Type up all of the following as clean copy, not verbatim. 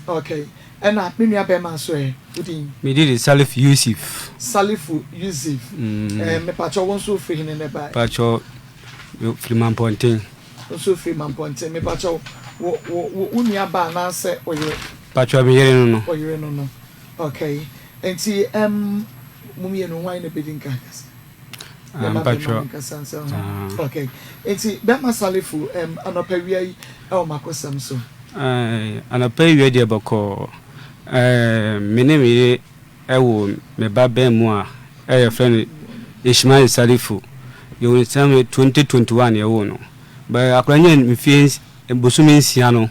Okay, ɛna me nua bɛrima nso ɛ, wo din? Me din de Salif Yusuf. Salifu Yusuf. Mm. Eh, mepakyɛ wo nso wofiri hene na ɛbae? Pakyɛ firi Mampɔnten. Wo nso wofiri Mampɔnten. Mepakyɛ wo, wo, wo, wo nua ba anaasɛ wo yere? Pakyɛ me yere no no. Wo yere no no. Okay. Nti, ɛm, mo mmienu hwan na ɛbɛdi nkan akasa? Ah, Bɛma bɛma mpakyɛ. no nkasa nsa ho. Ah. Okay. Nti, bɛma Salifu, ɛm, anɔpa wia yi ɛwɔ makosɛm so. Eh, anɔpa yi wia deɛ bɔkɔɔ. Eh, me ne me yere ɛwo me ba bɛn mu a ɛyɛ frɛ no Ishmael Salifu. Yɛwɔ ne sɛm 2021 yɛwoo no. Bɛ akwadaa nya mfie bosome 6 no,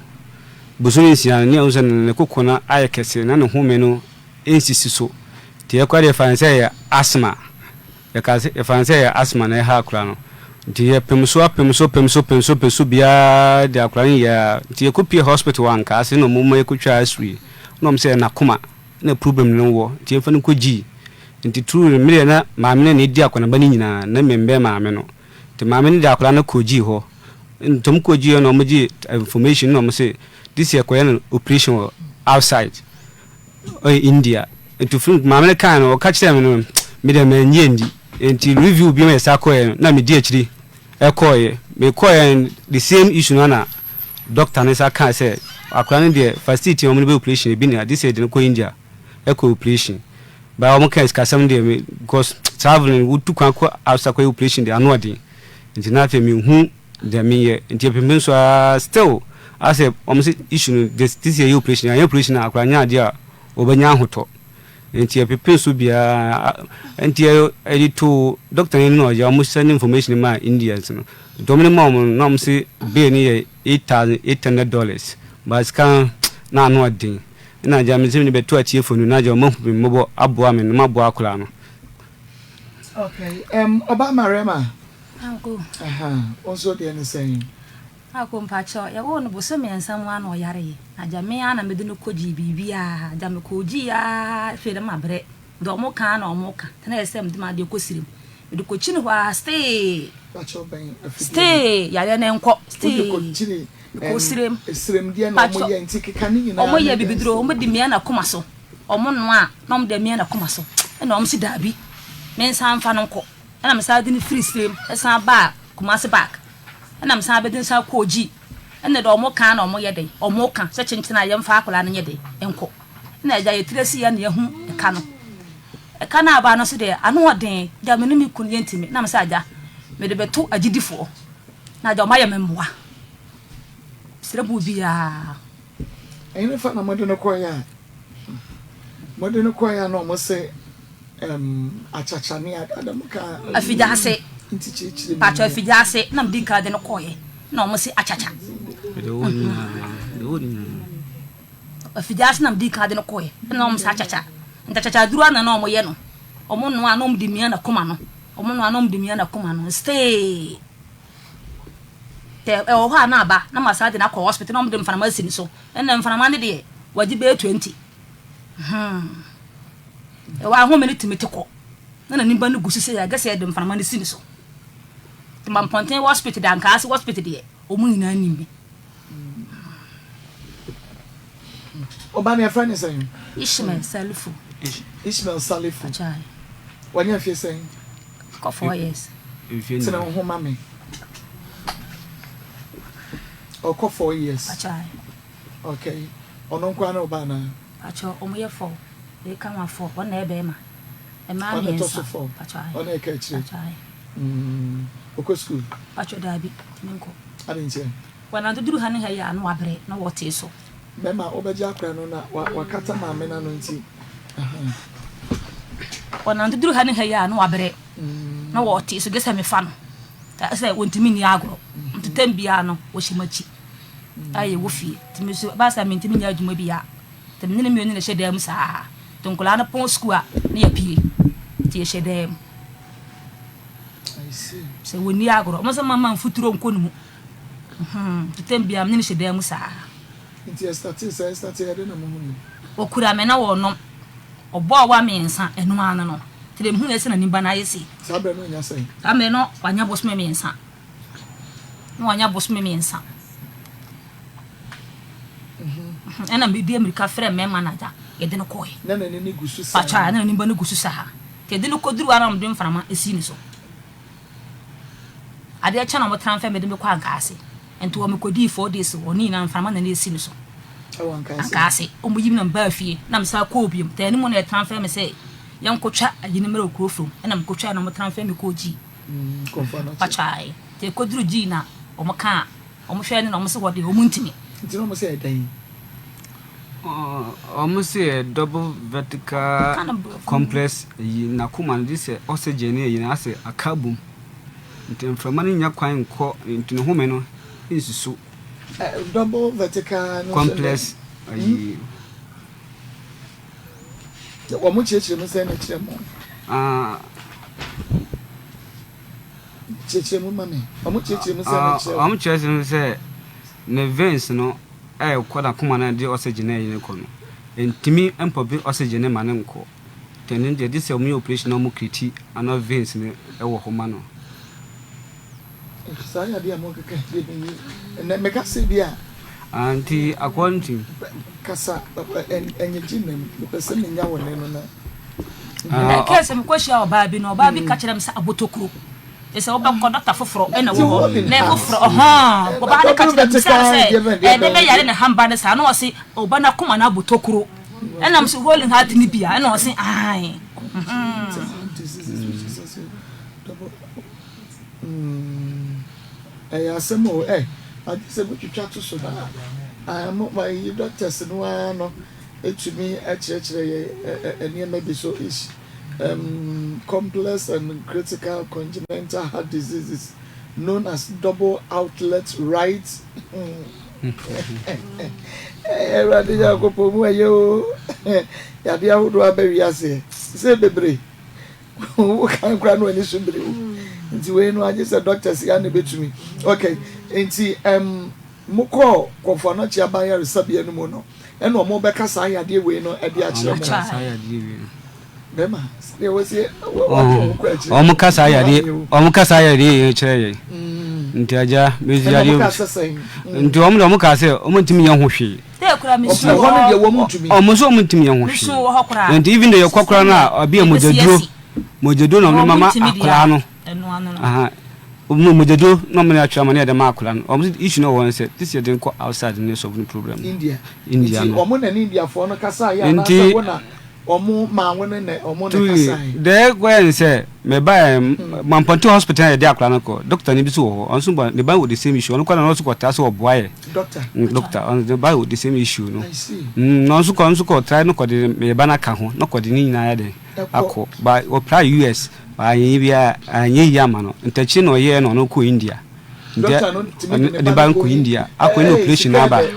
bosome 6 no, ne ɛho sɛ ne koko no ayɛ kɛse na ne home no nsisi so. Nti yɛkora deɛ yɛfa no sɛ ɛyɛ asthma. Yɛka sɛ yɛfa no sɛ ɛyɛ asthma na ɛha akwadaa no. Nti yɛpem so apem so pem so pem so pem so biara de akwadaa no yɛ a, nti yɛkɔpie hospital wɔ Ankaase na ɔmo ma yɛkɔtwaa x-ray. Na ɔmo sɛ ɛyɛ n'akoma na problem no wɔ nti yɛmfa no nkɔ G. Nti through no medeɛ na maame no na ɛdi akɔneaba no nyinaa na membɛn maame no. Nti maame no de akwadaa no kɔɔ G hɔ. Nti ɔmo kɔɔ G hɔ na ɔmo gye information na ɔmo se this year kɔyɛ no operation wɔ outside. Ɔyɛ India. Nti firi maame no kae no ɔka kyerɛɛ me no me deɛ mannye anndi. Nti review bi ma yɛsan kɔeɛ no na medi akyiri ɛkɔeɛ. Mekɔeɛ no the same issue no na doctor no san kae sɛ akwadaa no deɛ facility a wɔde bɛyɛ operation ebi ni ha gye sɛ yɛde no kɔ India ɛkɔ operation. But wɔn kae sikasɛm no deɛ me because travelling wotu kwan kɔ outside kɔyɛ operation deɛ ano ɔden. Nti na afei menhu deɛ menyɛ. Nti ɛpempem so ara still asɛ wɔn sɛ issue no this this year yɛ operation anyɛ operation a akwadaa nyɛ adeɛ a ɔbɛnya ahotɔ. Nti ɛpepem so biara nti ɛde too doctor no anim na ɔgye wɔn send information maa Indians no. Nti wɔn de maa wɔn no na wɔn se bill no yɛ $8,800 but sika no na ano ɔden. Ɛna agya me sɛ mede bɛto atiefo no na agya wɔn ahu me mmɔbɔ aboa me na maboa akwadaa no. Okay, um, Ɔbaa Mariama. Anko. Aha, wo nso deɛ ne sɛn? Anko mpakyɛw, yɛwoo no bosome 3 mu ara na ɔyareeɛ. Na gya me ara na mede no kɔgyee biribiara. Gya mekɔgyee ara afei na mabrɛ. Deɛ wɔn ka ara na wɔn ka. Nti na ɛyɛ sɛ mede m'adeɛ kɔ sirem. Mede kɔkyini hɔ ara stee. Mpakyɛw bɛn afidie no? Stee, yareɛ no nkɔ. Wode Stee. kɔkyini Mekɔɔ sirem. Sirem deɛ na wɔn yɛ nti keka ne nyinaa Wɔn ne yɛ deɛ bibiduro, sirem. wɔn de mia n'akoma so. Wɔn noa a na wɔn de amia n'akoma so. Ɛna wɔn se daabi, mensan mfa no nkɔ. Ɛna mesan de no firi Sirem san baa Kumasi back. Ɛna mesan bɛde no san kɔɔ Gyi. Ɛna deɛ wɔn ka na wɔn yɛ dɛn, wɔn ka sɛ kyenkyen a yɛmfa akwadaa no nyɛ dɛn nkɔ. Ɛna agya yɛtiri asi yɛ na yɛahu ɛka no. Ɛka no aba no nso deɛ ano ɔden, agya me ne me kunu yɛntumi. Na mesɛ agya mede bɛto agyidifoɔ na agya wɔn ayɛ me mmoa. Mesrɛ mo obiara. Ɛhefa na mode no kɔeɛ a mode no kɔeɛ a na wɔn se ɛm akyakya ne ade ada mo ka. Afigya ase. Nti kyerɛkyerɛ mu. Pakyɛ afigya ase na mede nka de no kɔeɛ na wɔn se akyakya. Afigya ase na mede nka de no kɔeɛ na wɔn se akyakya. Nti akyakya aduru ana na wɔn yɛ no. Wɔn noa na wɔn de mia na koma no. Wɔn noa na wɔn de mia na koma no. Stay. Tɛ ɛwɔ hɔ a na aba na masan de no akɔ hospital na wɔde mframa asi ne so. Ɛnna mframa no deɛ wagye bɛyɛ 20. Hmm. Ɛwɔ ahome no tumi te kɔ. Na n'ani ba no gu so sɛ yɛagɛ sɛ yɛde mframa no si ne so. Nti Mampɔnten hospital deɛ Ankaase hospital deɛ wɔn nyinaa nim me. Ɔba no yɛfrɛ no sɛn? Ishmael Salifu. Ishmael Salifu. Akyai. Wanya mfie sɛn? Kɔ 4 years. Tena wo ho ma me. Ɔkɔ 4 years. Akyai. Okay. Ɔno nkoa ne ɔba anaa? Pakyɛ ɔmo yɛ four. Eka ho a four. Ɔno na ɛyɛ bɛrima. Mmaa Ɔno ɛtɔ 3. so four. Pakyɛ. Ɔno ɛka akyire. Pakyɛ. Ɔkɔ school? Pakyɛ daabi. Tumi nkɔ. Ade nkyɛn. Wɔnante duru ha ne ha yi a na wabrɛ na wɔte so. Bɛrima wobɛgye akora no na wakata maame no ano nti. Wɔnante duru ha ne ha yi a na wabrɛ na wɔte so gye sɛ mefa no. Sɛ wɔntumi nni agorɔ. Nti tɛm biara no wɔhyɛ m'akyi. A yɛwɔ fie. Nti me so ɛbaa sɛ mentumi nyɛ adwuma bi a. Nti me ne no mmienu na ɛhyɛ dan mu saa. Nti nkwadaa no pɔn sukuu a na yɛpie. Nti yɛhyɛ dan mu. I see. Sɛ wɔnni agorɔ. Wɔn sɛ mama mfuturo nkɔ ne mu. Nti tɛm biara me ne no hyɛ dan mu saa. Nti ɛstartee sɛ ɛstartee ɛde na mo hu ni? Wɔkura me na wɔnom. Ɔbɔɔ wa 3 ɛno ara no no. Nti deɛ mehu yɛ sɛ n'anim ba no ayɛ sei. Saa berɛ no ɔnya sɛn? Saa mmerɛ no wanya bosome 3. Na wanya bosome 3. Ɛna mede mmirika frɛɛ mmarima no agya, yɛde no kɔe. Na n'ani no gu so saa. Pakyɛ, na n'ani ba no gu so saa. Nti yɛde no kɔduruu hɔ a na wɔde mframa sii ne so. Adeɛ kye na wɔn transfer me de me kɔ Ankaase. Nti wɔ mekɔdii 4 days wɔ ne nyinaa mframa na na ɛsi me so. Ɛwɔ Ankaase. Ankaase. Wɔn yi me na mebaa fie na mesan kɔɔ biom. Nti anim na yɛ transfer me sɛ yɛnkɔtwa ayi no mmerɛ wɔ kuro from. Ɛna mekɔtwa na wɔn transfer me kɔɔ Gyii. Nkurɔfoɔ no kyɛ. Pakyɛ, nti ɛkɔduru Gyii na wɔn kaa wɔn hwɛɛ no na wɔn sɛ hɔ deɛ wɔn ntumi. Nti na wɔn sɛ ɛdɛn? Wɔn sɛ yɛ double vertical complex yi n'akoma no gye sɛ oxygen ne ayi no asɛ aka bom nti mframa no nnya kwan nkɔ nti ne home no nsusu. Double vertical no complex ayi. Wɔn kyerɛkyerɛ mu sɛ na kyerɛ mo. Ah. Kyerɛkyerɛ mu ma me. Wɔn kyerɛkyerɛ mu sɛ na kyerɛ. Wɔn kyerɛkyerɛ mu sɛ ne veins no ɛrekɔ n'akoma no a ɛde oxygen ɛyi no kɔ no ntumi mpɔmpe oxygen no ma no nkɔ nti ɛno deɛ gye sɛ wɔyɛ operation na wɔn create another veins no ɛwɔ hɔ ma no. Saa yadeɛ a mokeka yi deɛ menyi ɛnɛ meka sɛ bi a. Ah, nti according to. Kasa ɛnyegye nam mepɛ sɛ menya wo nne no na. Ɛkɛɛ sɛ mekɔhyia ɔbaa bi no, ɔbaa bi ka kyerɛ me sɛ abotokuro. Sɛ wobɛkɔ dɔkta foforɔ ɛna wɔ hɔ na foforɔ ɔhɔn ɔbaa no ka kyerɛ me sɛ ɛde bɛyare ne hamba no saa na ɔse ɔba no akoma no abotokuro ɛna m sɛ holy heart no bia ɛna ɔse ae. Ɛyɛ asɛm o ɛ ade sɛ motwitwa to so na mo ma yi doctors no ara no etumi kyerɛkyerɛ yɛ nneɛma bi so ish complex and critical congenital heart diseases known as double outlet right. Awurade Nyankopɔn mu ɛyɛ o yadeɛ ahodoɔ aba wiase sɛ bebree wokan koraa no ani so bere o nti wei no agye sɛ doctors ya na ebetumi. Okay, nti mokɔɔ Kɔmfo Anɔkye aban yaresabea no mu no ɛna ɔmo bɛka saa yadeɛ wei no ɛde akyerɛ mo? Saa yadeɛ wei no bɛrima sɛdeɛ wɔsi wɔatwe wɔn kɔ akyire. Ɔmo ka saa yadeɛ, ɔmo ka saa yadeɛ yɛn kyerɛ yɛn nti agya mesi ɛna yadeɛ ɔmo ka sɛ sɛn? Nti ɔmo de ɔmo ka sɛ ɔmo ntumi nyɛ ho hwee. Tee koraa mesu ɔmo wɔ hɔ no hɔ. Deɛ wɔn ntumi. Ɔmo nso ɔmo ntumi nyɛ ho Mesu hwee wɔ hɔ koraa. Nti even though yɛkɔ koraa no a ɔbi yɛ Ɛbɛsi mogyaduro asi. Mogyaduro na ɔmo de Ɔmo mama ntumi deɛ akwadaa a no. ɛno ano no. Aha ɔmo mogyaduro na ɔmo de atwerɛ ama ne yɛde ma akwadaa no. Ɔmo sɛ issue no wɔ hɔ no sɛ this yɛde no kɔ outside ne solve no problem no. India. India Nti no. ɔmo na ne Indiafoɔ no kasaeɛ Nti anaasɛ wo na ɔmo maa wo ne na ɔmo na Tui, kasaeɛ? deɛ ɛkɔyɛ ne sɛ mebaeɛ Mampɔnten hospital na yɛde akwadaa no kɔ. Doctor no bi nso wɔ hɔ, ɔno nso ba ne ba wɔ the same issue. Ɔno koraa na ɔno nso kɔtaa sɛ ɔboa yɛ. Doctor. Doctor, ɔno ne ba wɔ the same issue no. I see. Na ɔno nso kɔ, ɔno nso kɔ try no kɔde me ba no aka ho, na kɔde ne nyinaa yɛ dɛn Ɛkɔ. Akɔ. Ba ɔpra US, ba anyɛ biara, anyɛ yie ama no. Nti akyire na ɔyɛɛ na ɔno kɔɔ India. Nti Doctor no tumi de ne ne ba ba no no kɔ kɔ India, akɔ ne Hey, operation sika aba. ɛdɛ.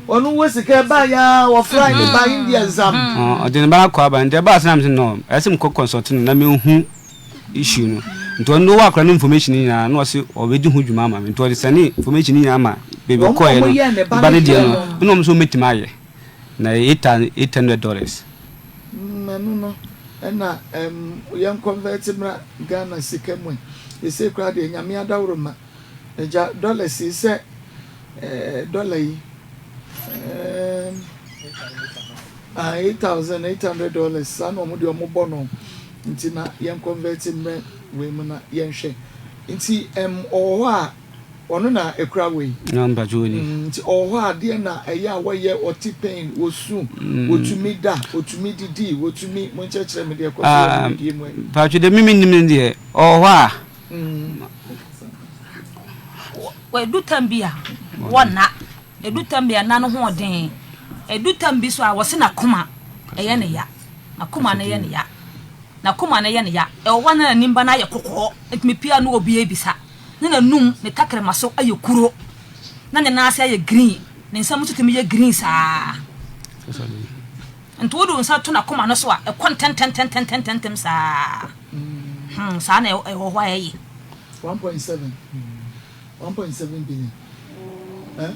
Ɔno wɔ sika ɛba ya wɔfra ne ba India zam. Ɔde ne ba no akɔ aba nti ɛbaa sɛ na mesɛ no ɛsɛ sɛ mekɔ consult no na mehu issue no nti ɔno wɔ akora no information no nyinaa na ɔse ɔbɛdi ho dwuma ama me nti ɔde sɛne information no nyinaa ma baabi Wɔn ɔkɔɛ a no wɔyɛɛ ne ba ba no no deɛ deɛ no no. ɛna ɔmo nso ɔmɛtumi ayɛ na ɛyɛ $800. Ɛno no ɛna yɛn convert mmra Ghana sika mu ɛ. Ɛsei koraa deɛ Nyame adaworo ma agya dollars yi sɛ dollar yi $8,800 saa na wɔn deɛ wɔn bɔ no nti na yɛn convert mmerɛ wei mu na yɛnhwɛ nti ɔwɔ hɔ a ɔno na ekura wei. Na mpatwa oni. Nti ɔwɔ hɔ a adeɛ na ɛyɛ a wɔyɛ ɔte pain wɔsu wɔtumi da wɔtumi didi wɔtumi mo nkyerɛkyerɛ mi deɛ ɛkɔ so wɔ ne didie mu ɛ. Mpatwa deɛ mímí nim ne deɛ ɔwɔ hɔ a. Edu tam bi a wɔnna, edu tam bi a nna no ho ɔden, edu tam bi so a wɔse n'akoma ɛyɛ ne ya, n'akoma no yɛ ne ya, n'akoma no yɛ ne ya. Ɛwɔ hɔ a na n'anim ba no ayɛ kɔkɔɔ, ntumi pia no obi ebisa. Ne n'anum ne takrama so ayɛ kuro, na ne nan ase ayɛ green, ne nsam nso tumi yɛ green saa. Nti wode wo nsa to n'akoma no so a ɛkɔ ntɛntɛntɛntɛntɛntɛm saa. Saa na ɛwɔ hɔ a ɛyɛ. 1.7 1.7 billion eh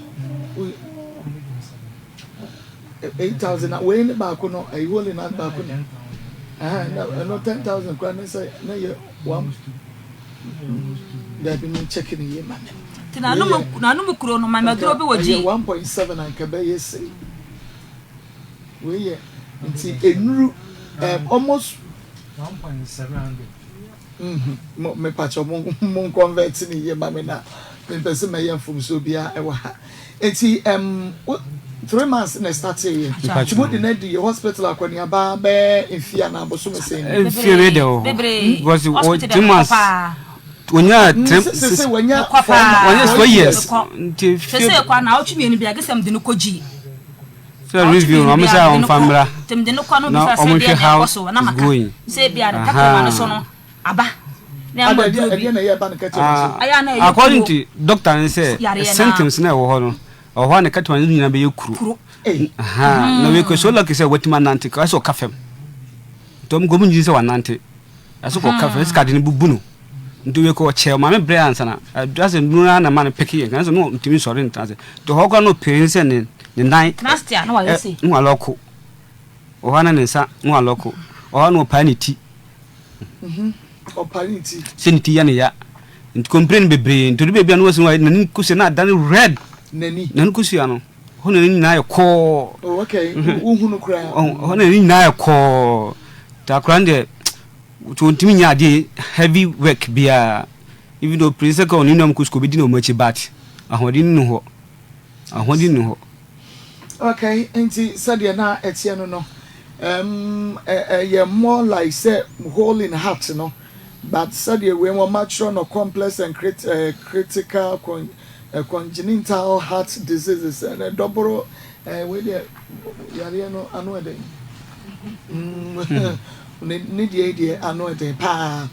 8,000 na wei ne baako no ɛyi holy na baako no ɛhɛn na ɛno 10,000 kora ne sɛ ne yɛ one dabi mi check ne yie ma me. Nti n'anum kuro no maame aduro bi wɔ gyi. Ɛyɛ 1.7 anka bɛyɛ sei. Wei yɛ nti enuru um, almost. 1.700. Mm-hmm. Mo mepakyɛ mo mo convert ne yie ma me na mempɛ sɛ mɛyɛ mfomsoɔ biara ɛwɔ ha. Nti um, 3 months na start yɛ. Nti mo de no adi hospital akɔneaba bɛɛ mfie anaa abosome sɛn ni? Mfie wei de wɔ hɔ. Bebree. Because wɔ Hospital 3 deɛ months. mekɔ paa. Onyaa three Sɛ six sɛ wanya Mekɔ 4 months, paa. Wɔnyɛ four 4 years. years. Mekɔ. Nti Sɛ fie sɛ kɔ a na awɔtwe mmienu bia gye sɛ mede no kɔ gyi. Sɛ review no, ɔmo sɛ ɔmfa mmra Nti mede no kɔ no na bisa sɛ ɔmo deɛ hwɛ na how ɛkɔ so na it's maka going. sɛ bia ne tɛkrɛma no so no aba na Ada ɛma ɛdeɛ duro bi. ɛdeɛ na ɛyɛ ba ne kɛkyɛ so. Ɛyɛ a na ɛyɛ According kuro. to doctor no sɛ Yareɛ na symptoms na ɛwɔ hɔ no, ɛwɔ hɔ a ne kɛtɛma no nyinaa bɛyɛ kuro. Kuro. Ei. Aha, na wei kɔ so lucky sɛ watumi anante, kɔ sɛ ɔka fam. Nti ɔmo kɔ ɔmo nyi sɛ wanante. Ɛso kɔ ɔka fam, sika de no bubu no. Nti wei kɔ ɔkyɛ maame brɛ ansa na ɛdu asɛ nuru na na ma no peke yɛ, nso no ntumi nsɔre ntena ase. Nti hɔ koraa no pere sɛ ne nan Tena ase a na wayɛ sei. Na walɔko. Wɔ hɔ na ne nsa na walɔko. Wɔ hɔ na ɔpae ne ti. Ɔpae ne ti. Sɛ ne ti yɛ ne ya. Nti complain bebree. Nti ɔde baabi a na wasi n'ani kosua na adane red. N'ani. N'ani kosua no. Hɔ na n'ani nyinaa yɛ kɔɔ. Oh, okay. Wohunu koraa. Hɔ na n'ani nyinaa yɛ kɔɔ. Nti akora no deɛ, nti ɔntumi nyɛ adeɛ heavy work biara. Even though pere sɛ ka ɔne nuam kɔ sukuu obɛdi na ɔmo akyi, but ahoɔden nni hɔ. Ahoɔden nni hɔ. Okay, nti sɛdeɛ na ɛteɛ no, ɛyɛ more like sɛ hole in heart no, but sɛdeɛ wei wɔn atwerɛ no, complex and critical congenital heart diseases, ɛnɛ dɔboro wei deɛ yareɛ no ano ɛdɛn ne deɛ deɛ ano ɛdɛn paa.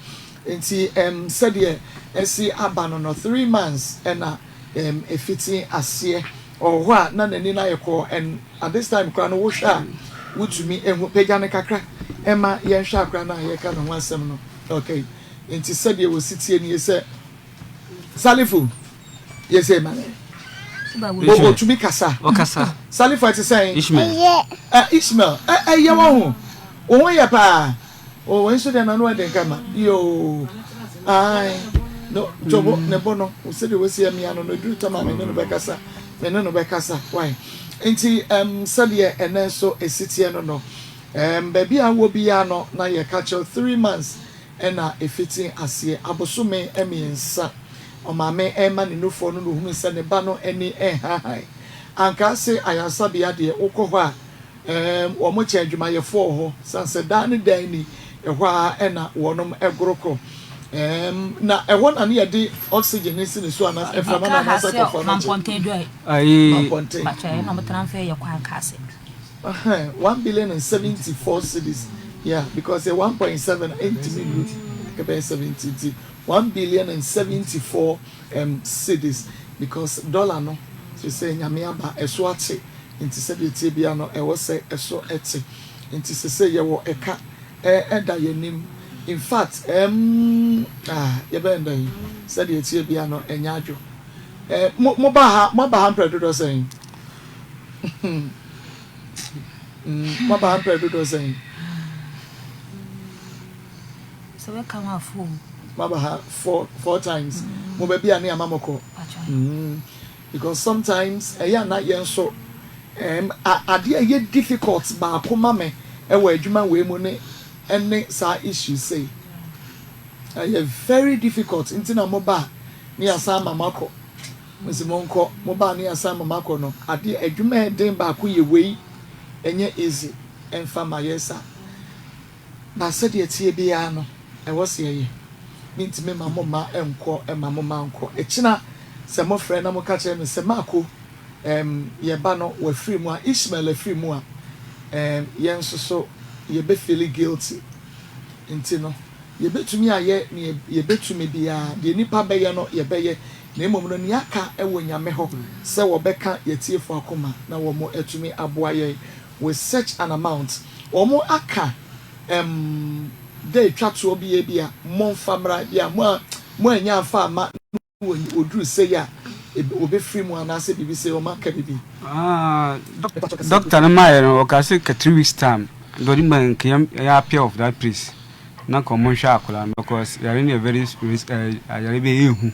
Nti sɛdeɛ ɛsi aba no, 3 months ɛna efiti aseɛ ɔwɔ hɔ a na n'ani no ayɛ kɔɔ, and at this time koraa no, wohwɛ a wotumi ehu. Pagya ne kakra ɛma yɛnhwɛ akora no a yɛka ne ho asɛm no. Okay, nti sɛdeɛ wɔsi tie nie sɛ Salifu yɛsɛ ma ne otumi kasa. Ɔkasa. Salifu, ɛte sɛn? Ishmael. Ɛ Ishmael, ɛyɛ wɔn ho wɔn ho yɛ paa o. Wɔn nso deɛ nanu ɛde nkama yoo ayi no tobo ne bo no sɛdeɛ wɔsi ɛmia no eduru tɔm a me ne no bɛkasa, me ne no bɛkasa wai. Nti sɛdeɛ ɛnɛ nso esi teɛ no, baabi a wɔ biara no na yɛka kyerɛ, 3 months ɛna efiti aseɛ, abosome 3. Ɔmaame ɛma ne nufoɔ no na ohunu sɛ ne ba no ani ɛnhahan. Anka se ayaresabea deɛ, wokɔ hɔ a wɔn kyɛn adwumayɛfoɔ wɔ hɔ sanse daa ne dan ni ɛhɔ a ɛna wɔnom ɛgoro kɔ na ɛhɔ na ne yɛde oxygen ne si ne so ana mframa na anaasɛ kɔfɔ no gye. Mampɔnten dwa. Ayi. Mampɔnten. Batwa na ɔmo transfer yɛ kɔ anka ase. 1 billion and 74 cedis, yeah, because 1.7 ɛntumi nuru ɛbɛyɛ 70, nti 1 billion and 74 cedis, because dollar no sɛ nyame aba ɛso ate, nti sɛdeɛ tie bia no ɛwɔ sɛ ɛso ɛte. Nti sɛ yɛwɔ ɛka ɛda yɛn anim. In fact, yɛbɛn dɛn, sɛdeɛ tie bia no ɛnyɛ adwo. Mo ba ha, mo aba ha mpɛ dodoɔ sɛn? Mo aba ha mpɛ dodoɔ sɛn? Sɛ wɛka ho afo. Mo aba ha four times. Mo baabi a ne ama mo kɔ because sometimes ɛyɛ ana yɛn nso adeɛ a ɛyɛ difficult baako ma me ɛwɔ adwuma wei mu ne ɛne saa issue sei ɛyɛ very difficult. Nti na mo ba ne yasa ama mo akɔ, mo si mo nkɔ, mo ba ne yasa ama mo akɔ no, adeɛ adwuma ɛden baako yɛ wei, ɛnyɛ easy ɛnfa ma yɛ sa na sɛdeɛ tie biara no ɛwɔ sɛ yɛyɛ. Mintimi ma mo ma nkɔ, ɛma mo ma nkɔ. Ɛkyina sɛ mo frɛ na mo ka kyerɛ me sɛ maako yɛba no wafiri mu a, Ishmael afiri mu a, yɛn nso so yɛbɛ feel guilty. Nti no yɛbɛtumi ayɛ nea yɛbɛtumi biara deɛ nipa bɛyɛ no yɛbɛyɛ, na mmom no nea aka ɛwɔ Nyame hɔ sɛ wɔbɛka yɛtiefo akoma na wɔn atumi aboa yɛn with such an amount. Wɔn aka dɛ etwa toɔ bi yɛ bi a momfa mmra bi a mo a mo anya afa ama wɔ oduru sɛ yi a obɛfiri mu anaasɛ biribi sɛ wɔn aka biribi. Ah, doctor no maa yɛ no, ɔka sɛ ka 3 weeks time dɔde ma nka yɛ appear of that place na nka ɔmo nhwɛ akwadaa no, because yare no yɛ very yare bi ɛyɛ hu.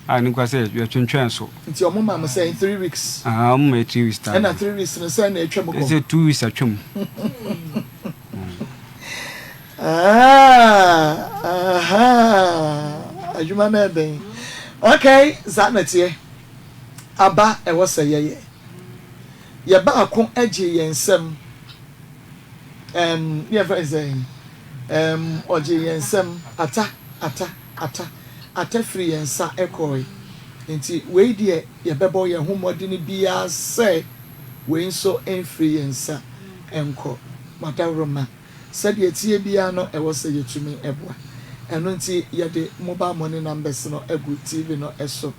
A ne kura sɛ yɛtwentwɛn so. Nti ɔmo maa mo sɛn 3 weeks? Ahaa ɔmo ma yɛ 3 weeks time. Ɛna 3 weeks no sɛn na atwa mu kɔ? Ɛsɛ 2 weeks atwa mu. Ah, ahaa, adwuma no ɛden. Okay, saa na ɛteɛ. Aba ɛwɔ sɛ yɛyɛ. Yɛ baako gye yɛn nsam. Ɛm, ne yɛfrɛ no sɛn? Ɛm, ɔgye yɛn nsam. Ata, ata, ata, ata firi yɛn nsa kɔe. Nti wei deɛ yɛbɛbɔ yɛn ho mmɔden biara sɛ wei nso mfiri yɛn nsa nkɔ. Madaworoma, sɛdeɛ ɛteɛ biara no ɛwɔ sɛ yɛtumi boa. Ɛno nti yɛde mobile money numbers no agu TV no so.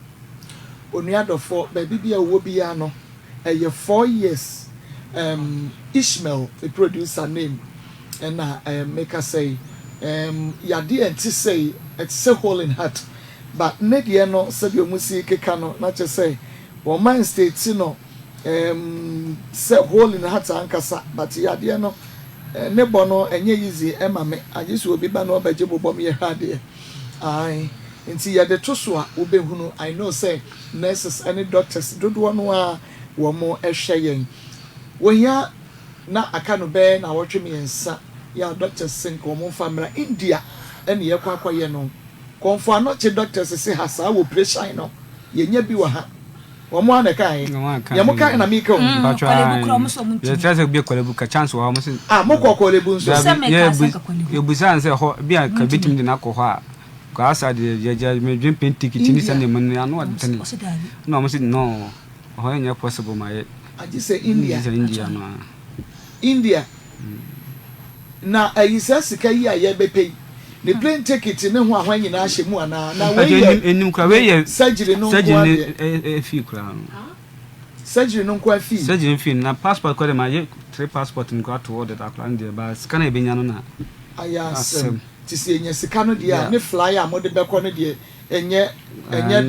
Onua dɔfoɔ, baabi biara a wowɔ biara no, ɛyɛ 4 years um, Ishmael, me producer name ɛna um, mekasa yi. Yadeɛ ɛnte sɛi, ɛte sɛ hole in heart, but ne deɛ no sɛdeɛ ɔmo si keka no na kyerɛ sɛ wɔn man state no sɛ hole in heart ankasa, but yadeɛ no ne bɔ no ɛnyɛ easy ɛma me, agye sɛ obi ba na ɔbɛgye bobɔ me yɛhwɛ adeɛ. Ae, nti yɛde to so a wobɛhunu. I know sɛ nurses ne doctors dodoɔ no a wɔn hwɛ yɛn wɔhia na aka no bɛyɛ na awɔtwe 3 yɛ a doctors sɛ nka wɔn mfa mmra India ɛne yɛkɔ akɔyɛ no. Kɔmfo Anɔkye doctors se ha saa wɔ operation no yɛnya bi wɔ ha. Wɔn a na ɛka yɛ yɛn mo ka na mi ka o. Korle Bu kura ɔmo sɛ ɔmo ntumi. Yɛkyerɛ sɛ bi Korle Bu ka chance wɔ hɔ ɔmo sɛ. Ah, mo kɔ Korle Bu nso? Sɛ mɛka sɛ nka Korle Bu. Yɛbusa sɛ hɔ bi a ka betumi de n'akɔ hɔ a kɔ asa deɛ yɛgya medwen plane ticket ni sɛ nneɛma no ano ɔdene na ɔmo sɛ no, hɔ nyɛ possible ma yɛ. Agye sɛ India. Agye sɛ India no a. India na ayi saa sika yi a yɛbɛpɛ yi ne plane ticket ne ho ahwan nyinaa hyɛ mu anaa? Na wei yɛ enim kora wei yɛ surgery no nko surgery adeɛ. Ne fee kora no. Surgery no nko afi. Surgery fee na passport kora de ma yɛ three passport no kora to hɔ deda kora no deɛ ba sika na ebenya no na. Ayɛ asɛm ti sɛ yɛnya sika no deɛ a ne fly a mode bɛkɔ no deɛ ɛnyɛ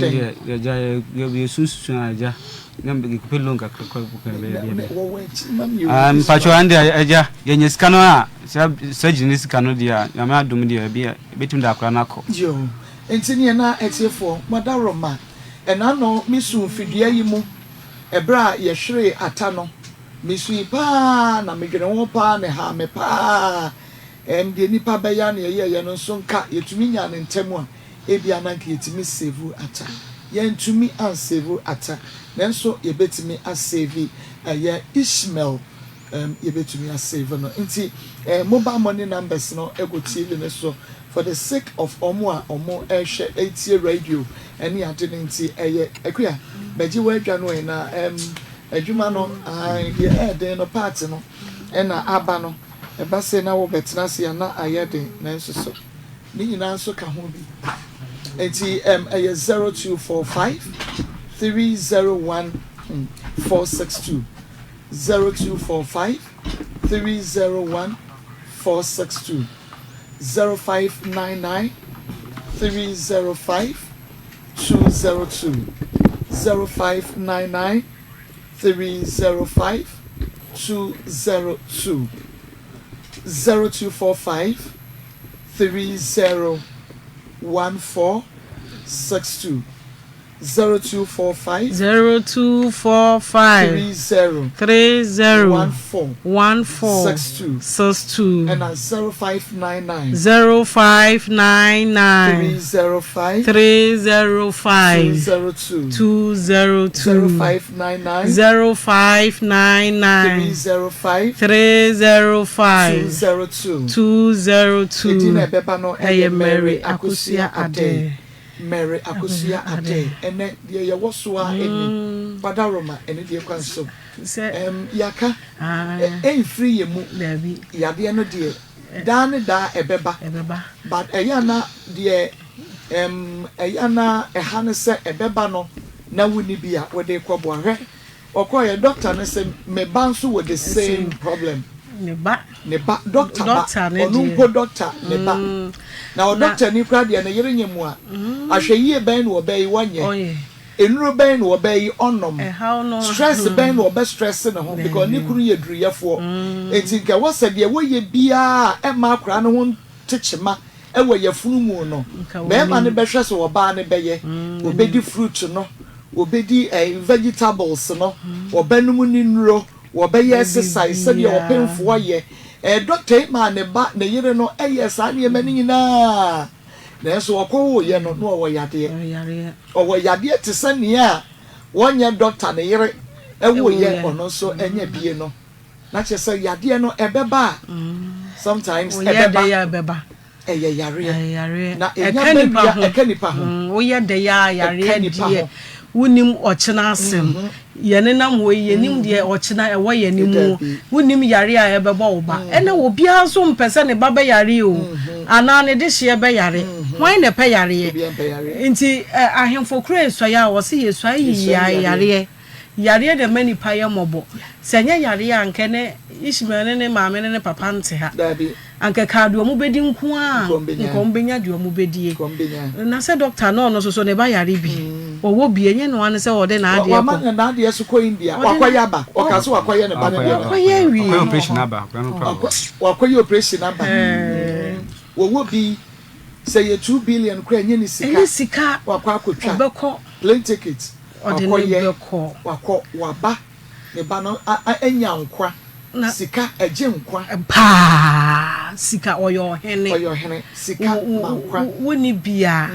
den. Yɛgya yɛ yɛ sunsun agya na yɛkɔpɛ loan kakra kɔ bɛyɛ bi. Wɔwɔ akyi ma mi. Mpatwɛ ɛn deɛ agya yɛnya sika no a surgery ne sika no deɛ a Nyame adom deɛ ebi ebetumi de akora no akɔ. Yo, nti neɛ na atiefoɔ mɔdaworoma ɛna no mesu mfidua yi mu ɛberɛ a yɛhweree Ata no, mesui paa na medwene ho paa na ɛhaa me paa. Deɛ nipa bɛyɛ a na yɛyɛɛyɛ no nso nka yɛtumi nyaa ne ntɛm a ebia na nka yɛtumi save Ata. Yɛntumi ansave Ata, nanso yɛbɛtumi asave ɛyɛ Ishmael. Yɛbɛtumi asave no. Nti mobile money numbers no egu TV no so for the sake of ɔmo a ɔmo ɛhwɛ etie radio ɛne ade no. Nti ɛyɛ Akuya bɛgye wɔ adwa no ɛ na adwuma no ae deɛ ɛɛden no part no ɛna aba no ɛba sɛ na wɔbɛtena ase a na ayɛ den, nanso so ne nyinaa nso ka ho bi. Nti ɛyɛ 0245 301 462, 0245 301 462, 0599 305 202, 0599 305 202, 0245 301462, 0245 0245 30 30 14 14 62 62. Ɛna 0599 0599 305 305 202 202. 0599 0599 305 305 202. 202. Edin na ɛbɛba no ɛyɛ ɛyɛ Mary Mary Akosua Akosua Ade. Ade. Mary Akosua Ade. Ɛnɛ deɛ yɛwɔ so a ɛni Badaroma ɛne deɛ kwan so sɛ yaka ah, ɛmfiri yɛ mu. Dabi. Yadeɛ no deɛ daa ne daa ɛbɛba. Ɛbɛba. But ɛyɛ ana deɛ ɛyɛ ana ɛha ne sɛ ɛbɛba no na wonni bi a wɔde kɔboa hwɛ ɔkɔɔyɛ doctor no sɛ me ba nso wɔ the same problem. Ne ba. Ne ba doctor ba. Doctor ne ɔno deɛ. mpo doctor ne ba na ɔdoctor ni kora deɛ ne yere nyɛ mu a ahwɛ yie bɛn na ɔbɛyi wɔnyɛ ɔyɛ nnuro bɛn na ɔbɛyi ɔnom ɛhaw no. Stress bɛn na ɔbɛ stress ne ho because ne kunu yɛ duruyɛfoɔ, eti nka wɔsɛ deɛ wɔyɛ biara a ɛma akora ne ho ntekyema. wɔ yafunu mu no, barima no bɛhwɛ sɛ ɔbaa no bɛyɛ, ɔbɛdi fruit no, ɔbɛdi vegetables no, ɔbɛnom ne nnuro, wɔbɛyɛ exercise sɛdeɛ ɔpemfoɔ yɛ. Dɔkta yi maa ne ba, ne yere no yɛɛ saa nneɛma no nyinaa, nanso ɔkɔwoeɛ no, na ɔwɔ yadeɛ. Ɔwɔ yadeɛ te sɛ nea wɔnyɛ dɔkta ne yere woeɛ, ɔno nso anya bie no. Na kyerɛ sɛ yadeɛ no ɛbɛba a, sometimes ɛbɛba. Ɛyɛ yareɛ. Na ɛnya ba wie a, ɛka nipa ho. Woyɛ dɛ yɛ a yareɛ deɛ wonim ɔkyena asɛm. Yɛnenam hɔ yi yɛnim deɛ ɔkyena ɛwɔ yɛn anim. Wonim yareɛ a ɛbɛbɔ wo ba. Ɛna obiara nso mpɛ sɛ ne ba bɛyare o anaa ne dehyeɛ bɛyare. Hwan na ɛpɛ yareɛ? Nti ahemfo koro esuae a wɔse yɛsuae yiyi yareɛ. Yareɛ na ɛma nipa yɛ mmɔbɔ. Sɛ ɛnyɛ yareɛ a anka ɛnɛ Ishmael ne ne maame ne ne papa nte ha. Anka ɛkaa deɛ wɔn bɛdi nko ara nka wɔn bɛnya deɛ wɔn bɛdie. Na sɛ dɔkta no ɔno nso so ne ba yare bi. Ɔwɔ bi ɛnyɛ noa ne sɛ ɔde n'adeɛ kɔ. Wama ne n'adeɛ so kɔ India. Wakɔyɛ aba. Ɔka sɛ wakɔyɛ ne ba no deɛ. Wakɔyɛ awie. Wakɔyɛ operation aba. Wakɔyɛ operation aba. Wɔwɔ bi sɛ yɛ 2 billion koraa ɛnyɛ ne sika. Ɛnyɛ sika. Wakɔ akɔtwa. Ɔbɛkɔ. Plane ticket. Ɔde ne Wakɔyɛ. bɛkɔ. Wakɔ waba. Ne ba no anya nkwa. Sika ɛgye nkwa. Paa sika ɔyɛ ɔhene. Ɔyɛ ɔhene. Sika ma nkwa. Wonni bia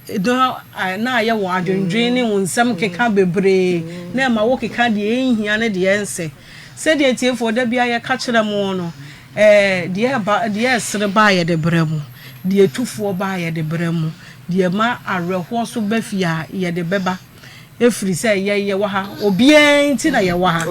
na ayɛ wɔ adwendwen ne wo nsɛm keka bebree na ɛma wo keka deɛ ɛnhia ne deɛ ɛnsɛ. Sɛdeɛ tiefoɔ da bia yɛka kyerɛ mo no, deɛ ɛba deɛ ɛsere ba a yɛde brɛ mo, deɛ ɛtufoɔ ba a yɛde brɛ mo, deɛ ɛma awerɛhoɔ so ba fie a yɛde bɛba. Ɛfiri sɛ yɛn yɛwɔ ha, obiara nti na yɛwɔ ha.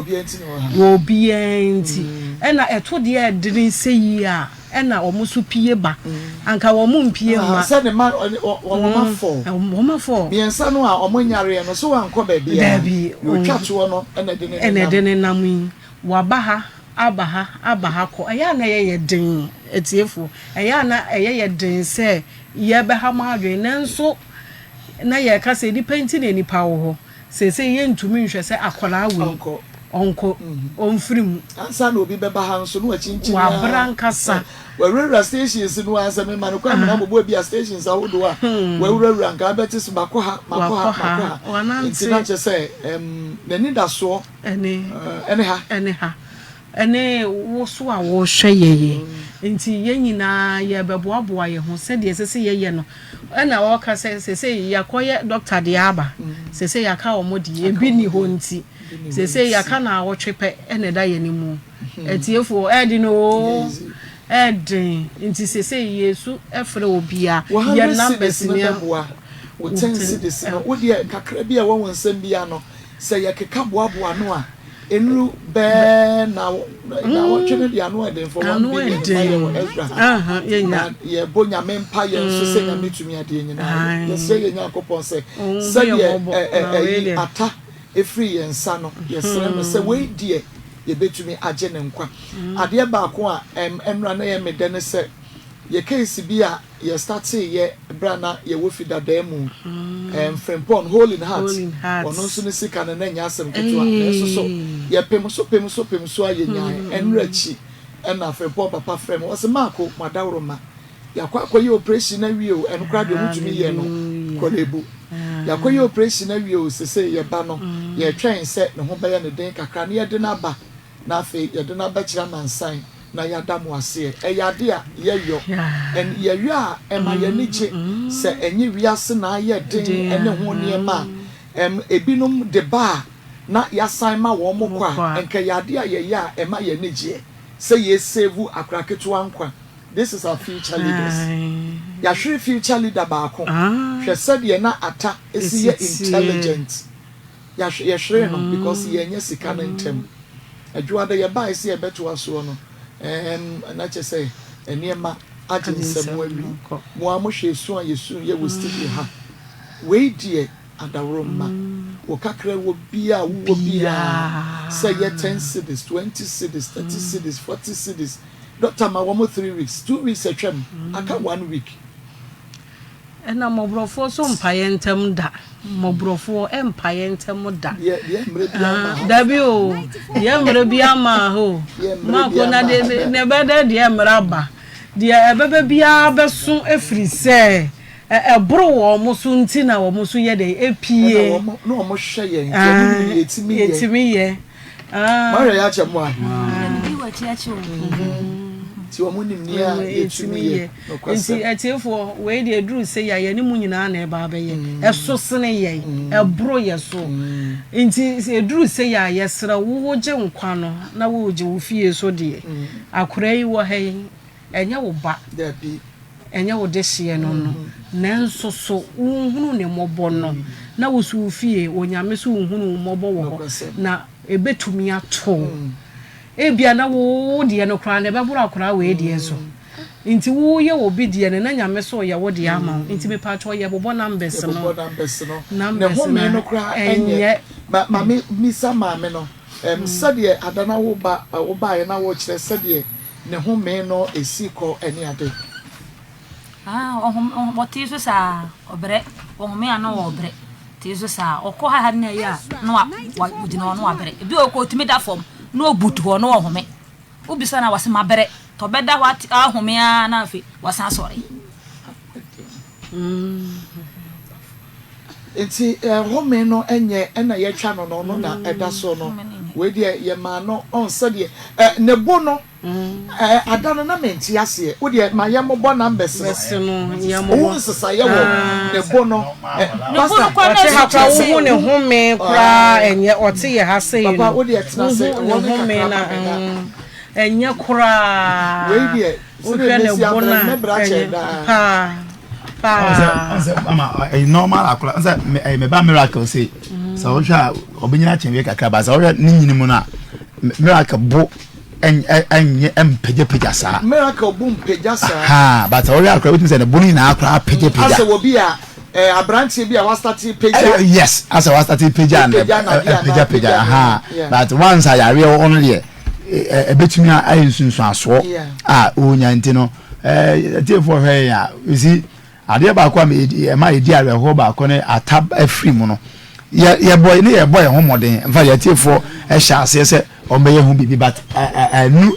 Obiara nti. Ɛna ɛto deɛ ɛdene sɛ yie a, ɛna wɔn nso pie ba. Anka wɔn mpie mma. Sɛ ne ma wɔn ma fɔ. Wɔn ma fɔ. Mmiɛnsa no a wɔn nyareɛ no so wankɔ baabiara. Daabi. Deɛ ɔtwa toɔ no ɛna ɛde ne nenam. Ɛna ɛde ne nam yi. Waba ha, aba ha, aba ha kɔ. Ɛyɛ a na ɛyɛ yɛ den, atiefoɔ. Ɛyɛ a na ɛyɛ yɛ den sɛ yɛbɛha mo adwene. Nanso na yɛka sɛ nnipa nti na nnipa wɔ hɔ. Seesei yɛntumi nhwɛ sɛ akwadaa wei ɔnkɔ, ɔmfiri mu. Ansa na obi bɛba ha nso na wakyinkyini ara. Wabra ankasa. Wawurawura stations no ara sɛ mema no kwan mena bobɔ bi a stations ahodoɔ a wawurawura nka abɛte so makɔ ha, makɔ ha, makɔ ha. Nti na kyerɛ sɛ n'anidasoɔ ɛne ha. Ɛne ha. Ɛne wo so a wohwɛ yɛn yi. Nti yɛn nyinaa yɛrebɛboaboa yɛn ho sɛdeɛ ɛsɛ sɛ yɛyɛ no. Ɛna ɔreka sɛ seesei yɛakɔyɛ dɔkta deɛ aba. Seesei yɛaka wɔn deɛ, ebi nni hɔ nti. Seesei yɛaka naawɔtwe pɛ na ɛda yɛn anim. Atiefoɔ, ɛyɛ den oo, ɛyɛ den. Nti seesei yɛsu frɛ obiara. Wo Yɛn hundred numbers cedis no ni a. bɛboa wo 10 cedis no. Wo deɛ kakra bi a ɛwɔ wo nsam biara no, sɛ yɛkeka boaboa ano a, Nnuru bɛɛ na nawɔtwe no deɛ ano ɛden for 1 billion ma yɛ wɔ Ezra ha. Na yɛbɔ Nyame mpaeɛ nso sɛ Nyame tumi adeɛ nyinaa yɛ. Yɛsrɛ yɛn Nyankopɔn sɛ sɛdeɛ ɛyi ata ɛfiri yɛn nsa no, yɛsrɛ no sɛ wei deɛ yɛbɛtumi agye ne nkwa. Adeɛ baako a ɛnora na ɛyɛ me dɛ ne sɛ yɛ case bi a yɛ startee yɛ berɛ a na yɛwɔ fi dadaa mu, Frimpong, Hole in Heart, ɔno nso ne sika no na ɛnyɛ asɛm ketewa, nanso so yɛpem so pem so pem so a yɛnyae. Ɛnora akyi ɛna Frimpong papa frɛ me, ɔse Marko, mo adaworoma, yɛakɔ akɔyɛ operation awie o, ɛno koraa deɛ ɔmotumi yɛɛ no Korle-Bu, yɛakɔyɛ operation awie o, sesei yɛba no yɛretwɛn sɛ ne ho bɛyɛ no den kakra na yɛde no aba. Na afei yɛde no abɛkyerɛ amansan na yɛada mo aseɛ. Ɛyɛ ade a yɛyɔ, and yɛyɔ a ɛma yɛn ani gye. Sɛ ɛnye wiase na ayɛ den ne ho nneɛma a, ɛm, ebinom de ba a na yɛasan ma wɔn kɔ a, nka ɛyɛ ade a yɛyɛ a ɛma yɛn ani gyeɛ sɛ yɛresave akora ketewa nkwa. This is our future leaders. Yɛahwere future leader baako. Hwɛ sɛdeɛ na Atta si yɛ intelligent. Yɛahwe yɛhweree no because yɛannya sika no ntɛm. Adwoada yɛbaeɛ sɛ yɛbɛtoa soɔ no, ɛɛm na kyerɛ sɛ nneɛma agye nsam awie. Mo ara mohwɛ esu a yɛsuiɛ wɔ studio ha. Wei deɛ adaworo mma. Wo kakra wɔ biara a wowɔ biara, sɛ ɛyɛ 10 cedis, 20 cedis, 30 cedis, 40 cedis, doctor ma wɔn 3 weeks, 2 weeks atwam, aka one week. Ɛna mmɔborɔfoɔ nso mpaeɛ ntɛm da. Mmɔborɔfoɔ mpaeɛ ntɛm da. Deɛ deɛ mmerɛ bi ama hɔ. Dabi o, deɛ mmerɛ bi ama hɔ o. Deɛ mmerɛ bi Mako na ama deɛ hɔ. na ɛbɛyɛ dɛ deɛ mmerɛ aba. Deɛ ɛbɛba biara bɛso ɛfiri sɛ ɛboro wɔn so nti na wɔn nso yɛ dɛn ɛpie. Ɛna wɔn na wɔn hwɛ yɛn nti wɔn nim deɛ yɛtumi yɛ. Yɛtumi yɛ. Mahwɛ yɛ akyɛ mo a. Ɛna wɔ akyi akyi o. Nti wɔn nim nea yɛtumi yɛ. Nti atiefoɔ wei deɛ ɛduru sei a yɛne mo nyinaa na ɛba abɛyɛ. Ɛso sene yɛn, ɛboro yɛ so. Nti ɛduru sei a yɛsrɛ wo wogye nkwa no na wogye wo fie so deɛ. Akwadaa yi wɔ ha yi, ɛnyɛ wo ba, ɛnyɛ wo dehyeɛ no no, nanso so wonhunu ne mmɔbɔ no, na wo so wo fie, Onyame so nhunu wo mmɔbɔ wɔ hɔ, na ɛbɛtumi ato wo. Ebia na wo deɛ no koraa no ɛbɛboro akwadaa wei deɛ so. Nti woyɛ obi deɛ no na Nyame so reyɛ wo deɛ ama wo. Nti mepakyɛw yɛbobɔ numbers no. Yɛbobɔ numbers no. Numbers Ne home no no koraa ɛnyɛ. ɛnyɛ. Ma ma me misa maame no. Ɛm sɛdeɛ ada na wo ba wo baeɛ na wokyerɛ sɛdeɛ ne home no ɛsi kɔ ɛne ade. Ah, ɔhom, ɔhom, ɔtee so saa, ɔbrɛ, ɔhome a na ɔbrɛ, tee so saa, ɔkɔ ha ha na ɛyɛ a, na wa, wa, ɔgyina hɔ na wabrɛ. Ebi wɔ hɔ koraa ɔtumi da fam, na ɔbutu hɔ na ɔhome. Wobisa no a, wase mabrɛ. Tɔ bɛda hɔ ate, ahome ara na afei wasan asɔre. Nti home no nyɛ ɛna yɛtwa no no, ɔno na ɛda so no. Wei deɛ yɛmaa no ɔn sɛdeɛ ne bo no ada no na mente aseɛ. Wo deɛ ma yɛmmobɔ numbers no. Wohu nsesaeɛ wɔ ne bo no. Pastor. Ɔte ha koraa wohu ne home koraa ɛnyɛ ɔte yɛ ha sei no. Papa wo deɛ tena ase wohu ne wɔ ne home kakra na ma me na. Ɛnyɛ koraa. Wei deɛ Wohwɛ ne bo no a, ɛnyɛ paa paa. Ɔnsɛ mama ɛyɛ normal akora ɔnsɛ ɛyɛ mɛba miracle se sɛ wohwɛ a ɔbɛnyina kyɛn wie kakra ba sɛ wohwɛ ne nyini mu no a miracle bo ɛnyɛ ɛmpagyapagya saa. Miracle bo mpagya saa. Ha but sɛ wohwɛ akora wotumi sɛ ne bo no nyinaa koraa pagyapagya. Asɛ wɔ bi a ɛɛ aberanteɛ bi a wasate pagya. Yes asɛ wasate pagya na ɛpagya ha but once a yareɛ wɔ no deɛ. ɛbɛtumi ayɛ nsunsuansoɔ a ɔnya nti no atiefoɔ hwɛ yɛn a ɛsi adeɛ baako a ɛma yɛdi awerɛhoɔ baako ne ata afiri mu no yɛbɔ ne yɛbɔ yɛn ho mmɔden mfa yɛ atiefoɔ ɛhyɛ aseɛ sɛ ɔmbɛyɛ ho biribi but ɛnu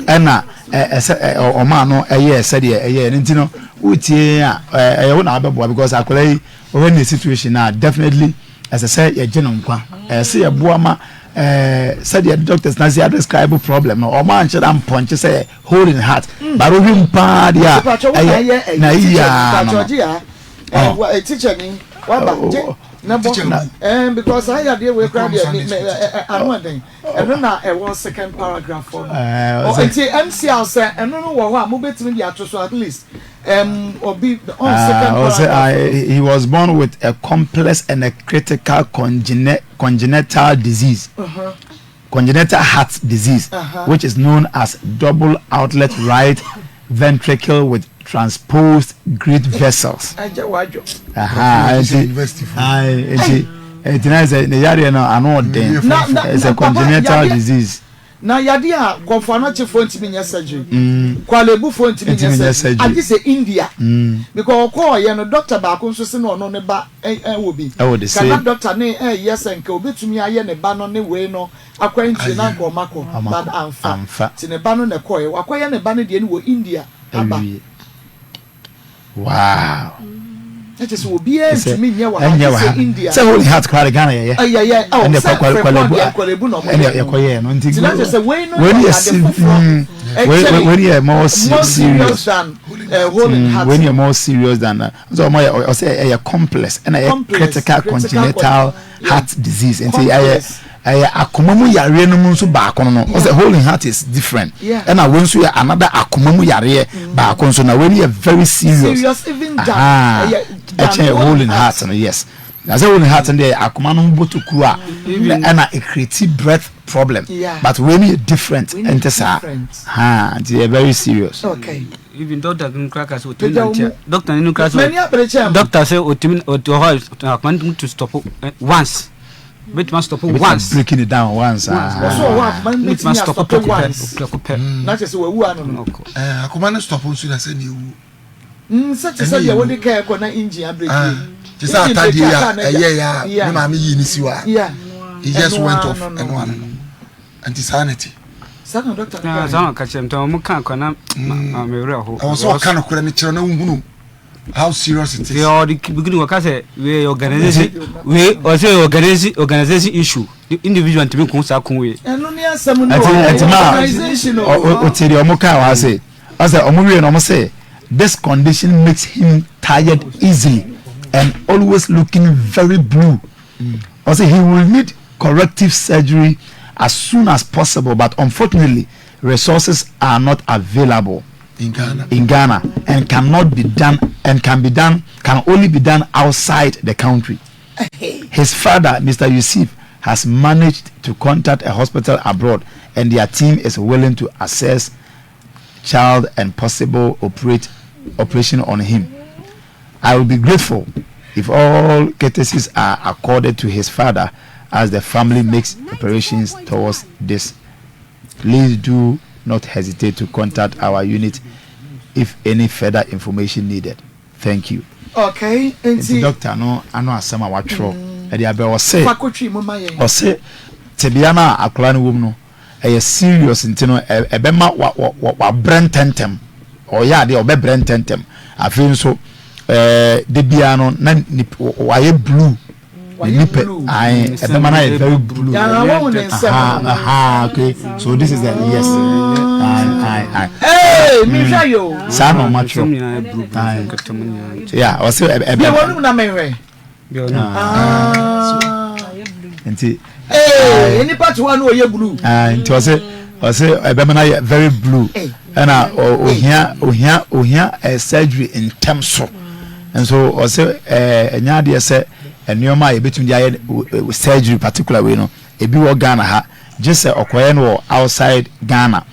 ɛna ɛsɛ ɔmaa no ɛyɛ sɛdeɛ ɛyɛ no nti no wotie yɛn a ɛyɛ wo na abɛboa because akwadaa yi ɔhwɛ ne situation a definitely ɛsɛ sɛ yɛgye no nkwa ɛsɛ sɛ yɛboa ma ɛɛ sɛdeɛ doctors na se adescribe problem no ɔmo anhyɛ da mpɔnkye sɛ hole in heart mm. but ohwɛ mu paa deɛ a ɛyɛ na eyi aa no no teacher ni waba gye na bɔ ɛn because ayɛ adeɛ wei kura deɛ mi mɛ ano ɛdɛn ɛno na ɛwɔ second paragraph hɔ no nti mcr sɛ ɛno no wɔ hɔ a mo betumi de ato so at least um, obi on second paragraph. Uh, he was born with a complex and a critical congenital disease. Uh -huh. Congenital heart disease, uh -huh. which is known as double outlet right ventricle with transposed great vessels. Nti na sɛ ne yareɛ no ano ɔden ɛsɛ congenital disease. Na yadeɛ a Komfo Anokye foɔ ntumi nyɛ surgery, Korle-Bu foɔ ntumi nyɛ surgery, agye sɛ India. Because ɔkɔɔeɛ no doctor baako nso se na ɔno ne ba wɔ bi. Nka na doctor no reyɛ sɛ nka ɔbɛtumi ayɛ ne ba no ne wei no akwantuo na anka ɔmakɔ but amfa. Nti ne ba no na ɛkɔɔeɛ. Wakɔyɛ ne ba no deɛ no wɔ India aba. Wow. Na kyerɛ sɛ obiara ntumi nyɛ wɔ ha gye sɛ India. Sɛ Holy Heart koraa de Ghana yɛyɛ. Yɛyɛ oh ɛnna sɛ kwale fɛkɔ deɛ Korle-Bu na ɔmo ɛnna yɛ. yɛkɔ yɛ no nti. Nti na kyerɛ sɛ wei no wei yɛ yɛ ade si foforɔ. wei wei yɛ more more serious serious. than uh, hole in heart. Wei yɛ more serious than nso ɔmo yɛ ɔsɛ ɛyɛ complex ɛna ɛyɛ critical congenital heart disease nti ɛyɛ ɛyɛ akoma mu yareɛ no mu nso baako no no ɔsɛ hole in heart is different ɛna wei nso yɛ another akoma mu yareɛ mm. baako nso na wei no yɛ very serious ɛkyɛn hole in heart no yes na sɛ hole in heart no deɛ akoma no ho bɔ tokuro a ɛna ɛkreti breath problem but wei no yɛ different ɛnte saa nti yɛ very serious. Okay. Even doctor no kura ka sɛ otumi nante a doctor no kura sɛ doctor sɛ otumi ɔte hɔ a akoma no to stop eh, once betumi astop once breaking it down once aa wɔsɔ wɔ akoma no betumi astop astop once prɛko pɛ na kyerɛ sɛ wawu ano no ɛɛ akoma no stop nso na sɛ ne ewu sɛ te sɛ deɛ wode kaa ɛkɔ na engine abreki ah, te sɛ atadeɛ a ɛyɛ ya ne maame yii ne si hɔ a he just went off ɛno ano no nti saa na ɛte. Saa na dɔkta no kae. Saa na ɔka kyerɛ me nti ɔmo kaa kora na ma me werɛ ho. Ɛwɔ sɛ ɔka nokorɛ no kyerɛ na wohunu how serious it is. Deɛ ɔde beginning ɔka sɛ wei yɛ organization wei ɔsɛ organization organization issue individual ntumi nko saa ko wei. Ɛno ne asɛm no o organization o. Ɛti ma ɔte deɛ ɔmo kaa wɔ ha se ɔsɛ ɔmo wie no ɔmo se this condition makes him tired easily and always looking very blue ɔsɛ he will need corrective surgery as soon as possible but unfortunately resources are not available in Ghana. in Ghana and cannot be done and can be done can only be done outside the country. His father, Mr. Yusuf, has managed to contact a hospital abroad and their team is willing to assess child and possible operate operation on him. I will be grateful if all courtesies are accorded to his father as the family makes preparations towards this. Please do not hesitate to contact our unit if any further information needed. Thank you. Okay, nti doctor no ano asɛm a watwerɛ ɛde abrɛ ɔse ɔse tebea no a akwadaa no wɔ mu no ɛyɛ serious nti no ɛbɛma wa wa wabrɛ ntɛntɛm ɔyɛ adeɛ ɔbɛbrɛ ntɛntɛm afei nso ɛɛ de biara no na nip wayɛ blue ne nipa ayi ɛbɛma no ayɛ very blue aha aha okay so this is the yes ayi ayi ayi ee mi hwɛ yi o saa na ɔma twerɛ ayi ya ɔsɛ ɛbɛ bi wɔn mu na mi hwɛ. Ah. Nti. Ee, nipa te hɔ na ɔyɛ blue. Ah, nti ɔsɛ ɔsɛ ɛbɛma no ayɛ very blue ɛna ohia ohia ohia ɛ surgery ntɛm so nso ɔsɛ ɛɛ ɛnyɛ adeɛ sɛ nneɛma a yɛbɛtumi de ayɛ surgery particular wei no ebi wɔ Ghana ha gye sɛ ɔkɔyɛ no wɔ outside Ghana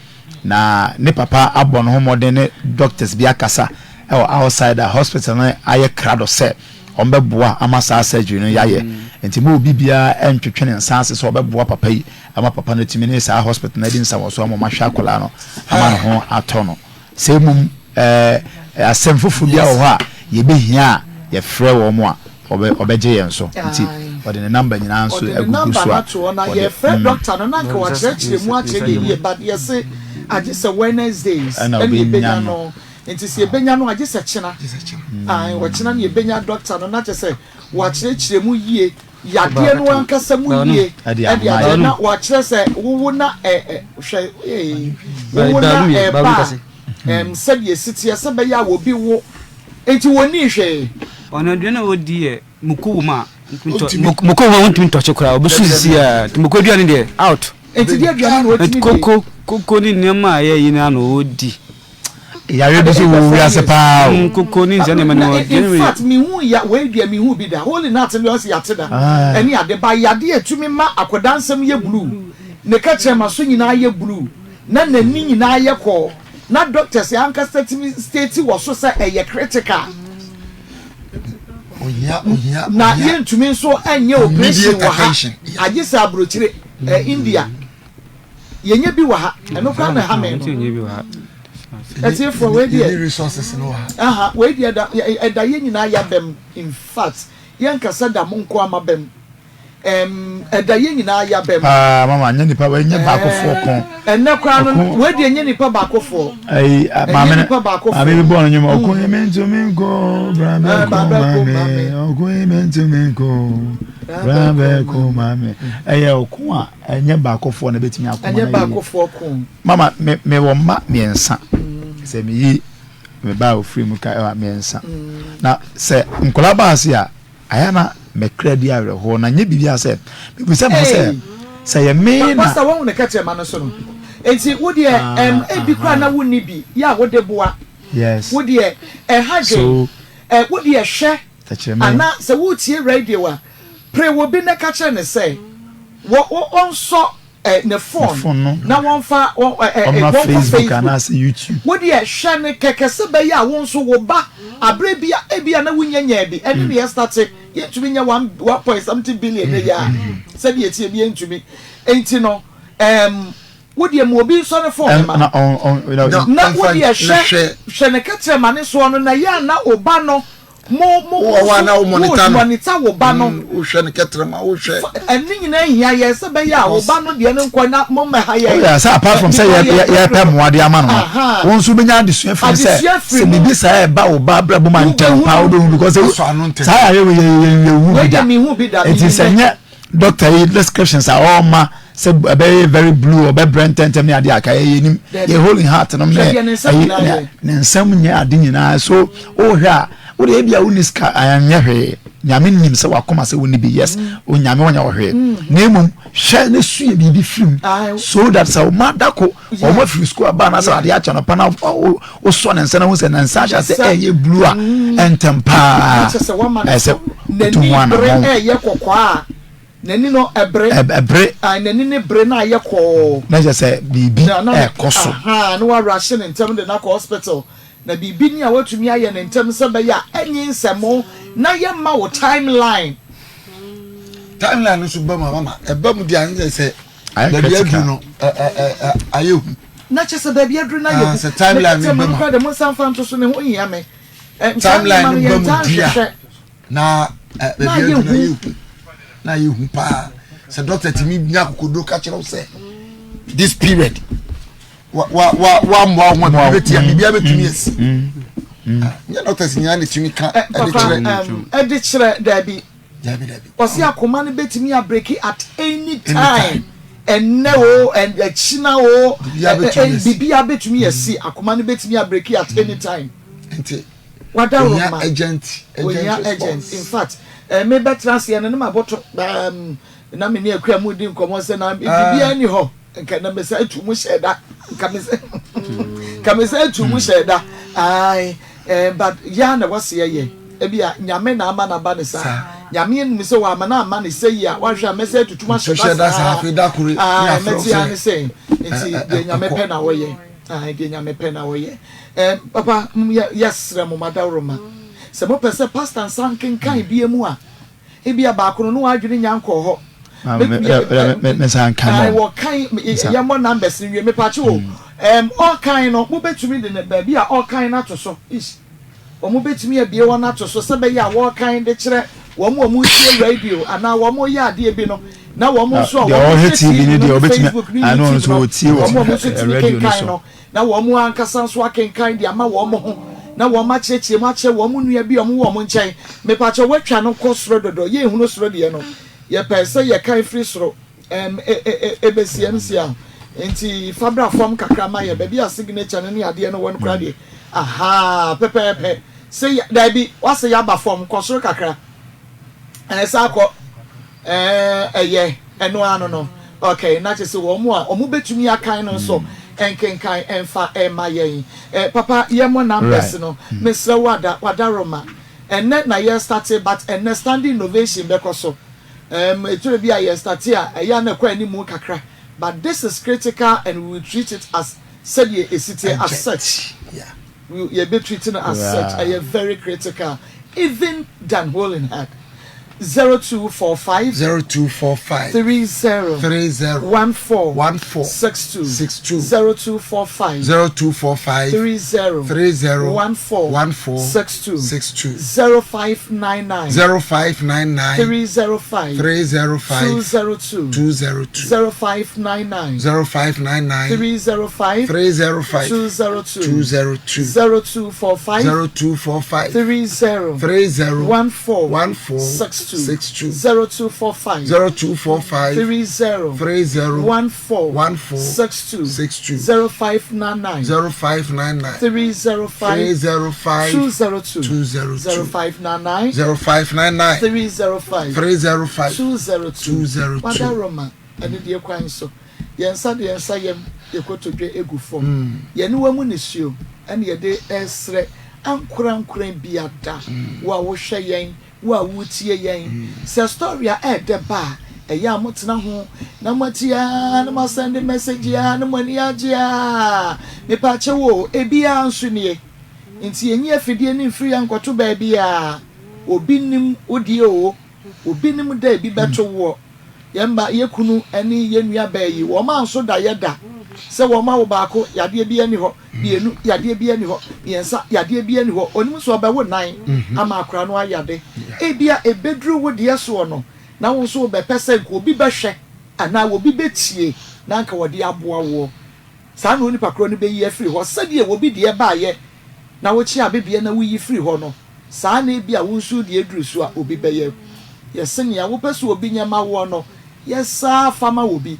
na ne papa abɔ ne ho mmɔden ne doctors bi akasa ɛwɔ outside a hospital no ayɛ krado sɛ Wɔbɛboa ama saa surgery no yayɛ. Nti mo obi biara ntwetwe ne nsa ase sɛ ɔbɛboa papa yi ama papa no atumi ne saa hospital no adi nsawɔsoɔ ama wɔahwɛ akwadaa no ama ne ho atɔ no. Sɛ mmom ɛɛ asɛm foforɔ biara wɔ hɔ a yɛbɛhia a yɛfrɛ wɔn a wɔbɛ wɔbɛgye yɛn so. Nti ɔde ne number nyinaa nso Ɔde ne agugu number so no a ato hɔ na wɔde yɛfrɛ mm. doctor no na anka wakyerɛkyerɛ mu akyerɛ yɛn yie but yɛse agye sɛ Wednesdays Ɛna ɛna ɔbɛnya yɛbɛnya no. no. Nti sɛ yɛbɛnya no a, gye sɛ kyena. Ae, ɔkyena na yɛbɛnya dɔkta no, na kyerɛ sɛ wakyerɛkyerɛ mu yie, yadeɛ no ankasa mu yie, ɛde akyerɛ, na wakyerɛ sɛ wowo na ɛ, ɛ, hwɛ, ee, wowo na ɛba a, ɛm, sɛdeɛ ɛsi teɛ, sɛ ɛbɛyɛ a obi wo, nti wɔnnii hwee. Ɔno aduane a ɔdi yɛ muku wom a muku wom a wontumi ntɔkye koraa obesu sisi a nti muku aduane deɛ out. Nti deɛ aduane na ɔtumi di. Koko koko ne nneɛma a ɛyɛ yi na ɔdi. Yareɛ bi nso wɔ wiase paa o. Mm, koko ne nsa nneɛma no ɔdi. In fact, mehu ya wei deɛ mehu bi da. Holy nut no deɛ ɔsi yate da. Ɛne ade ba yadeɛ etumi ma akwadaa nsɛm yɛ blue. Ne kɛkyerɛma so nyinaa yɛ blue na n'ani nyinaa yɛ kɔɔ. Na doctors ankasa tumi state wɔ so sɛ ɛyɛ critical. Ohia ohia. Na yɛntumi nso nyɛ operation wɔ ha. Agye sɛ aburokyire, eh, India. Yɛnyɛ bi wɔ ha. Ɛno koraa na ɛha me no. Atiefoɔ wei deɛ. Aha wei deɛ ɛda ɛda yɛn nyinaa yabɛm in fact yɛnkasa da mo nko ama bɛm. Ɛm ɛda yɛn nyinaa yabɛm. Paa mama nyɛ nipa wei nyɛ baakofoɔ ko. Ɛnɛ koraa no wei deɛ nyɛ nipa baakofoɔ. Ayi maame no maame bi bɔɔ no nnwom ɔko yi mi ntumi nko bra bɛ ko maame ɔko yi mi ntumi nko bra bɛ ko maame ɛyɛ ɔko a. Ɛnyɛ baakofoɔ na ɛbɛtumi ako ma no Ɛnyɛ ayɛ yie. baakofoɔ ko. Mama, me mewɔ mma mmiɛnsa. Sɛ meyi me ba a ɔfiri mu ka ɛwɔ mmiɛnsa. Na sɛ nkwadaa ba ase a, ayɛ na me kra di awerɛhoɔ na nyɛ biribiara sɛ mebisa me ho sɛ sɛ yɛ me na. Pastor wɔn ne kɛkyɛ ma no so no. Nti wo deɛ ɛm ebi kora na wo ni bi yɛ a wo de boa. Yes. Wo deɛ ɛha dwen. So. Ɛ wo deɛ hwɛ. Tɛkyerɛmɛ. Ana sɛ wo tie radio a. Pere obi na ka kyerɛ no sɛ wɔ wɔ ɔnsɔ ɛ ne phone no na wɔmfa wɔ ɛ ɛ Ɔmmra wɔnkɔ Facebook Facebook. anaasɛ YouTube. Wo deɛ hwɛ no kɛkɛ sɛ ɛbɛyɛ a wo nso wo ba aberɛ bi a ebia na wonnya nyaa bi ɛne ne yɛstate yɛntumi nyɛ one one point something billion nnɛ yi ara sɛdeɛ ɛteɛ bi yɛntumi nti no ɛɛm wo deɛ ma obi nsɔ ne phone ma Na ɔn ɔn na wo deɛ hwɛ hwɛ ne kɛtrɛma ne soɔ no na ɛyɛ a na wo ba no. Mo mo Wowɔ hɔ a na wo monitor no. Monitor wo ba no. Wohwɛ no kɛtrɛma wohwɛ. Ɛne nyinaa hia yɛn sɛ bɛyɛ a wo ba no deɛ no nkɔ na mo mmɛha yɛn. Oh yeah, sɛ apart from sɛ yɛ yɛ pɛ mmoa de ama no no, wo nso wobɛnya adesua firi sɛ sɛ biribi saa ɛba wo ba abrabɔ mu a ntɛm paa wobɛhu because saa yareɛ wei yɛ yɛ yɛ hu bi da. Nti sɛ nyɛ doctor yi descriptions a ɔma sɛ ɛbɛyɛ very blue ɔbɛbrɛ ntɛntɛm ne adeɛ aka yɛ nim yɛ hole in heart nom ne ɛyi ne nsɛm nyɛ ade nyinaa so wohwɛ a wode ebi a wonni sika anyɛ hwee nyame nim sɛ wakoma sɛ wonni bi yes mm. onyame wɔnyɛ wɔ hwee mm. na mmom hwɛ ne su yɛ biribi firim so that sɛ ɔma dako wɔn afiri sukuu aba anaasɛ adeɛ akyɛ no pa na wosɔ ne nsa na ho sɛ ne nsa ahyɛ sɛ ɛyɛ blue a mm. ɛntɛm paa ɛsɛ wotu ho anammɔn. Ɛyɛ kɔkɔɔ a n'ani no ɛbere. Ɛbere. N'ani ne bere na ayɛ kɔɔ. Na kyerɛ sɛ biribi ɛkɔ so. Na warahyɛ ne ntɛm de no akɔ hospital na biribi ni a watumi ayɛ ne ntɛm sɛ bɛyɛ a ɛnye nsɛmo na yɛmma wo timeline. Timeline no nso ba mu a mama ɛba mu deɛ anyɛ sɛ. Baabi aduru no ayɛ hu. Na kyɛ sɛ baabi aduru no ayɛ hu. Sɛ timeline no ba mu. Mekura de mo nsa nfa nto so ne ho hia me. Timeline no ba mu di a na baabi aduru no ayɛ hu. Na ayɛ hu paa. Sɛ doctor tumi nya akokoduro ka kyerɛ wo sɛ this period wa wa wa wa mmoa ho a biribi bɛtia biribi abɛtumi asi. Nyɛ doctors nyinaa na tumi ka ɛde kyerɛ. Ɛde kyerɛ daabi. Ɔse akoma no bɛtumi abreki at any time, ɛnnɛ o, ɛkyina o, biribiara bɛtumi asi, akoma no bɛtumi abreki at any time. Nti, Wada ohia Roma, urgent, ohia urgent urgent. response. In fact, eh, me bɛtena aseɛ no ne mabɔto, um, na me ne akua mu di nkɔmmɔ sɛ na biribiara ni hɔ. Nka na mesa atu mu hyɛ da. Nka mesa nka mesa atu mu hyɛ da. Ae, eh, but ya na wɔse yɛyɛ. Ebi a Nyame na ama na ba ne saa. Nyame anim sɛ wɔama na ama ne sɛ yi a wahwɛ a mɛsɛ atutu mu ahyɛ da saa. Ae, mɛte ya ne sɛ nti deɛ Nyame pɛ na wɔyɛ. Ae, deɛ Nyame pɛ na wɔyɛ. Eh, papa, yɛsrɛ mo madaworoma. Sɛ mopɛ sɛ pastor nsa nkenkan bie mu a, Ebia baako no, na w'adwene nnya nkɔɔ hɔ. Mensa nka mɔ. Wɔkan, yɛmmɔ numbers no wie. Mepakye o. Ɔkan no, mobɛtumi de no baabi a ɔkan no ato so. Ish. Wɔn bɛtumi abie wɔn ato so sɛ bɛyɛ a wɔkan de kyerɛ wɔn a wɔretie radio anaa wɔn reyɛ adeɛ bi no, na wɔn nso a wɔhwɛ TV no ne Facebook ne YouTube no, wɔn a wɔn nso tumi kenkan no. Na wɔn ankasa nso akenkan de ama wɔn ho, na wɔakyerɛkyerɛ mu akyerɛ wɔn nua bi a wɔwɔ wɔn nkyɛn. Mepakyɛw, wɔatwa no kɔ soro dodo. Yɛnhunu soro deɛ no. Yɛpɛe sɛ yɛkan firi soro ɛm e e e ebesi ɛmsi a. Enti fa bra fam kakra ma yɛn, baabi a signature no ne adeɛ no wɔ no koraa deɛ. Ahaa, pɛpɛɛpɛ. Se yɛ, daabi, wase yɛaba fam, kɔ soro kakra. Ɛɛ, san kɔ. Ɛɛ, ɛyɛ, ɛno ara no no. Okay, na kyerɛ sɛ wɔn a wɔbɛtumi akan no nso nkenkan mfa mma yɛn. Eh, papa, yɛmmɔ numbers no. Mesrɛ wo ada, Wadaroma. Ɛnnɛ na yɛrestate, but ɛnnɛ standing innovation bɛkɔ so. Um, ɛtwerɛ bi a yɛrestate a, ɛyɛ a na ɛkɔ animu kakra. But this is critical and we will treat it as sɛdeɛ ɛsi teɛ, as such. We, yɛbɛ treat no as such. Ɛyɛ very critical, even than hole in heart. 0245 0245 30 30 14 14 62 62 0245 0245 30 30 14 14 62 62 0599 0599 305 305 202 202 0599 0599 305 305 202 202 0245 0245 30 30 14 14 62 62 0245 0245 30 30 14 14 62 62 0599 0599 305 305 202 202 0599 0599 305 305 202 202. Wadaroma anidie kwan so. Yɛn nsa de yɛn nsa yam, yɛn kotodwe gu fam. Yɛn aniwa mu nisuo na yɛde resrɛ ankorankorɛ biada, wo a wohwɛ yɛn, wo a woretie yɛn. Sɛ story a ɛɛdɛ ba a, ɛyɛ a motena ho na moatie ara na moasɛnde message ara na mo ani agye ara. Mepaakyɛw o, ebiara nso nie. Nti yɛnyi afidie no mfiri yɛn nkɔto baabiara. Obi nnim wo deɛ o, obi nnim da ebi bɛto woɔ. Yɛn mma, yɛn kunu ne yɛn nua baa yi, wɔn anso da yɛ da. Sɛ wɔma wo baako, yadeɛ biara nni hɔ, mienu, yadeɛ biara nni hɔ, miɛnsa, yadeɛ biara nni hɔ. Onim sɛ ɔbɛwo nan ama akwadaa no ayade. Ebia ɛbɛduru wo deɛ soɔ no, na wo nso wobɛpɛ sɛ nka obi bɛhwɛ anaa obi bɛtie na anka wɔde aboa woɔ. Saa na onipa korɔ no bɛyi afiri hɔ. Sɛdeɛ obi deɛ baeɛ na wokye abebeɛ na woyi firi hɔ no, saa na ebia wo nso wo deɛ duru so a obi bɛyɛ. Yɛ senea wopɛ sɛ obi nyɛ ma woɔ no, yɛ saa fa ma obi.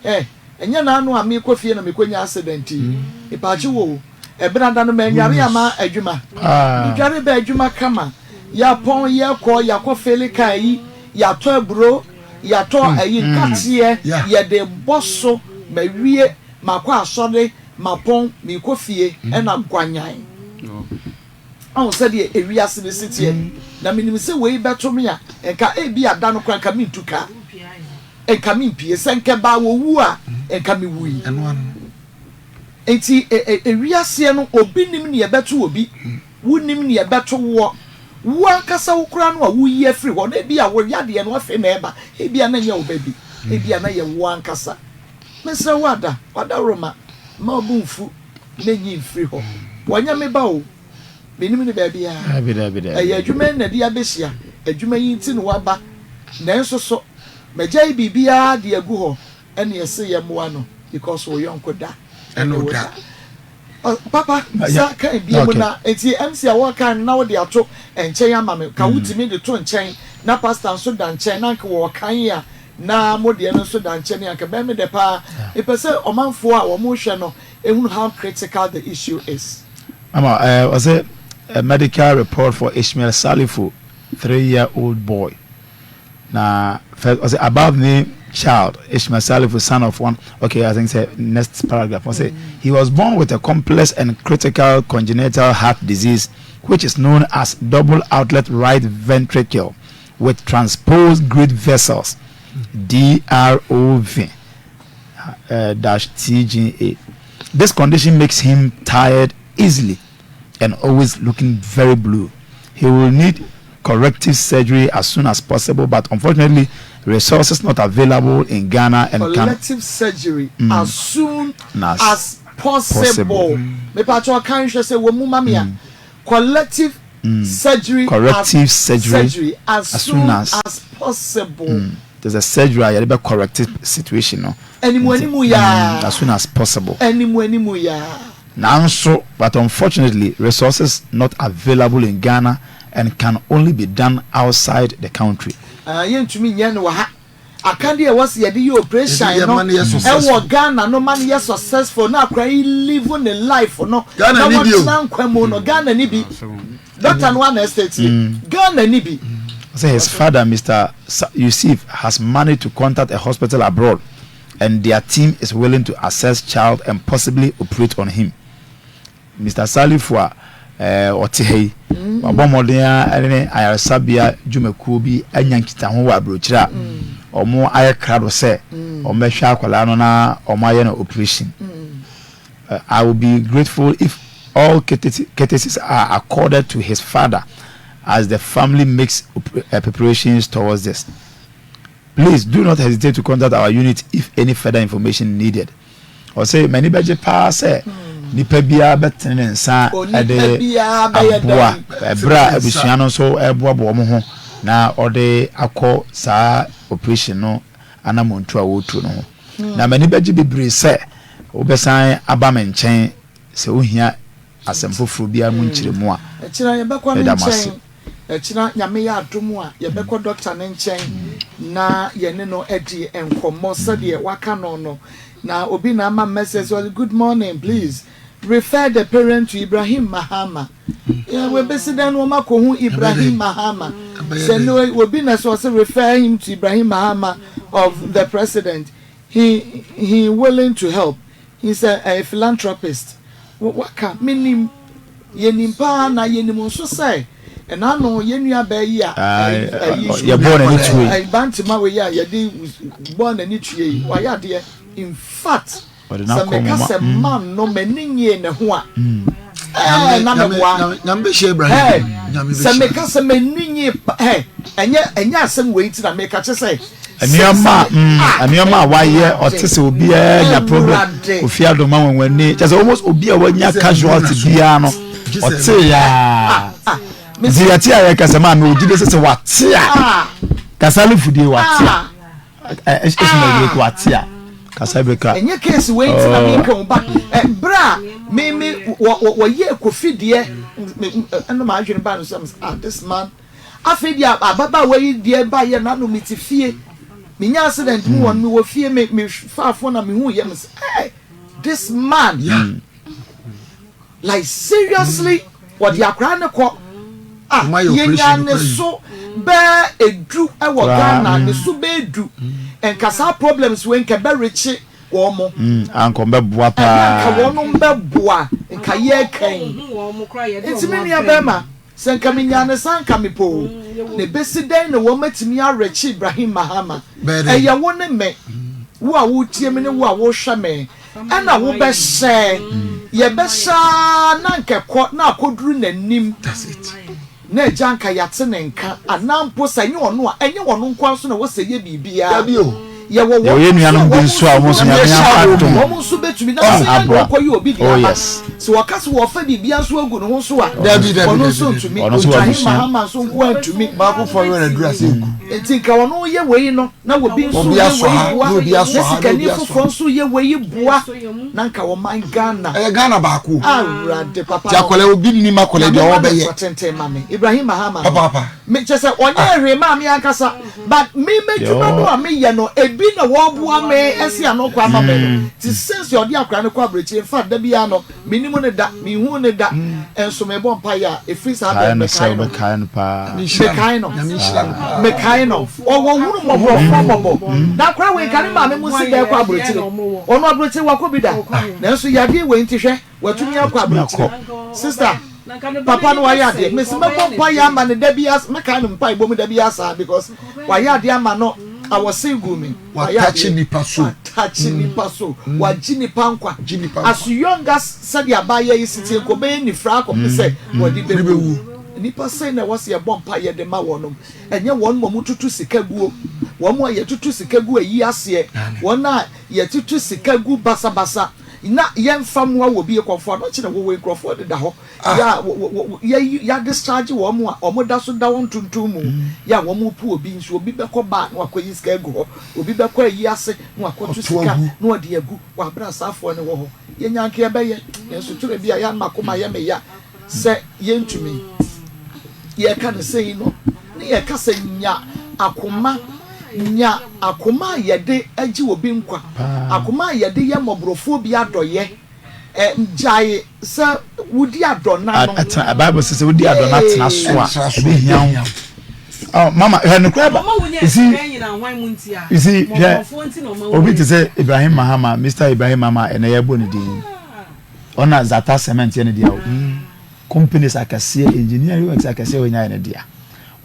Eh, ɛnyɛ naano a meekɔ fie na mekɔnya accident yi. Mepaakye wo o, ɛbenada no mannware amma adwuma. Medware baa adwuma kama. Yɛapɔn, yɛkɔ, yɛakɔ fele car yi, yɛatɔ aburo, yɛatɔ ayi nkateɛ, yɛde bɔ so, mawie, makɔ asɔre, mapɔn, meekɔ fie, ɛna guanyan. Ahu sɛdeɛ ewiase no si teɛ. Na menim sɛ wei bɛto me a, nka ebia da no koraa nka mentu car. Nka mempue. Sɛ nka ɛbaa wɔ wuo a, nka mewui. Enti ewiaseɛ no, obi nim nea ɛbɛto obi. Wonnim nea ɛbɛto woɔ. Wo ankasa wo koraa no a woyi afiri hɔ no, ebia wo yadeɛ no afei na ɛreba. Ebia na ɛnyɛ wo ba bi. Ebia na ɛyɛ wo ankasa. Mesrɛ wo Ada, w'adaworoma, mma wo bo mfu na nyi mfiri hɔ. Wanyɛ me ba o. Mennim no baabiara. Ɛyɛ adwuma yi na ɛde abɛhyia. Adwuma yi nti na waba. Nanso so magyae biribiara de agu hɔ ɛne ɛse yɛmmoa no because wo yɔnko da ɛne wo da. Papa sa kan bie mu na nti MC a wɔkan no na wode ato nkyɛn ama me ka wotumi de to nkyɛn na pastor nso da nkyɛn na anka wɔkan a na mo deɛ no nso da nkyɛn anka bɛn me dɛ paa mepɛ sɛ ɔmanfoɔ a wɔn hwɛ no ehunu how critical the issue is. Ama ɛɛ ɔsɛ a medical report for Ishmael Salifu 3-year-old boy. Na first ɔsɛ above name child Ishmael Salifu son of one okay I think say next paragraph ɔsɛ he was born with a complex and critical congenital heart disease which is known as double outlet right ventricle with transposed great vessels DROV uh, dash TGA. This condition makes him tired easily and always looking very blue. He will need corrective surgery as soon as possible, but unfortunately, resources not available in Ghana and corrective surgery as soon as, as possible. Mepa kan hwɛ sɛ wɔ mu ma me a collective surgery corrective as, surgery, surgery as, as soon as, as possible. There's a surgery a yɛde bɛ correct situation no. Animu animu yaa. As soon as possible. Animu animu yaa. Nanso, but unfortunately, resources not available in Ghana and can only be done outside the country. Ah, yɛntumi nyɛ no wɔ ha. Akadeɛ a ɛwɔ sɛ yɛde yɛ operation no ɛwɔ Ghana no ma no yɛ successful na akora yi live ne life no na wɔtena nkwa mu no Ghana ni bi. Doctor no ana estate Ghana ni bi. Say his father, Mr. Yusuf, has managed to contact a hospital abroad and their team is willing to assess child and possibly operate on him. Mister Salifu a ɔte ha yi, wabɔ mmɔden ara ne ayaresabea dwumakuo bi anya nkitaho wɔ aburokyire a wɔayɛ krado sɛ wɔbɛhwɛ akwadaa no na wɔayɛ no operation. I will be grateful if all courtesies are accorded to his father as the family makes preparations towards this. Please do not hesitate to contact our unit if any further information needed. Ɔse m'ani bɛgye paa sɛ nipa biara bɛtene ne nsa de aboa ɛberɛ a abusua no nso ɛreboaboa wɔn ho na ɔde akɔ saa operation no anamontu a wɔretu no ho. Na m'ani bɛgye bebree sɛ wobɛsan aba me nkyɛn sɛ wohia asɛm foforɔ biara mu nkyerɛmu a. Ɛkyena yɛbɛkɔ ne Meda mo ase. nkyɛn. Ɛkyena Nyame yɛ adom a yɛbɛkɔ dɔkta no nkyɛn na yɛne no adi nkɔmmɔ sɛdeɛ waka no no. Na obi na ama me message sɛ ɔse good morning please refer the parent to Ibrahim Mahama. Yeah, wɔbɛsi dɛn na wɔn akɔhu Ibrahim Mahama? Sɛ no obi na sɛ ɔse refer him to Ibrahim Mahama of the president he he willing to help. He's a a philanthropist. Waka, menim, yɛnim paa na yɛnim nso sɛ ɛna ano yɛn nua baa yi a ɛyi yɛbɔɔ n'ani tue yi, Bantama wei a yɛde bɔɔ n'ani tue yi, wayɛ adeɛ. In fact, sɛ meka sɛ man no m'ani nyee ne ho a, ɛɛ na meboa. Nyame bɛhyia Ibrahim. Sɛ meka sɛ m'ani nyee ɛɛ ɛnyɛ ɛnyɛ asɛm wei nti na meka kyɛ sɛ. Nneɛma nneɛma a wayɛ ɔte sɛ obiara nya problem Kofi Adoma nwanwani kyɛ sɛ almost obi a wanya casualty biara no ɔte yaa nti yɛte a yɛka sɛ maame ogyi de sɛ sɛ wate a kasale fudie wate a ɛsoma bi ko wate a kasa bi ka. Ɛnyɛ case wei nti na meka o but berɛ a me me wɔyɛ Kofi deɛ ɛna m'adwene ba no sɛ ah this man. Afei deɛ ababaawa yi deɛ baeɛ na no mete fie menya accident mu wɔ no mewɔ fie me me faa phone na mehu yɛ me sɛ hey this man yeah. Like seriously wɔde akwaraa no kɔ ah yɛnya ne so bɛɛ edu ɛwɔ Ghana ne so bɛɛ edu nka saa problems wei nka ɛbɛrekye wɔn mo. Anka wɔn bɛboa paa. Ɛna nka wɔn bɛboa nka yɛɛka yi nti me nua bɛrima. Sɛ nka menyaa no saa nka mepɛ oo. Na ɛbɛsi dɛn na wɔatumi arekye Ibrahim Mahama? Ɛyɛ wo ne me, wo a woretie me ne wo a worehwɛ me, ɛna wobɛhyɛ. Yɛbɛhyɛ ara na anka ɛkɔ na akɔduru n'anim na agya anka yɛate ne nka, anaa mpo sɛ ɛnyɛ ɔno a, ɛnyɛ ɔno nko ara nso na ɛwɔ sɛ ɛyɛ biribiara. Yɛwɔ wɔn nuanom bi nso a wɔn nso Nyame adom wɔn nso bɛtumi na sɛ yɛn na wɔkɔyɛ obi deɛ ama sɛ wɔka sɛ wɔfa biribiara nso agu ne ho so a ɔno nso ntumi. Ibrahim Mahama nso nko ara ntumi. Nti nka ɔno yɛ wei no na obi nso yɛ wei boa na sikani foforɔ nso yɛ wei boa na nka ɔman Ghana. Ɛyɛ Ghana baako. Awurade papa no. Ti akwadaa obi nim akwadaa bi a ɔbɛyɛ. Tenten ma me Ibrahim Mahama no. Papaapa. Me kyɛ sɛ ɔnyɛ hwee maa me ankasa but me m'adwuma no a meyɛ no ebi na wɔboa me ɛsi ano kɔ ama me no ti since ɔde akwadaa no kɔ aburokyire in fact da biara no menim no da menhu no da nso mebɔ mpaeɛ a ɛfiri saa bɛn mekae no mekae no paa mekae no mekae no ɔwɔ hunu mmɔborɔfoɔ mmɔbɔ na akwadaa wei nka ne maame mu si dɛn kɔ aburokyire ɔno aburokyire wakɔ bi da nanso yadeɛ wei nti hwɛ Watumi akɔ aburokyire. Sister, papa no wayɛ adeɛ. Mesi mɛbɔ mpaeɛ ama no da biara, mɛkae no mpaebɔ mu da biara saa because wayɛ adeɛ ama no awɔsen guu me. Wayɛ adeɛ. nipa so. Watakye nipa so. Wagye nipa nkwa. As young as sɛdeɛ abaayewa yi si tie nka ɔbɛyɛ nifra akɔpem sɛ wɔde bɛwu. Nnipa sei na ɛwɔ sɛ yɛbɔ mpaeɛ de ma wɔnom. Ɛnyɛ wɔn a wɔtutu sika guo, wɔn a yɛtutu sika gu ayi aseɛ, wɔn a yɛtutu sika gu basabasa. Na yɛnfa mmoa wɔ bi kɔmfoɔ ano kyene wowɔ nkurɔfoɔ deda hɔ yɛ a yɛ yɛ discharge wɔn a wɔn da so da wɔn tuntum mu yɛ a wɔn repu obi nso obi bɛkɔ bar na wakɔyi sika agu hɔ obi bɛkɔ ayi ase na wakɔto sika na ɔde agu wɔ abere a saafoɔ no wɔ hɔ yɛnya nka yɛbɛyɛ nanso twerɛ bi a yɛ ama koma yɛ me ya sɛ yɛntumi yɛka no sɛyi no ne yɛka sɛ nya akoma Nya akoma a yɛde gye obi nkwa, akoma a yɛde yɛ mmɔborɔfoɔ bi adɔeɛ. Gyae sɛ wodi adɔna no. Atena, Bible sɛ sɛ wodi adɔna tena so a, ɛbɛhia wo. Oh, mama, hwɛ no koraa ba. You see, you see, hwɛ, obi te sɛ Ibrahim Mahama, Mr. Ibrahim Mahama, ɛnɛ yɛbɔ ne din. Ɔna Zata Cement yɛ ne dea o. Companies akɛseɛ, engineering works akɛseɛ wɔnya yɛ ne dea.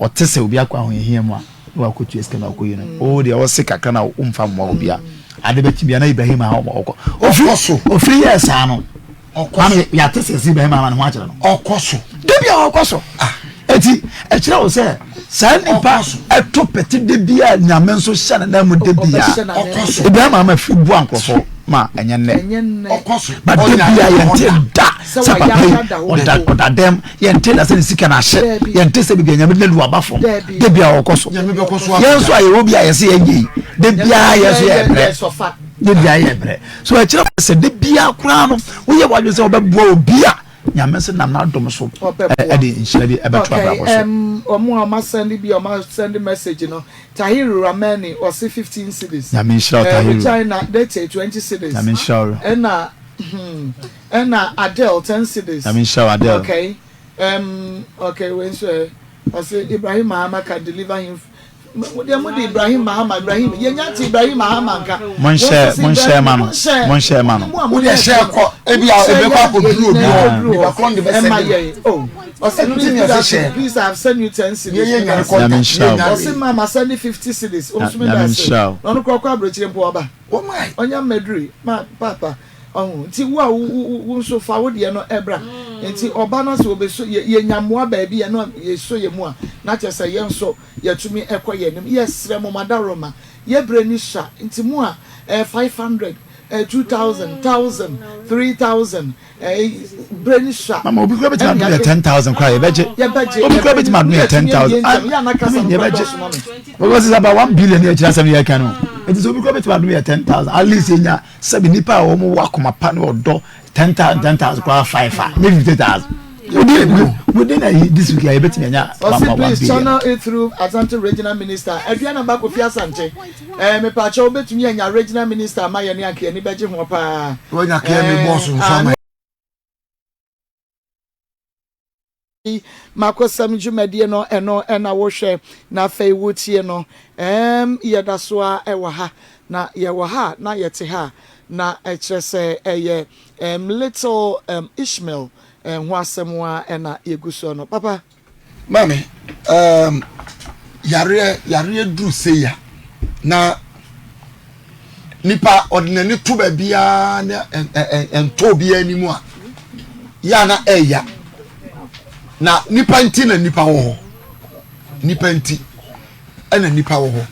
Ɔte sɛ obi akɔ ahohiahia mu a, na wakɔtua sika na wakɔyi no. Oo deɛ ɔse kakra na womfa mmoa obi a, ade bɛkye bia na Ibrahim a ɔkɔ. Ofiri ofiri yɛɛ saa no, maame yɛate sɛ sɛ Ibrahim ama ne ho akyerɛ no. Ɔkɔ so. Da bi a ɔkɔ so. Ah. Eti ɛkyerɛ wo sɛ saa nipa ɛto pɛte da bi a nyame nso hyɛ ne nan mu da bi a Ibrahim ama firi boa nkurɔfoɔ ma ɛnyɛ nnɛ. But da bi a yɛnte da sɛ papa yi ɔda ɔda dɛm. Yɛnte da sɛ ne sika no ahye. Yɛnte sɛ baabi a Nyame de no adu waba fam. Da biara ɔkɔ so. Yɛn nso a yɛwɔ bi a yɛsɛ yɛnyɛ yi, da biara yɛn nso yɛ brɛ. Da biara yɛ brɛ. So ɛkyerɛ sɛ da biara koraa no woyɛ w'adwene sɛ wɔbɛboa obi a Nyame nso nam n'adom so ɛde nhyira bi ɛbɛto abrabɔ so. Ɔmo a ɔmo asɛnde bi a ɔmo asɛnde message no, Tahiru Ramani ɔse 15 cedis. Nyame nhyira wo Tahiru. Regina Dete 20 cedis. Nyame nhyira wo. Ɛna hmm. Ɛna Adele 10 cedis. Nyame nhyira wo Adele. Okay um okay wei nso ɛ ɔse Ibrahim Mahama can deliver him mo deɛ mo de Ibrahim Mahama Ibrahim yɛnya te Ibrahim Mahama nka. Monhyɛ monhyɛ ma no monhyɛ ma no. Wo deɛ hyɛ kɔ ebi a ebe kɔ akɔduru obi hɔ nipa korɔ de bɛsɛ ɛma yɛ oh ɔse please good afternoon please I have sent you 10 cedis. Yɛ yɛ nyane kɔnta. Nyame nhyira wo. Ɔse mama send 50 cedis ɔnso mi da ase na ɔno korɔ kɔ aburokyire mpo ɔba ɔnya mmɛduri ma papa. Ɔho nti wo a wo nso fa wo deɛ no bra. Nti ɔba no sɛ ɔbɛsɔ yɛ yɛnya mmoa baabi a na yɛsɔ yɛn mu a na kyerɛ sɛ yɛn nso yɛtumi kɔ yɛn anim. Yɛsrɛ mo madaworoma yɛ berɛ ni sua nti mo a ɛyɛ 500, ɛyɛ 2000, 1000, 3000 ɛɛ berɛ ni sua. Mama obi kura bɛtumi adom yɛ 10,000 koraa yɛbɛgye. Yɛbɛgye. Obi kura bɛtumi adom yɛ 10,000. Yɛ anakasa no kura dɔɔso ma me. Because it's about 1 billion yɛ kyerɛ asɛm yɛ ka no. Nti sɛ obi kura bɛtumi adom yɛ 10,000 at least yɛnya sɛbi nipa a wɔn wɔ akoma pa ne ɔdɔ 10,000 10,000 koraa five a ne 50,000. Within within a this week a yɛbɛtumi anya one Ɔsi one please billion. channel it through Asante regional minister Aduana ba Kofi Asante eh, mepaakyɛw wobɛtumi anya regional minister ama yɛne anka yɛni bɛgye ho paa Wanya kɛ me eh, bɔs nso ah, ama ne Makosɛm dwumadie no ɛno ɛna wohwɛ na afei wotie no ɛɛm yɛda so ara ɛwɔ ha na yɛwɔ ha a na yɛte ha a na ɛkyerɛ sɛ ɛyɛ ɛɛm little ɛɛm Ishmael ɛɛ ho asɛm ara ɛna yɛgu soɔ no papa. Maame, um, yareɛ yareɛ duru sei a na nipa ɔde n'ani to baabiara na ɛntɔ obiara anim a yɛ a na ɛya na nipa nti na nipa wɔ hɔ nipa nti ɛna nipa wɔ hɔ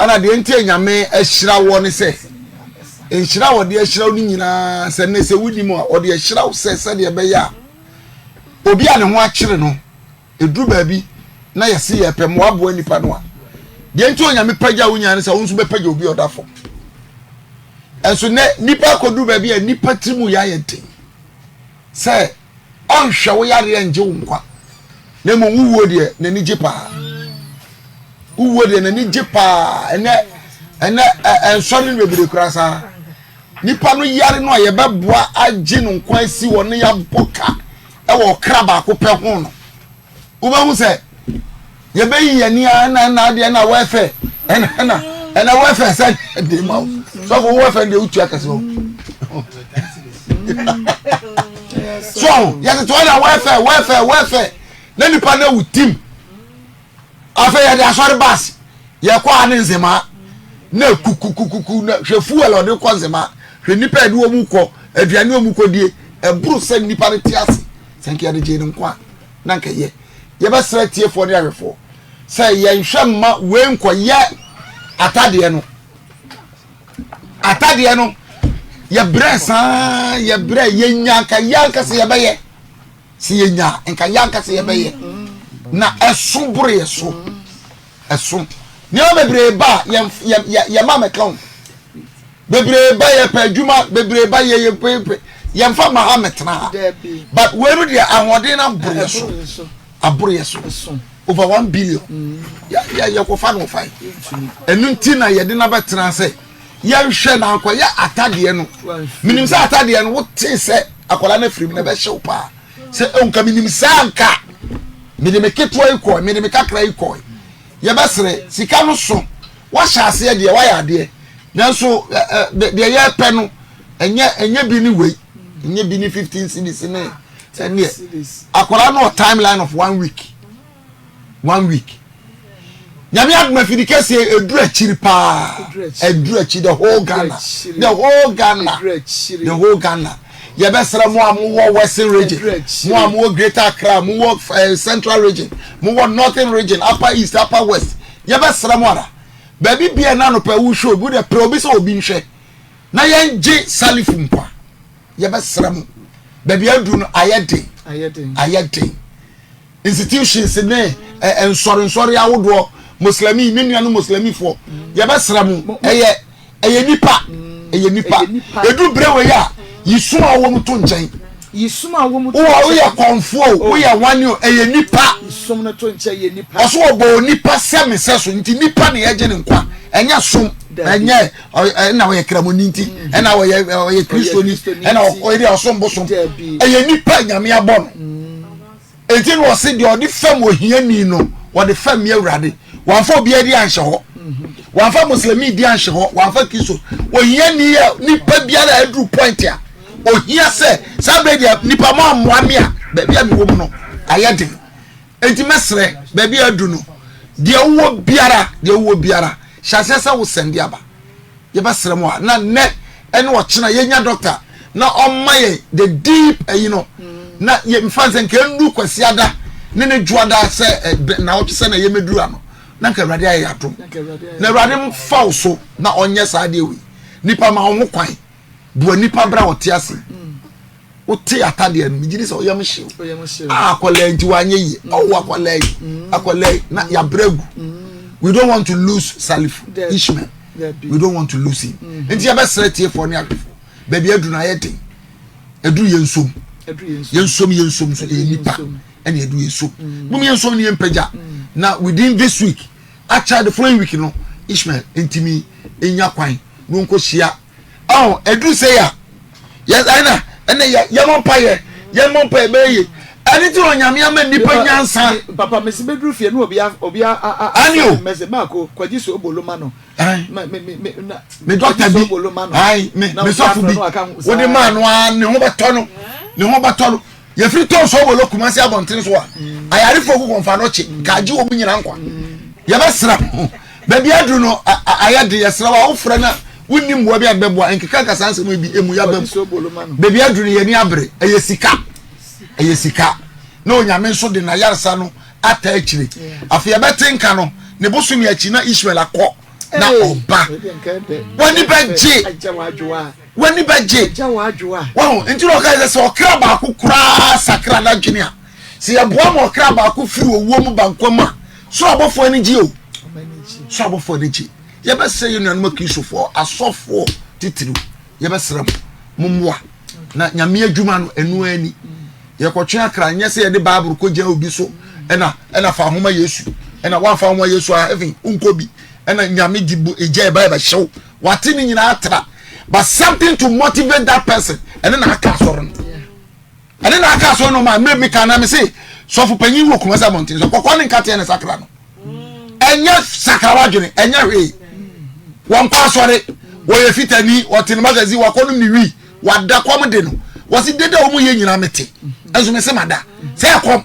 ɛna deɛ nti anyame ahyira wɔ ne sɛ nhyira a wɔde ahyira wo no nyinaa sɛ ne sɛ wodi mu a ɔde ahyira wo sɛ sɛdeɛ ɛbɛyɛ a obi a ne ho akyere no Ɛduru baabi na yɛse yɛpɛ mmoa aboa nipa no a, deɛ nti Onyame pagya wo nyinaa ne sɛ wo nso bɛpagya obi a ɔda fam. Ɛnso nɛ nipa akɔduru baabi a nipa tiri mu yɛ ayɛ den sɛ ɔnhwɛ wo yareɛ ngye wo nkwa na mmom wowuo deɛ n'ani gye paa. Wowuo deɛ n'ani gye paa. Ɛnɛ ɛnɛ ɛnsɔre no bebree koraa saa. Nipa no yare no a yɛbɛboa agye no nkwa asi hɔ ne yɛabɔ ka wɔ ɔkra baako pɛ ho no, wobɛhu sɛ yɛbɛyi yɛn ani a ɛna ɛna adeɛ ɛna wɛfɛ ɛna ɛna ɛna wɛfɛ sɛ ɛde ma wo sɔfo wɛfɛ deɛ wotua kɛse o so yɛtete hɔ na wɛfɛ wɛfɛ wɛfɛ na nipa no awu tim. Afei yɛde asɔre bus yɛkɔ a ne nzemaa na kukukukuku na hwɛ fuel ɔde kɔ nzemaa hwɛ nipa yɛde wɔn kɔ aduane wɔn kɔ die ɛboro sɛ nipa no te ase sɛ nka yɛde gyee ne nko a na nka yɛ yɛbɛsrɛ tiefoɔ ne ahwɛfoɔ sɛ yɛnhwɛ mma wei nkɔyɛ atadeɛ no atadeɛ no yɛbrɛ saa yɛbrɛ yɛnya nka yɛ ankasa yɛbɛyɛ Sɛ yɛnya a, nka yɛ ankasa yɛbɛyɛ. Na ɛso boro yɛ so. Ɛso. Nneɛma bebree ba a yɛma mɛka ho. Bebree ba yɛpɛ adwuma, bebree ba yɛ yɛ yɛmfa ma ha mɛtena ha. But wei no deɛ ahoɔden no aboro yɛ so. Aboro yɛ so. Over 1 billion. Yɛkɔfa no ɔfa yi. Ɛno nti na yɛde no abɛtena sɛ yɛnhwɛ na ankɔyɛ atadeɛ no. Menim sɛ atadeɛ no wote sɛ akwadaa no afiri mu na ɛbɛhyew paa sɛ ɛwɔ nka menim saa nka mede me ketewa yi kɔe mede me kakra yi kɔe yɛbɛsrɛ sika no so wahyɛ aseɛ deɛ wayɛ adeɛ nanso deɛ yɛpɛ no ɛnyɛ ɛnyɛ bi ne wei ɛnyɛ bi ne 15 cedis ne ɛneɛ akwadaa no wɔ timeline of one week one week nyame adom afidi kɛseɛ ɛduru akyiri paa ɛduru akyiri the whole Ghana the whole Ghana the whole Ghana yɛbɛsrɛ mo a mowɔ western region mo a mowɔ greater Accra mowɔ eh, central region mowɔ northern region upper east upper west yɛbɛsrɛ mo ara baabi bia na anɔpɛ wohwɛ obi wode pɛ obi sɛ obi nhwɛ na yɛngye salifo nkwa yɛbɛsrɛ mo baabi aduru no ayɛ den ayɛ den Institutions ne nsɔre nsɔre ahodoɔ, Moslɛmi, me nuanom Moslɛmifoɔ, yɛbɛsrɛ mo, ɛyɛ ɛyɛ nipa, ɛyɛ nipa. Edu berɛ wei a, yi som a wɔwɔ mu to nkyɛn. Yi som a wɔwɔ mu to Wowɔ nkyɛn. woyɛ kɔnfoɔ o, woyɛ wane o, ɛyɛ nipa. Yi som no to nkyɛn, yɛ nipa. Ɔso ɔbɔɔ nipa sɛ me sɛ so, nti nipa na yɛgye ne nkwa, ɛnyɛ som, ɛnyɛ ɛna ɔyɛ kramoni nti, ɛna ɔyɛ ɔyɛ kristoni, ɛna ɔyɛ deɛ ɔsom bosom, ɛyɛ nipa Nyame abɔ no. Enti na ɔse deɛ ɔde fɛm ohiani no, ɔde fɛm me Awurade. Wamfa obiara di anhyɛ hɔ. Wamfa Muslimi di anhyɛ hɔ. Wamfa Kristo. Ohiani yɛ nipa biara a aduru point a ohia sɛ saa bere deɛ nipa mo ammoa me a baabi a mewɔ mu no ayɛ den. Enti mɛsrɛ baabi a adu no deɛ wowɔ biara deɛ wowɔ biara hyɛ aseɛ sɛ wo sɛnde aba. Yɛbɛsrɛ mo a na nnɛ ɛne ɔkyena yɛnya doctor na ɔmma yɛn the deep ayi no. Na yɛ mfa nsɛ nka ɛndu Kwasiada ne ne Dwoada sɛ naawɔtwe sɛ na yɛmɛduru ano na nka Awurade ayɛ yɛadom. Na Awurade mfa wo so na ɔnyɛ saa adeɛ wei. Nipa ma wo ho kwan. Boa nipa berɛ a ɔte ase. Wote atadeɛ no, megye di sɛ ɔyam hyew. Ah, akwadaa nti wanyɛ yie. Ɔwɔ akwadaa yi, akwadaa yi, na yɛabrɛ agu. We don't want to lose Salifu Ishmael. We don't want to lose him. Nti yɛbɛsrɛ tiefoɔ ne ahwɛfoɔ. Baabi aduru no ayɛ den. Aduru yɛn nsom. Yɛn nsom yɛn nsom nso ɛyɛ nipa ɛna aduru yɛn nsom. Mom yɛn nsom ne yɛn mpagya. Na within this week, akyɛ the following week no, Ishmael ntumi nya kwan na ɔnkɔ hyia. Ɔn aduru sɛ ya yɛ ɛna ɛna yɛ yɛmɔ mpa yɛ yɛmɔ mpa yɛ bɛyɛ yie. Ɛne ti onyame ama nipa nyansa. Papa mesi bɛduru fie no obi obi a a a mɛsɛ maako kwagye so obolo ma no. Me dɔkta bi ayi me me sɔfo bi wode maa no ara ne ho bɛtɔ no ne ho bɛtɔ no yɛfiri tɔn so wɔ Kumasi abɔnten so a mm. ayarefoɔ gu kɔnfa no kye mm. kaagye wɔn nyina nkwa mm. yɛbɛsrɛ ho baabi aduru no ayɛ de yɛsrɛ wa wofrɛ na wonni mmoa bi a bɛboa nkeka nkasa nsɛm bi emu yaba mu baabi aduru no yɛni abere ɛyɛ sika ɛyɛ sika na onyame nso de n'ayaresa no ata akyire. Afei ɛbɛte nka no, ne bosome akyi na Ishmael akɔ na ɔba. W'ani bɛgye. W'ani bɛgye. Wahu, nti na ɔka sɛ sɛ ɔkra baako koraa sakra n'adwene a, sɛ yɛboa ma ɔkra baako firi owuo mu ba nkwa mu a, soro abɔfoɔ ani gye o. Soro abɔfoɔ ani gye. Yɛbɛsrɛ yɛn nuanom akristofoɔ, asɔfoɔ titiriw, yɛbɛsrɛ mo, mommoa na Nyame adwuma no ɛno ani. Yɛkɔtwe akra nyɛ sɛ yɛde Bible kɔgyina obi so ɛna ɛna fa ho ma Yesu ɛna woamfa ho ma Yesu a heaven wonkɔ bi ɛna Nyame de bu egya ɛba ɛbɛhyew wate ne nyinaa tra but something to motivate that person ɛne na aka asɔre no ɛne na aka asɔre no ma mmerɛ mi kan na me se sɔfo panyin wɔ Kumasi abɔnten so kɔkɔɔ ne nkateɛ ne sakra no ɛnyɛ sakra wadwene ɛnyɛ hwee wɔnkɔ asɔre wɔyɛ fitani wɔte ne magazine wakɔnom ne wii wada kɔm de no wɔsi dede a wɔn yɛ nyinaa mete nso mese mada sɛ ɛkɔm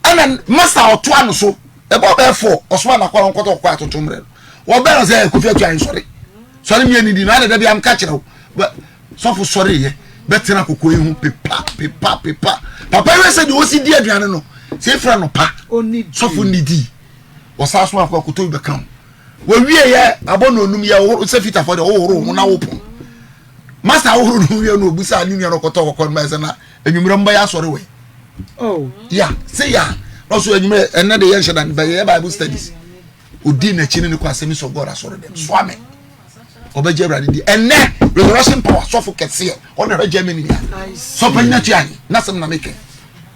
ɛna masa ɔtoa no so ɛbɔ bɛɛ fɔ ɔsoma na kɔrɔ nkɔtɔ kɔkɔ atoto mmerɛ no wɔbɛn no sɛ kofi atu ayɛ sɔre sɔre mmienu ni di no adada bi amka kyerɛ wo sɔfo sɔre yɛ bɛtena koko yi ho pepa pepa pepa papa yi sɛ deɛ ɔsi di aduane no sɛ efura no pa sɔfo ni di wɔsan so akɔ akoto bi bɛka ho Wɔwie yɛ abɔ na onum yɛ ɔhoro sɛ fitafoɔ deɛ ɔhohoro ho na wopɔn. Master ahohoro no wie no obusa ne nua no kɔtɔ kɔkɔ no bɛyɛ sɛ na enwummerɛ mbɛyɛ asɔre wɛ. Oh. Ya sɛ ya na ɔso enwummerɛ ɛnɛ de yɛ nhyɛ da bɛyɛ Bible studies. Odi n'akyi ne ne kɔ Assemblies of God asɔre dɛm soa me. Ɔbɛgye awurade di ɛnɛ resurrection power sɔfo kɛseɛ ɔna hwɛ Germany ya. Sɔpɛ nyina tua ahe n'asɛm na mekɛ.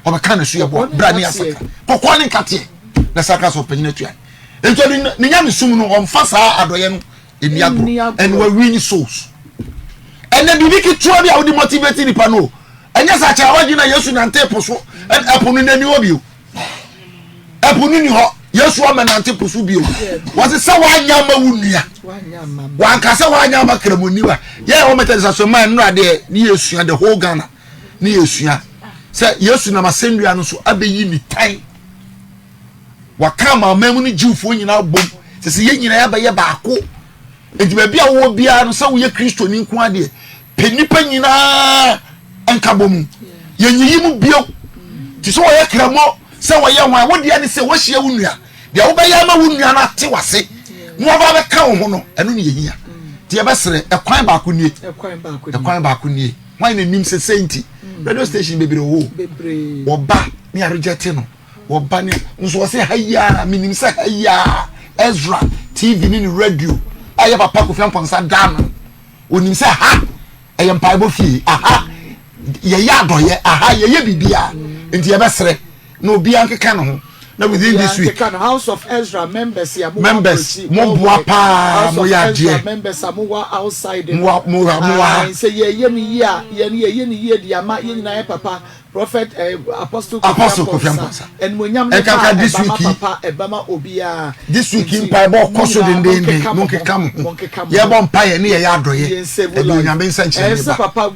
Ɔbɛka ne so yɛ boa bra ne asakra kɔkɔɔ ne nkateɛ na sakra sɔpɛ nyina tua ahe. Nti ɔde ne nyamesom no ɔmfa saa adɔyɛ no ɛni agorɔ and wa win souls. Ɛnɛ biribi ketewa bi a wode motivate nipa no ɛnyɛ sɛ akyɛ awadwe na Yesu nante po so ɛpo no n'ani hɔ bio ɛpo no ni hɔ Yesu ama nante po so bio wɔse sɛ woanyɛ ama wo nua wanka sɛ woanyɛ ama kramoni wa yɛ wɔ Methodist asɔmma nnora deɛ ne yɛsua the whole Ghana ne yɛsua sɛ Yesu nam asɛnnua no so abɛyi ne tan Waka amanaman mu ne Jewfoɔ nyinaa bom sɛ sɛ yɛn nyinaa yɛabɛyɛ baako. Enti baabi a wowɔ biara no, sɛ woyɛ Kristoni nko ara deɛ, pɛ nnipa nyinaa nkabɔ mu. Yɛnyiyi mu bio. Te sɛ wɔyɛ kramo, sɛ wɔyɛ hwan, wo deɛ ne sɛ woahyia wo nua. Deɛ wobɛyɛ ama wo nua no ate w'ase na waba abɛka wo ho no, ɛno ne yɛhia. Nti yɛbɛsrɛ, ɛkwan baako nie. Ɛkwan baako nie. Hwan na nim sɛ sɛ nti radio station bebree wɔ hɔ. Wɔba ne arejɛte no. Wɔba ne nso wɔsɛ ha yi ara menim sɛ ha yi ara Ezra TV ne ne radio a yɛ papa Kofi Amponsah da no onim sɛ ha ɛyɛ mpaebɔ fie aha yɛyɛ adɔyɛ aha yɛyɛ biribiara nti yɛbɛsrɛ na obiara nkeka ne ho na within this week House of Ezra members ya mo members mo boa paa mo yɛ adeɛ members a mo wɔ outside mo mo mo ha sɛ yɛyɛ ne yie a yɛn yɛyɛ ne yie de ama yɛn nyinaa yɛ papa Prophet eh, Apostle Apostle Kofi Amponsah. Animuonyam ne ba this ɛba week ma papa ɛba ma obiara. This week yi mpaebɔ kɔ so dendenden. Monkeka mo ho. Yɛbɔ mpaeɛ ne yɛyɛ adɔyɛ. Ɛde Onyame nsɛnkyerɛnne ba. Ɛsɛ papa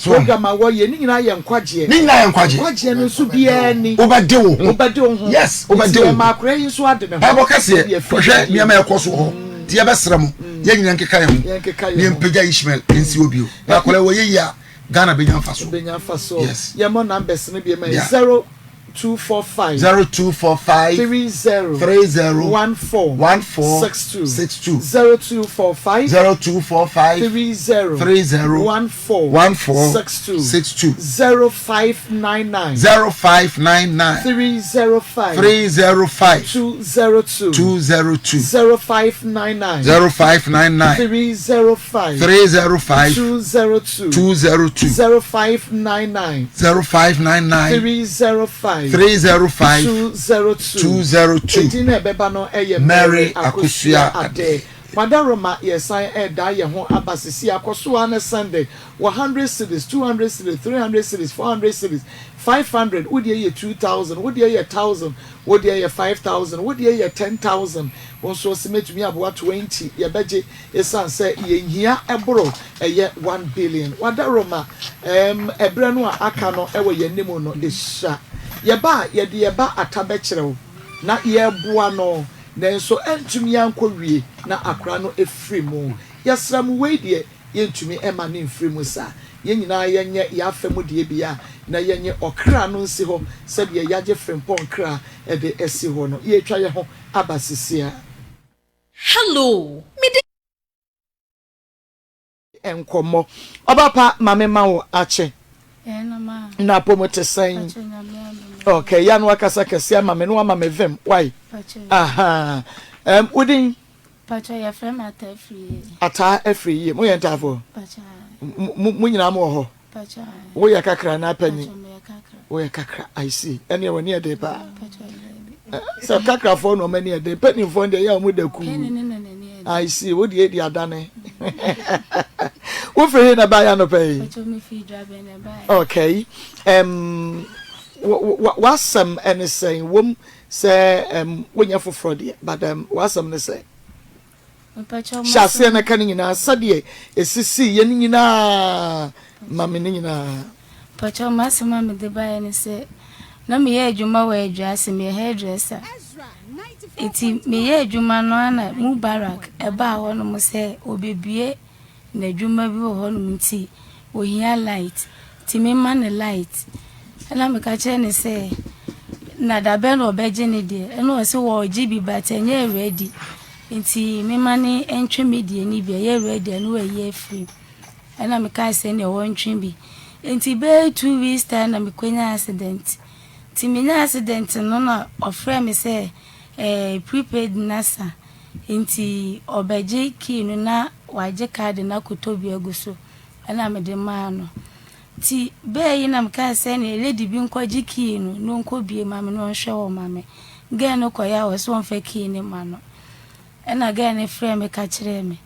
program a wɔyɛ ne nyinaa yɛ nkwagyeɛ. Ne nyinaa yɛ nkwagyeɛ. Nkwagyeɛ no nso biara ni. Wobɛde wo ho. Wobɛde wo ho. Yes, wobɛde wo ho. Nti ɛma akora yi nso ade ne ho. Mpaebɔ kɛseɛ. Kɔhwɛ nneɛma ɛkɔ so hɔ. Nti yɛbɛsrɛ mo. Yɛn nyinaa nkeka yɛn ho. Ne yɛmpagya Ishmael nsi hɔ bio. Na akwadaa wɔ yɛ yie a. Ghana bɛnya mfasoɔ. Bɛnya mfasoɔ. Yes. Yɛmmɔ numbers no bi ma yɛ. Yeah. 0245. 0245. 30. 30. 14. 14. 62. 62. 0245. 0245. 30. 30. 14. 14. 62. 62. 0599. 0599. 305. 305. 202. 202. 0599. 0599. 305. 305. 202. 202. 0599. 0599. 305. 305. 202. 202. Edin a ɛbɛba no yɛ Mary Akosua Ade. Madaroma yɛsan ɛda yɛn ho aba sisi akɔ so ara ne Sunday wɔ 100 cedis, 200 cedis, 300 cedis, 400 cedis, 500, wo deɛ yɛ 2000, wo deɛ yɛ 1000, wo deɛ yɛ 5000, wo deɛ yɛ 10000, wo nso ɔse mɛtumi aboa 20, yɛbɛgye esiane sɛ yɛn hia ɛboro ɛyɛ 1 billion. Wadaroma ɛɛm ɛberɛ no a aka no ɛwɔ yɛn anim no ɛsua. Yɛba a yɛde yɛn ba Atta bɛkyerɛ wo na yɛreboa no nanso antumi ankɔ wie na akora no afiri mu. Yɛsrɛ mo wei deɛ yɛntumi mma no mfiri mu saa. Yɛn nyinaa yɛnyɛ yɛn afa mu deɛ bi a na yɛnye ɔkra no nsi hɔ sɛdeɛ yɛagye frempɔn kra de asi hɔ no. Yɛretwa yɛn ho aba sisiaa. Hello, me din. Nkɔmmɔ. Ɔba pa ma me ma wo akye. Na apɔmu te sɛn? Okay, ya no akasa kɛse ama me no ama me vim. Why? Aha. Um, wo din? Pacho yɛfrɛ me Ataa afiri yie. Ataa afiri yie. Mo yɛ ntaafoɔ? Pacho. Mo nyinaa mo wɔ hɔ? Pacho. Woyɛ kakra na apanyin? Pacho meyɛ kakra. Woyɛ kakra. I see. Ɛne wɔ ne yɛ den paa. Pacho. Sɛ kakrafoɔ na ɔmo ani yɛ den. Mpanimfoɔ deɛ yɛ a ɔmo da kuu. Panyin ne na n'ani yɛ den. I see. Wo deɛ edi adane. Wofiri he na baeɛ anɔpa yi? Pacho mefiri Dwaben na ɛbaeɛ. Okay. Um, w'asɛm ɛne sɛn? Wom sɛ um, wonyɛ foforɔ deɛ, but um, w'asɛm ne sɛn? Hyɛ aseɛ na ka ne nyinaa sɛdeɛ ɛsisii yɛ no nyinaa ma me ne nyinaa. Mpakyɛw m'asɛm a mede baeɛ ne sɛ na meyɛ adwuma wɔ Adwuase, meyɛ hairdresser. Nti meyɛ adwuma no ara na Mubarak ɛbaa hɔnom sɛ ɔbɛbue n'adwuma bi wɔ hɔnom nti ɔhia light nti memma no light. Ɛna meka kyerɛɛ no sɛ na da bɛn na ɔbɛgye ne deɛ, ɛna ɔse ɔregye bi but ɛnyɛ ready nti memma no ntwe me deɛ no bi, ɛyɛ ready a na wayi afiri mu. Ɛna mekae sɛ neɛ wɔntwe bi. Nti bɛyɛ 2 weeks time na mekɔnya accident. Nti menya accident no na ɔfrɛɛ me sɛ eh, prepaid no asa nti ɔbɛgye key no na wagye card no akɔtɔ bi agu so. Ɛna mede maa no. Nti bɛɛ yi na mekae sɛ neɛ lady bi nkɔgye key no na ɔnkɔbie ma me na ɔnhwɛ wɔ ma me. Girl no kɔyɛ a ɔsɛ ɔmfa key no ma no. Ɛna girl no frɛɛ me ka kyerɛɛ me.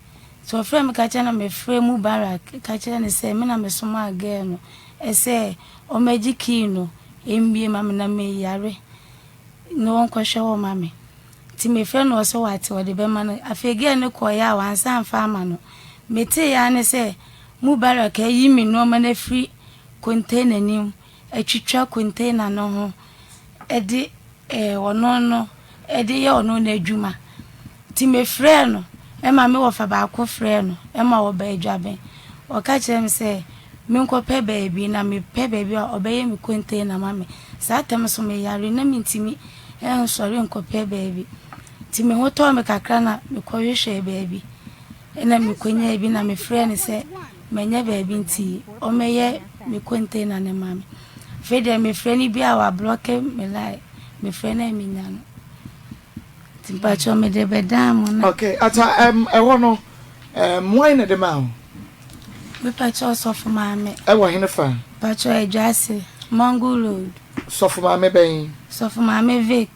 Nti ɔfrɛɛ me ka kyerɛɛ na mefrɛɛ Mubarak ka kyerɛɛ no sɛ me na mesomaa girl no sɛ ɔmmɛgye key no mmue ma me na meyare na ɔnkɔhwɛ hɔ ma me. Nti mefrɛ no ɔse wate ɔde bɛma no. Afei girl no kɔeɛ a wansan amfa ama no. Meteeɛ ara ne sɛ Mubarak ayi me nnoɔma no afiri container no mu atwitwa container no ho de ɔno no de yɛ ɔno n'adwuma. Nti mefrɛɛ no ma me wɔfa baako frɛɛ no ma ɔbaa Adwaben. Ɔka kyerɛɛ me sɛ menkɔpɛ baabi na mepɛ baabi a ɔbɛyɛ me container ma me. Saa tam nso meyare na mentumi nsɔre nkɔpɛ baabi. Nti me ho tɔɔ me kakra na mekɔhwehwɛɛ baabi na mekɔnyaa bi na mefrɛɛ no sɛ manya baabi nti ɔmmɛyɛ me container no ma me. Afei deɛ mefrɛ no bi a wablɔke me line, mefrɛ no a mennya no. Nti mpakyɛw mede bɛdan mo na. Okay, ata um, ɛhɔ no um, hwan na ɛde maa wo? Mepakyɛw sɔfo maame. Ɛwɔ hene fa? Mpakyɛw Adwase, Mango Road. Sɔfo maame bɛn? Sɔfo maame Vic.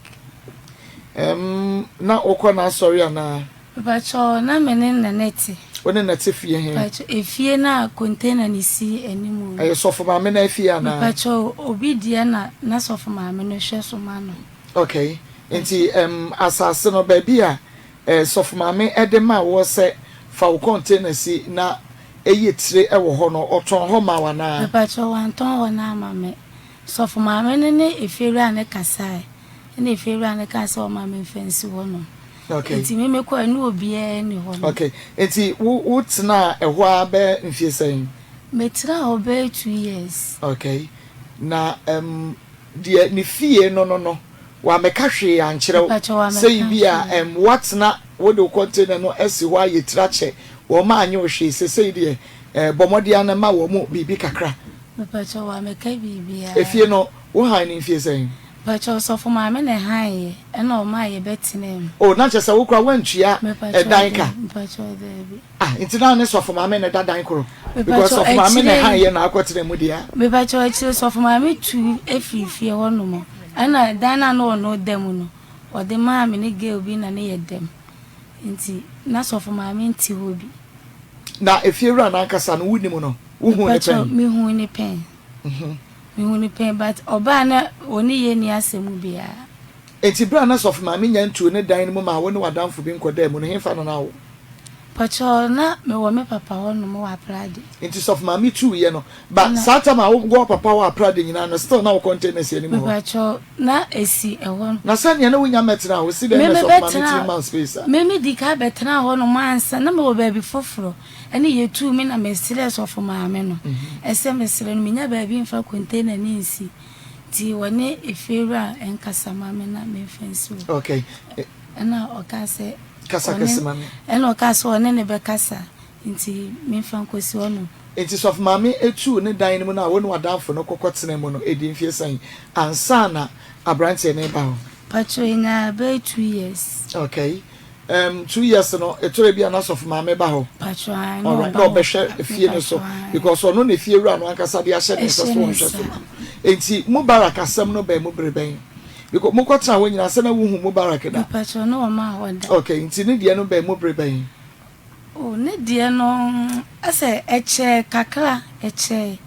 Um, na wokɔ n'asɔre anaa? Mepakyɛw na me ne Nana te. Wo ne na te fie he? Mepakyɛw efie no a container no si anim no. Ɛyɛ sɔfo maame no afie anaa? Mepakyɛw obi deɛ na na sɔfo maame no hwɛ so ma no. Okay, nti um, asase no baabi a eh, sɔfo maame de maa woɔ sɛ fa wo container si na ɛyɛ tire wɔ hɔ no, ɔtɔn hɔ maa wo anaa? Mepakyɛw wantɔn hɔ no ama me. Sɔfo maame no ne efiewura no kasae, ɛna efiewura no kaa sɛ ɔmma memfa nsi hɔnom. Okay. Nti me mekɔe no obiara nni hɔ nom. Okay, nti wo wo tenaa ɛhɔ ara bɛyɛ mfie sɛn? Metenaa hɔ bɛyɛ 2 years. Okay. Na deɛ ne fie no no no, wammɛka hwee ankyerɛ wo Mepakyɛ sɛ wammɛka bi a hwee. Woatena, wode wo container no asi hɔ ayɛ tiri akyɛ, wɔn annye wo hwee, sesei deɛ bɔ mmɔden ara na ma wɔn biribi kakra. Mepakyɛ wammɛka biribiara. Efie no, wo han no mfie sɛn? Mepakyɛ ɔsɔfo maame na ɛhan yɛ, ɛna ɔmaa yɛbɛtenaa mu. Oh, na kyerɛ sɛ wo koraa woantua Mepakyɛ ɛdan ka? daabi, mepakyɛ daabi. Ah, nti na ne sɔfo maame na ɛda dan koro? Because Mepakyɛ sɔfo maame na akyire ɛhan yi. yɛ na akɔtena mu deɛ a. Mepakyɛ akyire sɔfo maame tu firi fie hɔ nom, ɛna dan no a na ɔno da mu no, ɔde maa me ne girl bi na ne yɛ dam, nti na sɔfo maame nte hɔ bi. Na efiewura no ankasa no, wonim no? Wohuu no Mepakyɛ pɛn? mehuu no pɛn. Mehuu no pɛn but ɔbaa na ɔne yɛn nni asɛm biara. Enti bere a na sɔfo maame nya ntuu ne dan no mu maa wo ne w'adamfo bi nkɔdaa mu no, hefa na na wowɔ? Pakyɛw, na mewɔ me papa hɔ nom wɔ Aprade. Enti sɔfo maame tuu yɛ no, ba Ɛna. saa tam a wo wɔ wo papa hɔ Aprade nyinaa no, still na wo container si anim hɔ? Mepakyɛw, na esi ɛhɔ. Na sɛnea na wunya mmɛtena hɔ, si dɛn Me na me sɔfo maame bɛtena, tumi ma wo space a? Me me di kan bɛtenaa hɔ nom ansa, na mewɔ baabi foforɔ, ɛne yɛtuu me na mesrɛɛ sɔfo maame no, ɛsɛ mesrɛ no menya baabi mfa container no nsi. Nti wɔne efiewura nkasa ma me na memfa nsi hɔ. Okay. Ɛna ɔkaa sɛ. Kasa kɛse ma me. Ɛna ɔkaa sɛ ɔne no bɛkasa nti memfa nkɔsi hɔ nom. Nti sɔfo maame tuu ne dan no mu no a wo ne w'adamfo no kɔkɔ tenaa mu no, ɛdii mfeɛ sɛn ansa na aberanteɛ no reba hɔ? Pakyɛ ɛnyaa bɛyɛ 2 years. Okay. 2 years no, ɛtɔrɔ bi a na sɔfo maame ba hɔ. Pakyɛ ae, na Alright, ɔba na hɔ. ɔbɛhwɛ fie no so Mepakyɛ ae. because ɔno na efie wura no ankasa de ahyɛ ne nsa Ɛhyɛ so ne ɔnhwɛ nsa. so ma no. Enti Mubarak asɛm no baa mu bere bɛn? Because mokɔtena hɔ nyinaa sɛ na wohu Mubarak da. Mepakyɛ na ɔmaa hɔ da. Okay, nti ne deɛ no baa mu bere bɛn? Oh, ne deɛ no, asɛ ɛkyɛɛ kakra, ɛkyɛɛ.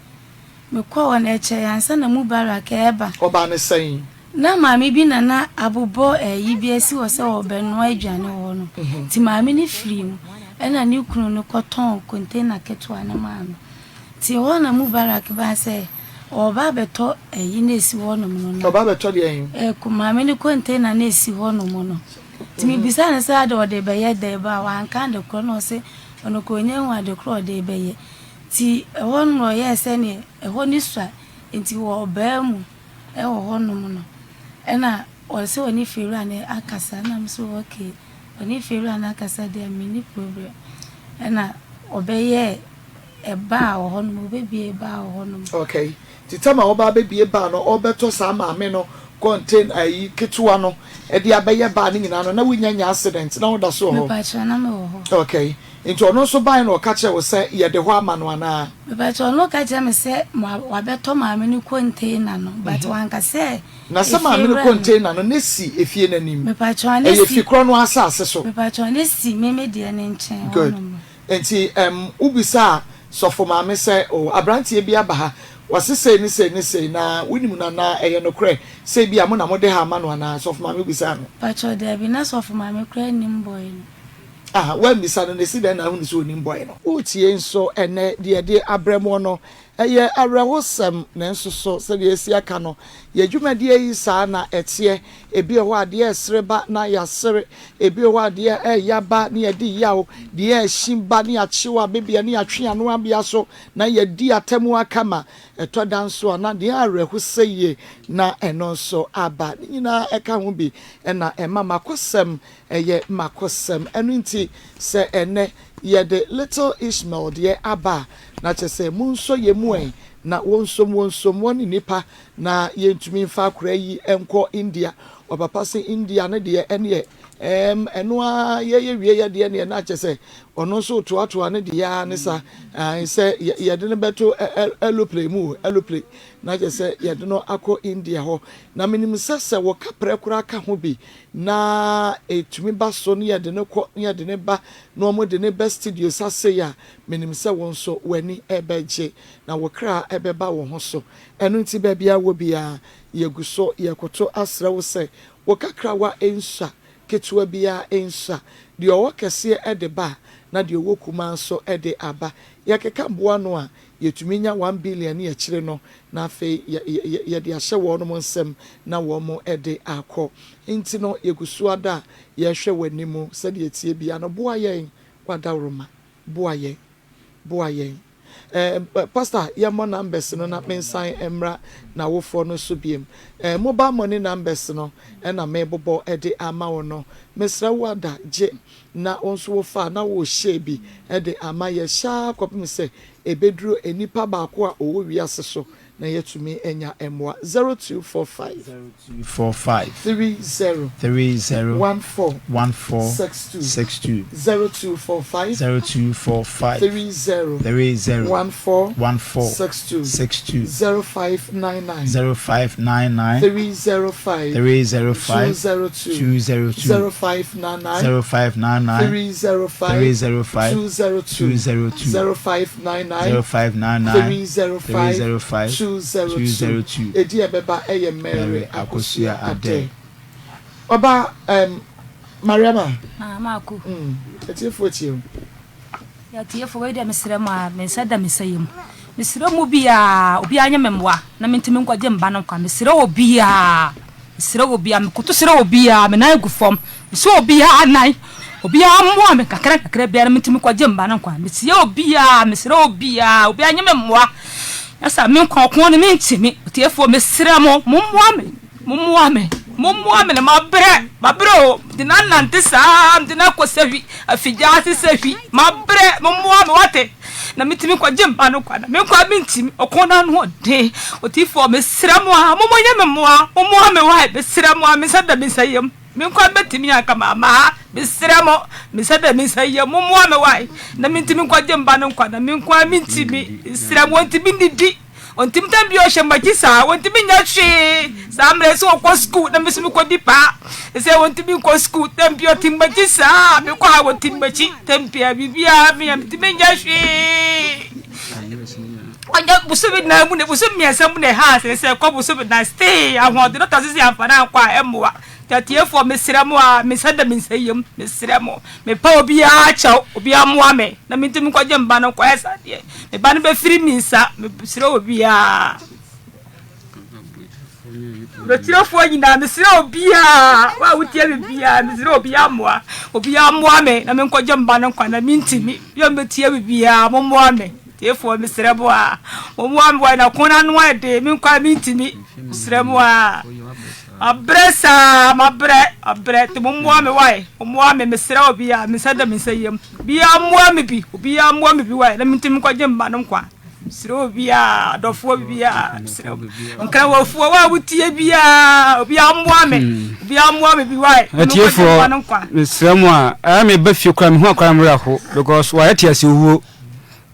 Mekɔɔ hɔ no, ɛkyɛe ansa na Mubarak reba. Ɔbaa no sɛn? Ná maame bi na na abobɔ ayi bi asi hɔ sɛ ɔrebɛnoa aduane wɔ hɔ no. Nti maame no firii mu, ɛnna ne kunu no kɔtɔn container ketewa no maa no. Nti ɛhɔ na Mubarak baa sɛ ɔreba abɛtɔ ayi no a ɛsi hɔnom no. Na Ɔreba abɛtɔ deɛn? Maame no container no a ɛsi hɔnom no. Nti mebisaa no sɛ adɛn ɔde rebɛyɛ dɛn ba a, wanka ade korɔ na ɔse ɔno koraa ɔnnya nhuu ade korɔ a ɔde rebɛyɛ. Nti ɛhɔ no na ɔyɛɛ sɛdeɛ ɛhɔ no sua nti wɔ ɔbaa mu wɔ hɔ nom no ɛna ɔsɛ ɔne fiewura no akasa ɛna me so okay ɔne fiewura no akasa deɛ menni problem ɛna ɔbɛyɛɛ ɛbaa wɔ hɔ nom ɔbɛbie baa wɔ hɔ nom. Okay nti tam a ɔba abɛbie baa no ɔbɛtɔ saa maame no contain ayi ketewa no ɛde abɛyɛ baa no nyinaa no na wonya nya accident na woda so wɔ hɔ? Mepakyɛw na mewɔ hɔ. Okay Nti ɔno nso bae na ɔka kyerɛɛ wo sɛ yɛde hɔ ama no anaa? Mepakyɛw, ɔno ka kyerɛɛ me sɛ wabɛtɔ maame no container no, but wanka sɛ Na sɛ maame no efiewura no. container no, na esi efie no anim. Mepakyɛw, na Ɛyɛ esi. fi korɔ no ara asase so. Mepakyɛw, na esi me me deɛ no nkyɛn Good. hɔnom. Nti ɛm, wobisaa sɔfo maame sɛ, oh, aberanteɛ bi aba ha, ɔse sei ne sei ne sei, na wonim no anaa? Ɛyɛ nokorɛ sɛ ebia mo na mode ha ama no anaa? Sɔfo maame bisaa no. Mepakyɛw, daabi, na sɔfo maame koraa nnim boy no. Ah, woammisa no, na esi dɛn na ahunu sɛ onim bɔe no? Woretie nso ɛnnɛ, deɛ yɛde abrɛ moɔ no, ɛyɛ awerɛhosɛm, nanso so sɛdeɛ yɛasi aka no, yɛn dwumadie yi saa na ɛteɛ. Ebi wɔ hɔ a, deɛ ɛresere ba na yɛasere, ebi wɔ hɔ a, deɛ ɛreyɛ ba na yɛde yaw, deɛ ɛrehye ba na yɛakyew abebea na yɛatwe ano abea so na yɛadi atemmu kama. Ɛtɔ da nso a, na deɛ awerɛhosɛ yie na ɛno nso aba. Ne nyinaa ɛka ho bi na ɛma makosɛm Ɛyɛ makosɛm. Ɛno nti sɛ ɛnnɛ yɛde Little Ishmael deɛ aba a, na kyerɛ sɛ monsɔ yɛn mu ɛ, na wɔnsom wɔnsom wɔne nnipa na yɛntumi mfa akwadaa yi nkɔ India. Ɔpapa se India no deɛ ɛneɛ ɛɛm ɛno ara yɛyɛ wie yɛ deɛ neɛ na kyerɛ sɛ ɔno nso retoatoa ne deɛ ara ne sa, ae sɛ yɛde no bɛto aeroplane mu o, aeroplane, na kyerɛ sɛ yɛde no akɔ India hɔ. Na menim sɛ sɛ wɔka prɛ koraa ka ho bi na ɛtumi ba so na yɛde no kɔ na yɛde no ba na wɔde no ba studios ase yi a, menim sɛ wo nso w'ani bɛgye na wo kra bɛba wo ho so. Ɛno nti baabi a wɔ biara, yɛgu so yɛrekoto asrɛ wo sɛ wo kakrawa nsua, ketewa biara nsua. Deɛ ɔwɔ kɛseɛ de ba a, na deɛ ɔwɔ kumaa nso de aba. Yɛkeka boa ano a, yɛtumi nya 1 billion ne akyire no, na afei yɛde ahyɛ wɔnom nsam na wɔn de akɔ. Nti no yɛgu so ara da a yɛrehwɛ w'anim sɛdeɛ ɛteɛ biara no, boa yɛn, w'adaworoma, boa yɛn, boa yɛn. Eh, Pastor, yɛmmɔ numbers no na mensan mmra n'awofoɔ no so biom. Eh, mobile money numbers no na mebobɔ de ama wo no. Mesrɛ wo ada, gye na wo nso wo fa na wo share bi de ama yɛ. Hyɛ ara kɔpem sɛ ɛbɛduru nnipa baako a ɔwɔ wiase so na yɛatumi anya mmoa. 0245. 0245. 30. 30. 14. 14. 62. 62. 0245. 0245. 30. 30. 14. 14. 62. 62. 0599. 0599. 305. 305. 202. 202. 0599. 0599. 305. 305. 202. 202. 0599. 0599. 305. 305. 202. 202. Edin a ɛbɛba yɛ Mary Mary Akosua Akosua Adeh. Adeh. Ɔba um, Mariama. Ah, Maako. Mm, atiefoɔ tie o. Atiefo, wei deɛ mesrɛ mo a, me nsa da me nsa yam. Mesrɛ mo biara, obiara nyɛ me mmoa na mentumi nkɔgye me ba no nkwa. Mesrɛ obiara, mesrɛ obiara, mekoto srɛ obiara, me nan gu fam. Mesrɛ obiara nan, obiara mmoa me kakra kakra biara na mentumi nkɔgye me ba no nkwa. Mesrɛ obiara, mesrɛ obiara, obiara nyɛ me mmoa. Nyɛ saa me nkwa ɔko no mentumi. Atiefoɔ, mesrɛ mo, mommoa me. Mommoa me, mommoa me na mabrɛ, mabrɛ o, mede no anante saa, mede no akɔ sahwi, afigya ase sahwi, mabrɛ, mommoa me wate, na metumi kɔgye mma no kwa, na me nkwa mentumi, ɔko no ano ɔden, otifoɔ mesrɛ mo a, mommɔ me mmoa, mommoa me wae, mesrɛ mo a, me nsa da me nsa yam, me nkwa bɛtumi anka mamma ha, mesrɛ mo, me nsa da me nsa yam, mommoa me wae, na mentumi nkɔgye mma no nkwa, na me nkwa mentumi, mesrɛ mo, ɔntumi nnidi. Ɔntumi tam bio ɔhyɛ m'akyi saa ɔntumi nyɛ hwee saa mmerɛ sɛ ɔkɔ sukuu na me nso mekɔdi paa sɛ ɔntumi nkɔ sukuu tam bio ɔte m'akyi saa mekɔ ha ɔte m'akyi tam bia biribiara meyɛ mentumi nyɛ hwee ɔnyɛ bosome nan mu na bosome mmiɛnsa mu na ɛha asene sɛ ɛkɔ bosome nan stay ahoɔden dɔkta sisi amfa no ankɔ a ɛmmoa Atiefoɔ mesrɛ mo a me nsa da me nsa yam mesrɛ mo mepa obiara kyɛw obiara mmoa me na mentumi nkɔgye me ba no nkɔyɛ saa deɛ me ba no bɛfiri me nsa mesrɛ obiara Atiefoɔ nyinaa mesrɛ obiara wo a wotie me biara mesrɛ obiara mmoa obiara mmoa me na menkɔgye me ba no nkwa na mentumi yɛ mbɛtie me biara mommoa me Atiefoɔ mesrɛ mo a mommoa me wɔ na ko no ano ayɛ den menkɔ a mentumi mesrɛ mo a Mabrɛ saa mabrɛ mabrɛ nti mo mmoa me wae mo mmoa me mesrɛ obiara me nsa da me nsa yam obiara mmoa me bi obiara mmoa me bi wae na mentumi nkɔgye mma no nkwa mesrɛ obiara adɔfoɔ biara mesrɛ nkramofoɔ wa a wotie biara obiara mmoa me obiara mmoa me bi wae na menkɔgye mma no nkwa. Mesrɛ mo a ɛyɛ me ba fie koraa mehu akwadaa no me werɛ ho because wayɛ te ase owuo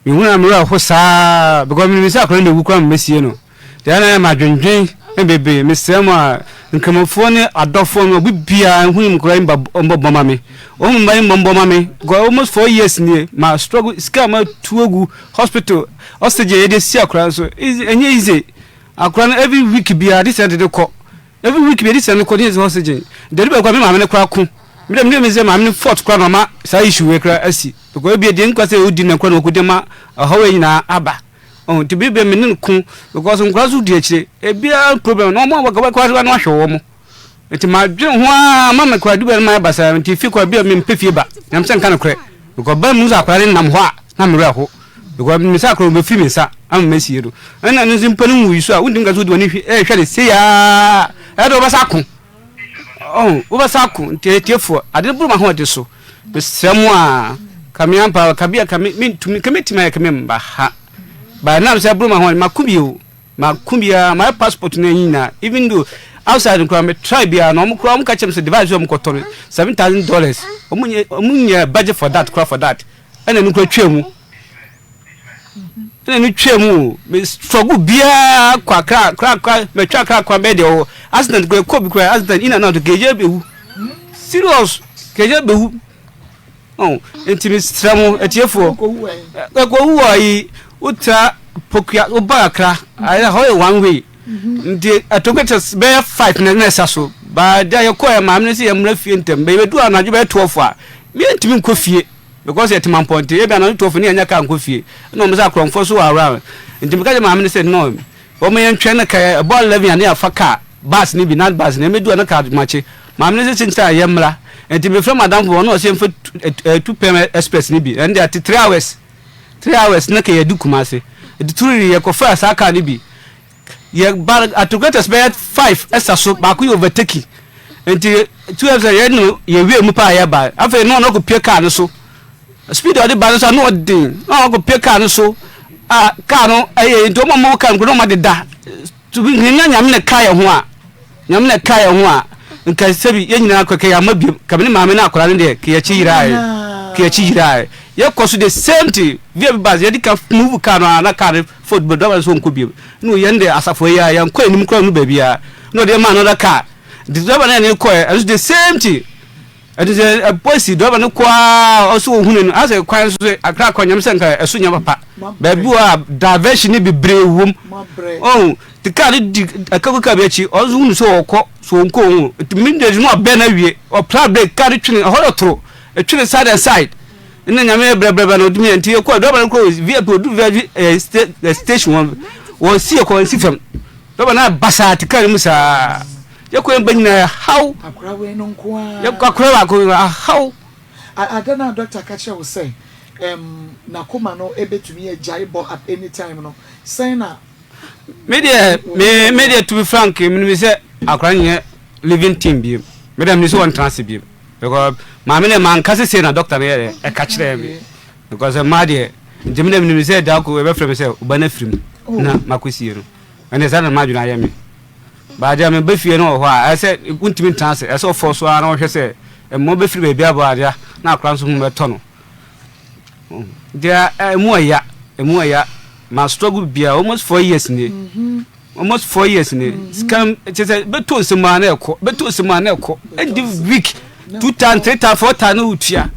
mehu na me werɛ ho saa because menim sɛ akwadaa no bɛwu koraa mɛsie no. Deɛ na ɛma adwendwen bebree. Mesrɛ mo a, Nkramofoɔ ne adɔfoɔ no, obi biara nhu nkwadaa yi mbɔ bɔ ma me. Wɔn mma yi mmɔ mbɔ ma me. Because almost 4 years nie, ma struggle, sika a matu agu hospital, oxygen yɛde si akwadaa nso, ɛnyɛ easy. Akwadaa no every week biara, de sɛ de de kɔ. Every week biara de sɛ no kɔ, de sɛ oxygen. Deɛ de bɛkɔ, me maame no koraa ko. Me deɛ me sɛ maame no fault koraa na ɔma saa issue wei koraa asi. Because ebi deɛ nkwa sɛ odi na koraa na ɔkɔdi ama ɔhaw yi nyinaa aba. Ɔho nti bere bia me ne no ko because nkwadaa nso di akyire ebiara problem na wɔn a wɔka wɔka no ahwɛ wɔn nti ma dwen ho ara ma me kora du bia no ma yɛ basaa nti fi kora bia me mpɛ fie ba na me sɛ nka no korɛ because ba mu sɛ akwadaa no nam hɔ a na me werɛ ho because me sɛ akwadaa bɛfiri me nsa ama me sie no ɛna no nso mpa no nwui so a wontumi ka sɛ wode w'ani hwɛ ne sei aa ɛde wobɛsa ako. Oh, wobɛsa ako nti atiefoɔ ade no boro m'ahoɔden so mesrɛ mo a ka me ampa ka bi a ka me mentumi ka metumi ayɛ ka me mba ha ba nam sɛ boro m'ahoɔden mako bio mako biara mayɛ passport no nyinaa even though outside koraa me try biara na wɔn koraa wɔn ka kyerɛ me sɛ device wɔn kɔtɔ no $7,000 wɔn nyɛ wɔn nyɛ budget for that koraa for that ɛna no koraa twɛ mu. Ɛna no twaa mu o me struggle biara kɔ akra kra kra matwa akra kwan bɛyɛ deɛ ɔwɔ accident kora kɔ bi kora accident in and out kɛgye bɛwu serious kɛgye bɛwu ɔn nti mesrɛ mo atiefoɔ ɛkɔwu wɔ ayi wotra pokua woba akra ayɛ hɔ yɛ one way nti atokɛtɛ bɛyɛ 5 na na ɛsa so baa da yɛkɔɛ maame no sɛ yɛmmra fie ntɛm bɛyɛ du anadwo bɛyɛ 12 a mentumi nkɔ fie Because yɛte Mampɔnten, ebia anadwo 12 no yɛnnya car nkɔ fie. Ɛna wɔn sɛ akorɔmfoɔ nso wɔ around. Nti meka kyerɛ maame no sɛ no, wɔn yɛntwɛn na ka ɛbɔ 11 a na yɛafa car, bus no bi, night bus no, ɛmɛdu a na car makye. Maame no sɛ sɛ a yɛmmra. Nti mefrɛ m'adamfo ɔno ɔsɛ yɛmfa tu pɛm express no bi, ɛno deɛ ate 3 hours. 3 hours na ka yɛadu Kumasi. Nti turu yɛkɔfaa saa car no bi. Yɛ ba atogators bɛyɛ 5 ɛsa so, baako yɛ overtaking. Nti 2 hours yɛ no yɛwie mu paa yɛba. Afei na ɔno akɔpie car no so. Speed a ɔde ba no so ano ɔden. Na ɔno akɔpie car no so a car no ɛyɛ nti wɔn a wɔwɔ car no mu na wɔn adeda. To be nya Nyame na ɛka yɛn ho a, Nyame na ɛka yɛn ho a, nka sɛbi yɛn nyinaa kɔ kɛ yɛama biom. Ka me ne maame ne akwadaa no deɛ, kɛ yɛakyi yerae, kɛ yɛakyi yerae. Yɛkɔ so the same thing, VIP bus, yɛde ka move car no a, na car no fault but driver no nso ɔnkɔ biom. Na yɛn deɛ asafo yi a, yɛnkɔ anim koraa nnu baabiara. Na ɔde yɛn maa another car. Nti driver no a yɛne no kɔɛ, ɛno nso the same thing. Ɛnti sɛ ɛbɔ si driver no kɔ ara ɔsɛ ohunu no asɛ kwan so sɛ akra kwan nyame sɛ nka ɛso nyɛ papa baabi wɔ a diversion ne bebree wom ɔn te kaa no di ɛka kaa bi akyi ɔnso hunu sɛ ɔkɔ so ɔnkɔ ohun nti minutes no abɛn no awie ɔpra break kaa no twene ɛhɔ yɛ toro ɛtwene side and side ɛna nyame yɛ brɛbrɛbrɛ na ɔdumi yɛ nti yɛkɔ driver no kɔ vip odu vip station wɔn wɔn si yɛ kɔ nsi fam driver no abasaa te kaa no mu saa. Yɛ kɔ yɛn ba nyinaa ɛhaw. Akora wei no nko ara. Yɛ kɔ akora baako no ahaw. Ada no a doctor ka kyerɛ wo sɛ ɛm n'akoma no ebetumi agyae bɔ at any time no sɛn na. Me deɛ me me deɛ to be frank menim sɛ akora no nyɛ living thing biem me deɛ menim sɛ wɔntena ase biem because maame no manka sɛ sei na doctor no yɛ dɛ ɛka kyerɛɛ me because mmaa deɛ nti me deɛ menim sɛ da ko ɛbɛfrɛ me sɛ ɔba no afiri mu na makɔsie no ɛnna saa na m'adwene ayɛ me. But deɛ meba fie no wɔ hɔ a, ɛyɛ sɛ wontumi ntena ase. Ɛsɛ sɛ ɔfɔ so ara na ɔhwɛ sɛ mmoa bɛfiri baabi aba adeɛ na akora nso ho bɛtɔ no. Deɛ ɛmu ɛya, ɛmu ɛya. Ma struggle bia almost 4 years nie. Almost 4 years nie. Sika kyerɛ sɛ bɛtɔ nsɛm a na ɛkɔ, bɛtɔ nsɛm a na ɛkɔ. Ɛdi week, two times, three times, four times na wotua.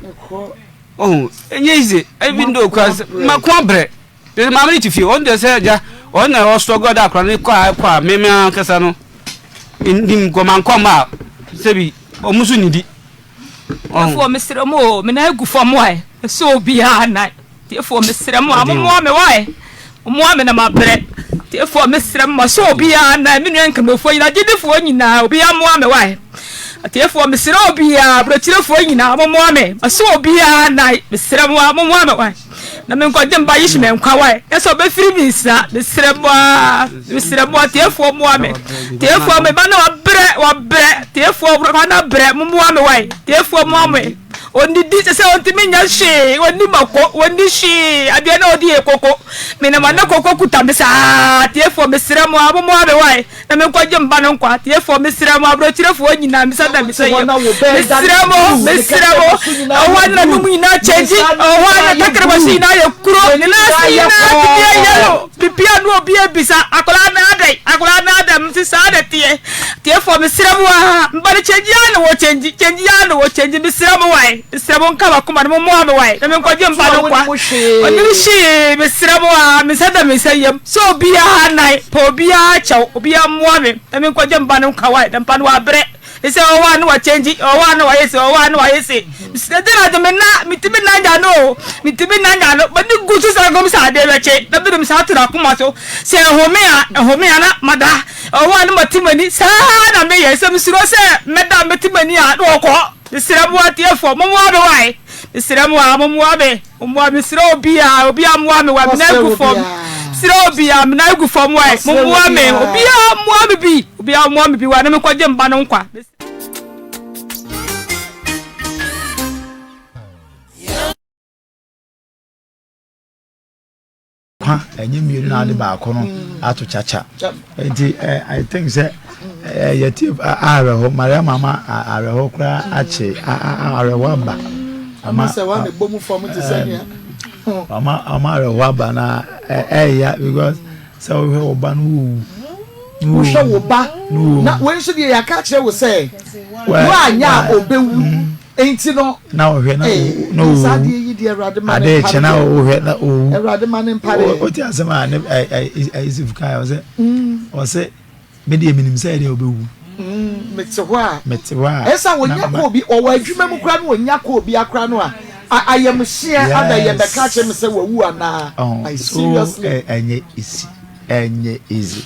Oh, ɛnyɛ easy. Even though kura mako abrɛ. Tete maame no te fie, ɔno deɛ sɛ agya, ɔno na ɔ struggle de akora no kɔ a kɔ a, me me ankasa no, nim kɔ mankɔ mma a, sɛbi, ɔmo nso nnidi. Tiefoɔ mesrɛ mo o, me nan agu fam wae, mesɛ obiara nan. Tiefoɔ mesrɛ mo a, mommoa me wae, mommoa me na mabrɛ. Tiefoɔ mesrɛ mo, masɛ obiara nan, me nua nkramofoɔ nyinaa, agyidifoɔ nyinaa, obiara mmoa me wae. Atiefoɔ mesrɛ obiara, aburokyirefoɔ nyinaa, mommoa me, masɛ obiara nan, mesrɛ mo a, mommoa me wae. Na me nkɔgye mba yi hyɛ nkwa wae na sɛ ɔbɛfiri me nsa mesrɛ mo a mesrɛ mo atiefoɔ mmoa me tiefoɔ me ba na wabrɛ wabrɛ tiefoɔ ba na brɛ mo mmoa me wae tiefoɔ mmoa me ɔnnidi sɛ sɛ ɔntumi nyɛ hwee ɔnni mako ɔnni hwee adeɛ na ɔdi yɛ koko menam ana koko kuta me saa tiefoɔ mesrɛ mo a mo mmoa me wae Na me nkɔgye mba no nkwa. Atiefoɔ, mesrɛ mo, aborɔkyirefoɔ nyinaa, misa na misa yɛ. Mesrɛ mo, mesrɛ mo, ɛhɔ a na nom nyinaa kyɛngyi, ɛhɔ a na tɛkrɛma so nyinaa yɛ kuro, ne nan ase nyinaa tumi yɛ yellow, bibia no obi ebisa, akwadaa no adɛn, akwadaa no adɛn, mese saa na ɛteɛ. Atiefoɔ, mesrɛ mo aa, mba no kyɛngyi ara na wɔ kyɛngyi, kyɛngyi ara na wɔ kyɛngyi, mesrɛ mo wae, mesrɛ mo nka makoma no, mommoa me wae, na me nkɔgye mba no nkwa. Ɔnim hwee, mesrɛ mo aa, me nsa da me nsa yam. Sɛ obiara nan pɛ obiara kyɛw obiara mmoa me na me nkɔgye mba no nkwa wae na mpa no wabrɛ sɛ ɔwɔ a na wakyɛngyi ɔwɔ a na wayɛ se ɔwɔ a na wayɛ se mesrɛ dɛ na de me na metumi na nya no o metumi na nya no m'ani gu so sɛ nkɔm sɛ adeɛ bɛkye na menim saa to n'akoma so sɛ ɛhome a ɛhome a na mada ɔwɔ a na mate m'ani saa na meyɛ sɛ mesuro sɛ mɛda mɛte m'ani a na ɔkɔ mesrɛ mo atiefoɔ mommoa me wae mesrɛ mo a mommoa me Mmoa me srɛ obiaa obiaa mmoa me wa me nan gu fam srɛ obiaa me nan gu fam wae mo mmoa me obiaa mmoa me bi obiaa mmoa me bi wa na me kɔgye mba no nkwa. Kwa ɛnyɛ mmienu na ade baako no ato kyakya nti eh, i think sɛ eh, yɛte awerɛho maria mama awerɛho koraa akye awerɛho aba ama sɛ wa ne bɔ mu fam te sɛ nea ama ama awerɛho aba na ɛɛya because sɛ wohwɛ wo ba no wowu Wohwɛ wo ba na wei nso deɛ yɛaka akyerɛ wo sɛ woanyɛ a ɔbɛwu nti no na wohwɛ na na owu saa adeɛ yi deɛ awurade ma ne ade kyɛ na wohwɛ na owu awurade ma ne mpare wote asɛm a ne Yusuf kae ɔsɛ ɔsɛ me deɛ menim sɛ ɛdeɛ ɔbɛwu mete hɔ a mete hɔ a ɛsɛ wɔnya kɔ obi ɔwɔ adwuma mu koraa no wɔnya kɔ obi akora no a ayamhyeɛ abɛyɛ bɛka akyerɛ me sɛ wawu anaa seriously ɛnyɛ easy. Ɛnyɛ easy.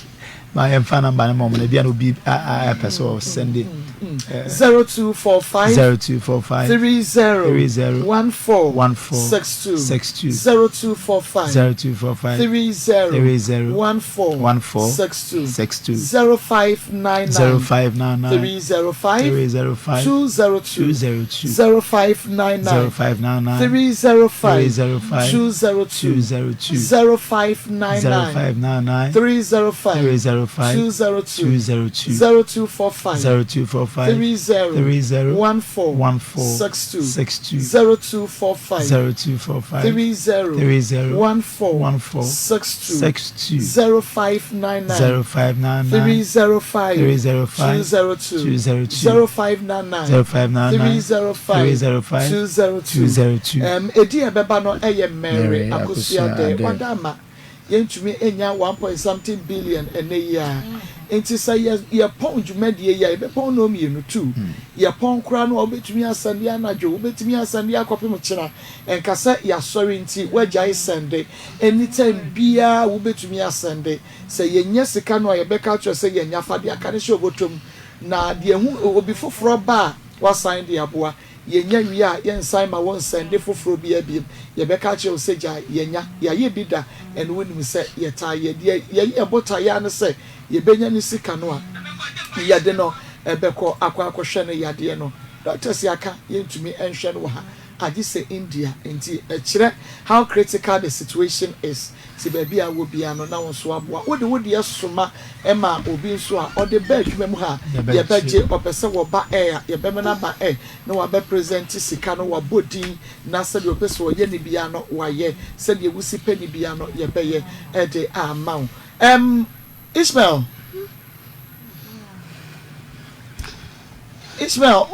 Ma yɛmfa number no ma wɔn na ebia na obi ɛpɛ sɛ ɔsɛnde. 0245 0245 30 30 14 14 62 62 0245 0245 30 30 14 14 62 62 0599 0599 305 305 202 202 0599 0599 305 305 202 202 0599 0599 305 305 202 202 0245 0245 30 30 14 14 62 62 0245 0245 30 30 14 14 62 62 0599 0599 305 305 202 202 0599 0599 305 305 202 202 Um, edin a ɛbɛba no yɛ Mary Mary Akosua Akosua Dɛ. Adɛ. Wada ama yɛntumi nnya one point something billion ɛnnɛ yi ara. Nti sɛ yɛ yɛpɔn dwumadie yi a, yɛbɛpɔn nnɔn mmienu, two. Yɛpɔn koraa no a, wobɛtumi asɛnde anadwo, wobɛtumi asɛnde akɔpem kyena. Ɛnka sɛ yɛasɔre nti woagyae sɛnde. Anytime biara wobɛtumi asɛnde. Sɛ yɛnya sika no a, yɛbɛka akyerɛ wo sɛ yɛanya. Fa deɛ aka no hyɛ wo bɔtɔ mu. Na deɛ ɛho obi foforɔ ba a, woasan de aboa. Yɛnya wie a, yɛnsan mma wo nsɛnde foforɔ biara bio. Yɛbɛka akyerɛ wo sɛ gyae, yɛanya, yɛayɛ bi da, ɛno wonim sɛ yɛtaa yɛ. Deɛ yɛyɛ yɛn botaeɛ ara ne sɛ yɛbɛnya ne sika no a, yɛde no bɛkɔ akɔ akɔhwɛ no yadeɛ no. Doctors aka, yɛntumi nhwɛ no wɔ ha, agye sɛ India. Nti ɛkyerɛ how critical the situation is. Nti baabi a wowɔ biara no na wo nso aboa. Wode wo deɛ soma ma obi nso a, ɔde ba adwuma mu ha a, yɛbɛgye. Ɔpɛ sɛ wɔba ɛ a, yɛbɛma no aba ɛ na wabɛ present sika no, wabɔ din na sɛdeɛ ɔpɛ sɛ ɔyɛ no biara no wayɛ. Sɛdeɛ wosi pɛ no biara no yɛbɛyɛ de ama wo. Ɛm, Ishmael. Ishmael,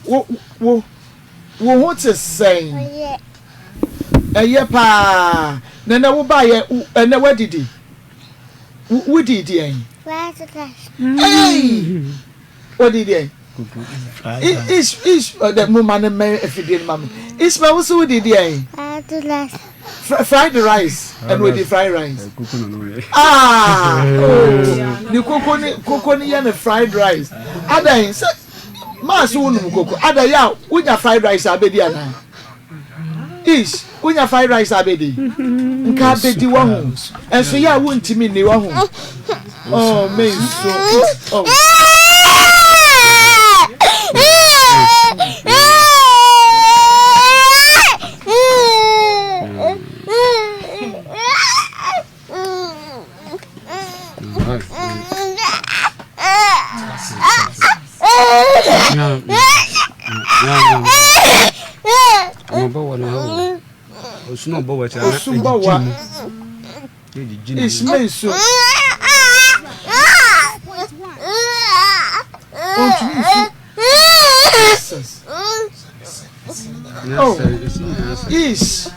wo, wo, wo ho te sɛn? Ɛyɛ paa. Na ɛnɛ wo baeɛ, ɛnɛ woadidi? Wodii deɛn? Hey! Wodii deɛn? Ish, ish, ɔdɛ mo ma ne mmɛn afidie no ma me. Ishmael, wo so wodii deɛn? Fried rice. Ɛna odi fried rice. Ah! Oh, ne koko ne koko ne yɛ ne fried rice. Adan sɛ maa so wonom koko. Adan yɛ a wonya fried rice abɛdi anaa? Ish, wonya fried rice abɛdi? Nka abɛdi wahu. Ɛnso yɛ a wontumi nni wahu. Oh, me nso. Oh. Osumbawa Ismail so ontumi nsu Jesus oh ish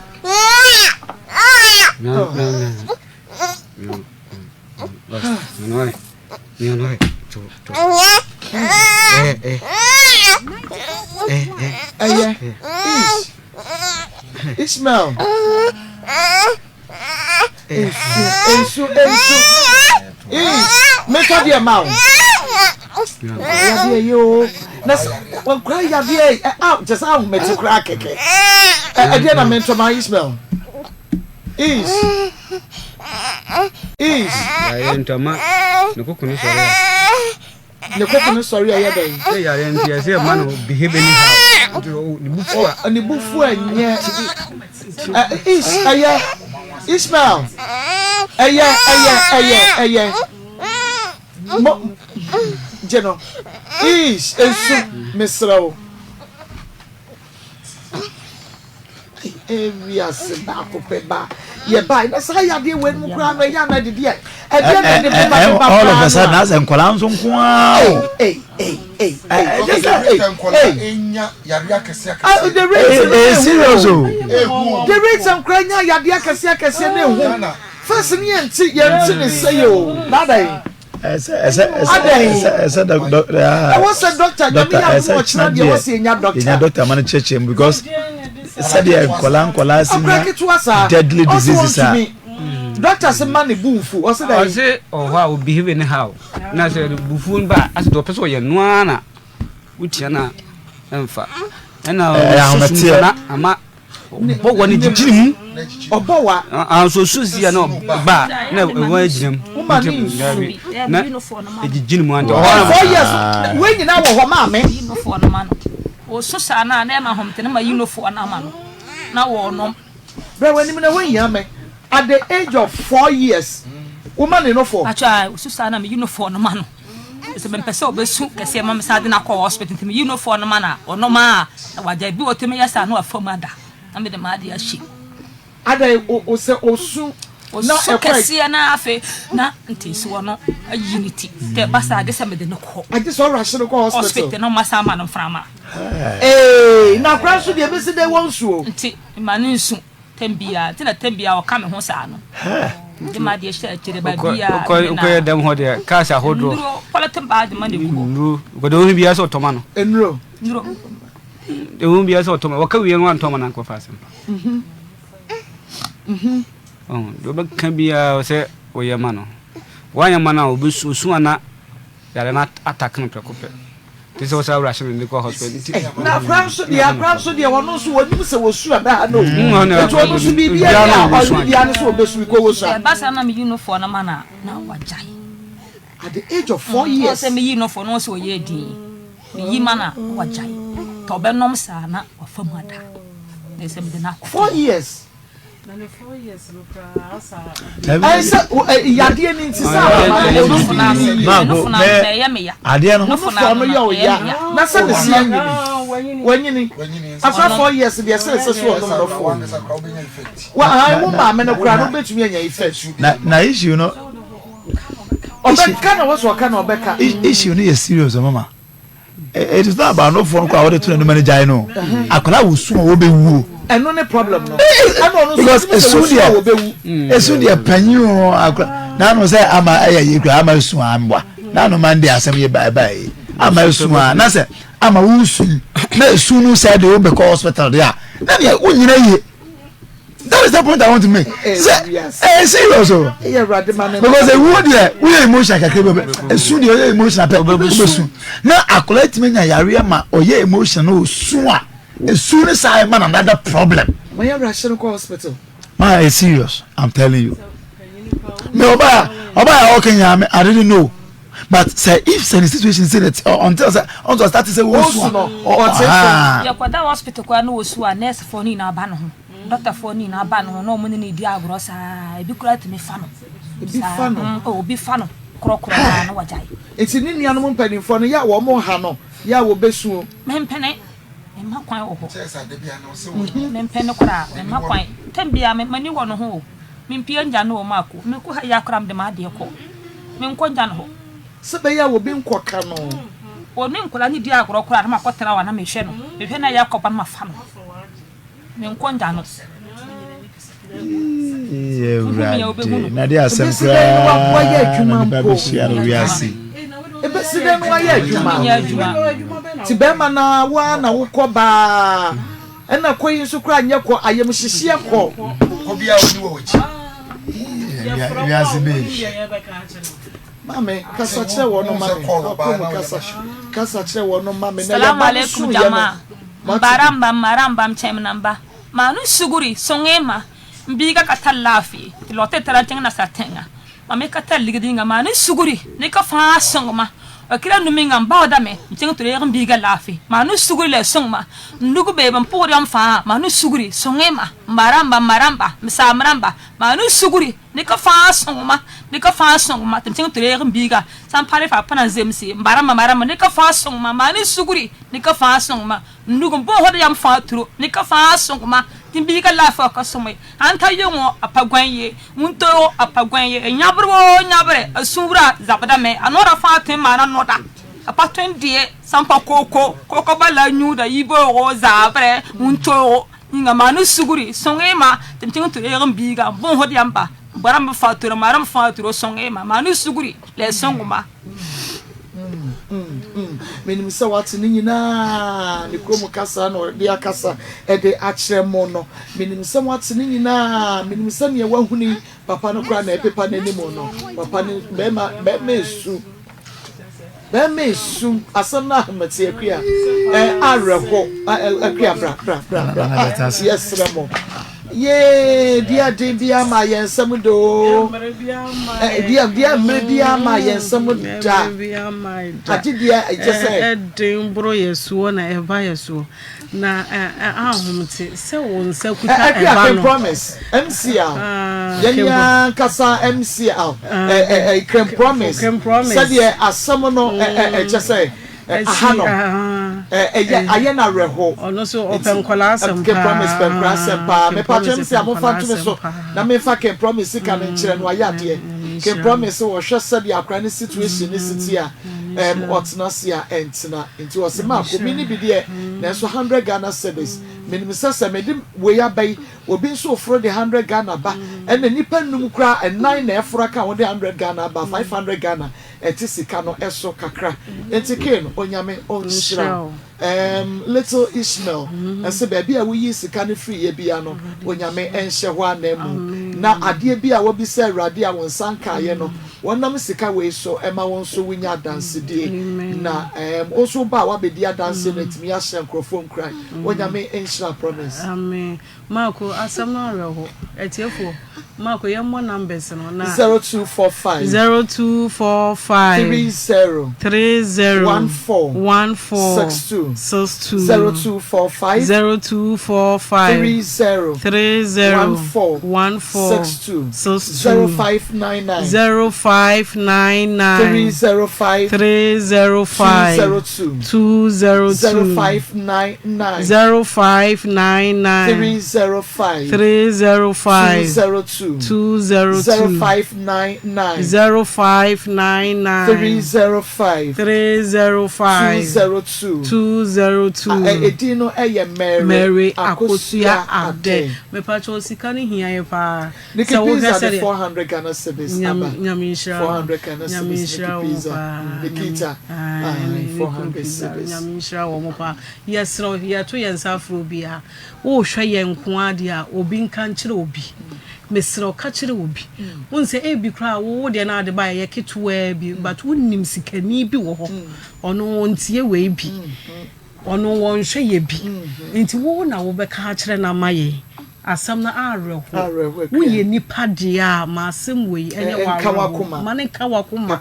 ɛyɛ ish Ishmael nsu nsu nsu ish metɔ deɛ ma wo yadeɛ yi o na sɛ wɔkura yadeɛ yi ɛ a kyɛ sɛ ahomete koraa kɛkɛ ɛ ɛdeɛ na mentɔ ma Ishmael ish ish. Yareɛ ntɔma ne koko no sɔre a. Ne koko no sɔre a ɛyɛ dɛn. Sɛ yareɛ nti ɛsɛ ɛma no behave anyhow nti ne bu fu a. Ne bu fu a nyɛ ish ɛyɛ Ishmael ɛyɛ ɛyɛ ɛyɛ ɛyɛ mo gye no ish esu mesrɛ wo. Wiase baako pɛ ba yɛ ba na saa yadeɛ wei mu koraa no ɛyɛ ana didi a ɛdeɛ na ɛde bɛba bɛba koraa all of a sudden asɛ nkwadaa nso nko ara o. The rate ee serious o. The rate nkwadaa nya yadeɛ akɛseɛ akɛseɛ na ehu first ni yɛn ti yɛn ti ne sɛ yɛ o nada yi. ɛsɛ ɛsɛ ɛsɛ ɛsɛ ɛsɛ dɔ dɔ ɛwɔ sɛ dɔkta nyame yɛ adom ɔkyena deɛ ɛwɔ sɛ yɛnya dɔkta yɛnya dɔkta ma no kyerɛkyerɛ mu because sɛdeɛ nkɔla nkɔla si nya deadly diseases a. Doctor se ma ne bu nfu ɔse dɛn. Ɔse ɔwɔ hɔ a o behave anyhow na sɛ bufuo no ba a asɛ deɛ ɔpɛ sɛ ɔyɛ no ara na wotia no a ɛmfa ɛna ɔsusu na ama ɔbɔ wa no gyigyi ne mu ɔbɔ wa nso su si a na ɔba a na ɛwɔ agyina mu woma ne nsu na ɛgyigyi ne mu ante ɔhɔ four years wei nyinaa wɔ hɔ maame yi no ma no ɔsu saa na na ɛma hom te ne ma yi nofoɔ no ama no na wɔnom Brɛ w'anim na woahia me. At the age of 4 years, woma ne nofo. Pacho a osu saa na meyi nofoɔ no ma no. Sɛ mempɛ sɛ ɔbɛsu kɛseɛ ma me saa de no akɔ hospital nti meyi nofoɔ no ma no a ɔnom a na wagyae. Bi wɔ hɔ tumi yɛ saa na wafa mu ada na mede m'adeɛ ahyɛ mu. Adɛn o sɛ osu na Osu ɛkɔ kɛseɛ na afei na nteesewa no ayi ne ti. Nti ɛba saa gye sɛ mede no kɔ. Agye sɛ ɔrush no kɔ hospital. Hospital na wɔasan ama no mframa. Eeii na akora nso deɛ bɛsi dɛn wɔ nsuo. Nti mma no nsu tɛm biara nti na tɛm biara ɔka me ho saa no. Mede m'adeɛ hyɛ akyire baabiara me na. Wokɔyɛ dɛm hɔ deɛ cars ahodoɔ. Nnuro polythene bag ma na egu hɔ. Nnuro deɛ wohu biara sɛ ɔtɔ ma no. Nnuro. Nnuro. Deɛ wohu biara sɛ ɔtɔ ma wɔka wie no wantɔ ma no ankɔfa asɛm pa. Deɛ wobɛka biara sɛ woyɛ ma no woanyɛ ma no a ɔbɛsu ɔsu ana Yare no attack no prɛko pɛ. Nti sɛ wɔsɛ awura hyɛ no de kɔ hospital nti. Eh, na akora nso deɛ akora nso deɛ ɔno nso wɔnim sɛ wɔsu a bɛha no nti ɔno nso biribiara ni a ɔyɛ biara no sɛ ɔbɛsu kɔ wɔsu a. Ɛba saa na meyi nofoɔ no ma no a na wagyae. At the age of 4 years. Sɛ meyi nofoɔ no sɛ ɔyɛ din meyi ma no a na wagyae. Tɔ ɔbɛnom saa na wafa mu ada. Na sɛ mede no akɔ. 4 years. Ɛsɛ yadeɛ ni nti sɛ adeɛ no nufoɔ no yɛ ɔya na sɛ ne si anyini wanyini after 4 years deɛ sɛ ɛsɛ so ɔnom nɔfoɔ wa ahan wo maame no koraa no wobɛtumi anya effect. Na issue no ɔbɛka na wɔsɔ ɔka na ɔbɛka. Issue no yɛ serious mama. It is not about no phone call a wɔde to n'anum ne gyae no. Akwadaa wɔ su a wɔbɛwuo. Ɛno ne problem no. Ɛna ɔno nso because ɔnim sɛ esu wɔsu a deɛ wɔbɛwu. Esu deɛ panyin o akwadaa n'ano sɛ ama ɛyɛ yie kura ama esu amboa n'ano ma ndi asɛm yɛ baa baa yi ama esu a na sɛ ama wusu na esu no sɛ de wobɛkɔ hospital deɛ a na deɛ wonyina yie. That is the point I want to make. Sɛ ɛyɛ serious o. Because ewu deɛ woyɛ emotion kakra bi esu deɛ ɔyɛ emotion apɛ obesu. Na akwadaa etumi nya yareɛ ma ɔyɛ emotion na osu a esu ne saa ɛma na another problem. Wɔyɛ rush no kɔ hospital. Ma ɛyɛ serious, I'm telling you. Me ɔbaa ɔbaa a ɔka nyinaa me I didn't know. But sɛ if sɛ ne situation sɛ that until sɛ until start sɛ wosu a ɔte so. Yɛkɔda hospital koraa na osu a nurse foɔ no nyinaa ba ne ho. Dɔktafoɔ no nyinaa ba ne ho na wɔn ne no redi agorɔ saa. Ebi koraa tumi fa no. Ebi fa no. Mm, oh, obi fa no korɔkorɔ naa na wagyae. Nti ne nuanom mpanimfoɔ no yɛ a wɔn ha no yɛ a wɔbɛsu o. Mempene, memma kwan wɔ hɔ. Mempene koraa, memma kwan. Tɛm biara me m'ani wɔ ne ho o. Mempue ngya no wɔ maako. Mekɔ ha yi ara koraa mede m'adeɛ kɔ. Menkɔ ngya no hɔ. Sɛ ɛbɛyɛ a obi nkɔka no. Ɔne nkwadaa no di agorɔ koraa na makɔtena hɔ a na mehwɛ no. Mehwɛ no a ɛyɛ akɔba na mafa no. Menkɔ ngya no. Awurade na de asɛm koraa na nipa bɛhyia no wiase. Ebesi dɛn na wayɛ adwuma? Ti bɛrima na wa na wokɔ baa ɛna kɔ yi nso koraa nyɛ kɔ ayamhyehyeɛ kɔ. Kɔ biara woni wɔ w'akyi. Wiase bɛyi. Maame kasa kyerɛ wɔn ma me. Ɔkɔ mu kasa kasa kyerɛ wɔn ma me na Salamu yaba no alaikum su yɛ no. jama'a. Mbaramba mbaramba m-chɛm namba. Maa ni suguri sõŋɛ ma n biiga ka tar laafɩ tɩ lɔgtɩ tara n kẽng nasa tẽŋa. Mam me ka tar ligd yĩnga maa ni sugri ne ka fãa sõng ma. Wakira nu menga n baoodame n kẽng tɩ reeg n biiga laafɩ. Maa ni sugri la sõng ma. N lug beeb n pʋgd yam fãa maa ni sugri sõŋɛ ma. M ba rãmba m ma rãmba m saam rãmba maa ni sugri ne ka fãa sõng ma ne ka fãa sõng ma tɩ m kẽng tɩ reeg n biiga sã n pa re faa pa na n zemse m ba rãmba ma rãmba ne ka fãa sõng ma maa ni sugri ne ka fãa sõng ma. N lug n bõosd yam fãa turo ne ka fãa sõng ma tɩ m biiga laafɩ wa ka sõme. Sãn ta yõngo a pa gõe ye, wũntooogo a pa gõe ye, yãbr woo yãbre a sũurã zabdame, a noorã fãa tõe n maana noda. A pa tõe n dɩ ye sã n pa kooko, kooko bala a yũuda yibeoogo, zaabrɛ, wũntoogo yĩnga maan n sugri sõng-y ma tɩ m kẽng tɩ reeg n biiga n bõosd yãmba b rãmb fãa turo ma rãmb fãa turo sõng-y ma maan n sugri la y sõng ma. Menim sɛ wate ne nyinaa, ne kurom kasa na ɔde akasa de akyerɛ mo no. Menim sɛ moate ne nyinaa, menim sɛ nea wahunu yi, papa no koraa na ɛpepa n'anim no. Papa no, bɛrima, bɛrima esu. Bɛrima esu, asɛm no ahomete akua, ɛ, awerɛho, akua bra, bra, bra, bra, ah, yɛsrɛ mo. Yee, deɛ den biara ma yɛn nsam da oo. Deɛ deɛ mmerɛ biara ma yɛn nsam da. Agye deɛ ɛkyɛ sɛ. Ɛden boro yɛ soɔ na ɛba yɛ soɔ na ahomte sɛ wo nsa kuta ɛba no. Ɛkua Ken Promise MCL yɛn nyinaa nkasa MCL Ken Promise sɛdeɛ asɛm no ɛkyɛ sɛ. Aha no, ɛyɛ ayɛ no awerɛhow. Ɔno nso ɔpɛ nkwadaa asɛm paa. Ken Promise pɛ nkwadaa asɛm paa. Mepa kyɛw MC a momfa nto me so na memfa Ken Promise sika no nkyerɛ no wayɛ adeɛ. Ken Promise wɔhwɛ sɛdeɛ akwadaa no situation no si te a, ɛɛm ɔtena ase a ɛntena. Nti ɔse Marko menni bi deɛ nanso hundred Ghana cedis. Menim sɛ sɛ mede wei aba yi obi nso reforo de hundred Ghana ba. Ɛna nnipa nnum koraa nnan na ɛforo aka ho de hundred Ghana aba, 500 Ghana. Ɛte sika no ɛso kakra nti Ken Onyame ɔnhyira wo ehm little Ishmael ɛse baabi a woyii sika no firi yɛ bia no Onyame ɛnhyɛ hɔ ananmu na adeɛ bi a wabisa Awurade a wo nsa nkaeɛ no wɔnam sika wei so ɛma wo nso wonya adansedie na ehm wo nso woba a wabɛdi adanseɛ no atumi ahyɛ nkorɔfoɔ nkuran Onyame nhyira promise. Amen Marko asɛm no awerɛho. Atiefoɔ, Marko yɛmmɔ numbers no na. 0245. 0245. 30. 30. 14. 14. 62. 62. 0245. 0245. 30. 30. 14. 14. 62. 62. 0599. 0599. 305. 305. 202. 202. 0599. 0599. 305. 305. 202. 202. 0599. 0599. 305. 305. 202. 202. Edin no yɛ Mary, Mary Akosua Akosua Adeh. Adeh. Mepakyɛw sika no hia yɛ paa. Nikki Sɛ wohwɛ Pizza de sɛdeɛ 400 Ghana cedis Nyame aba. Nyame nhyira wo. 400 Ghana Nyame cedis nhyira Nikki wo Pizza. paa. Nyame Nikita. ae Aye, ne ne kunu 400 Pizza. cedis. Nyame nhyira wɔn paa. Yɛsrɛ wo yɛto yɛn nsa afrɛ obiara. Wohwɛ yɛn nko ara deɛ a obi nka nkyerɛ obi. Mesrɛ wo ka kyerɛ obi. Wohu sɛ ebi koraa wo wo deɛ no a wode baeɛ ɛyɛ ketewaa bi but wonim sikani bi wɔ hɔ. Ɔno ɔntie wei bi. Ɔno wɔnhwɛ yɛ bi. Nti wo na wobɛka akyerɛ no ama yɛn. Asɛm no awerɛho. Woyɛ nipa deɛ a ma asɛm wei ɛnyɛ wo awerɛho. Ma no nka w'akoma.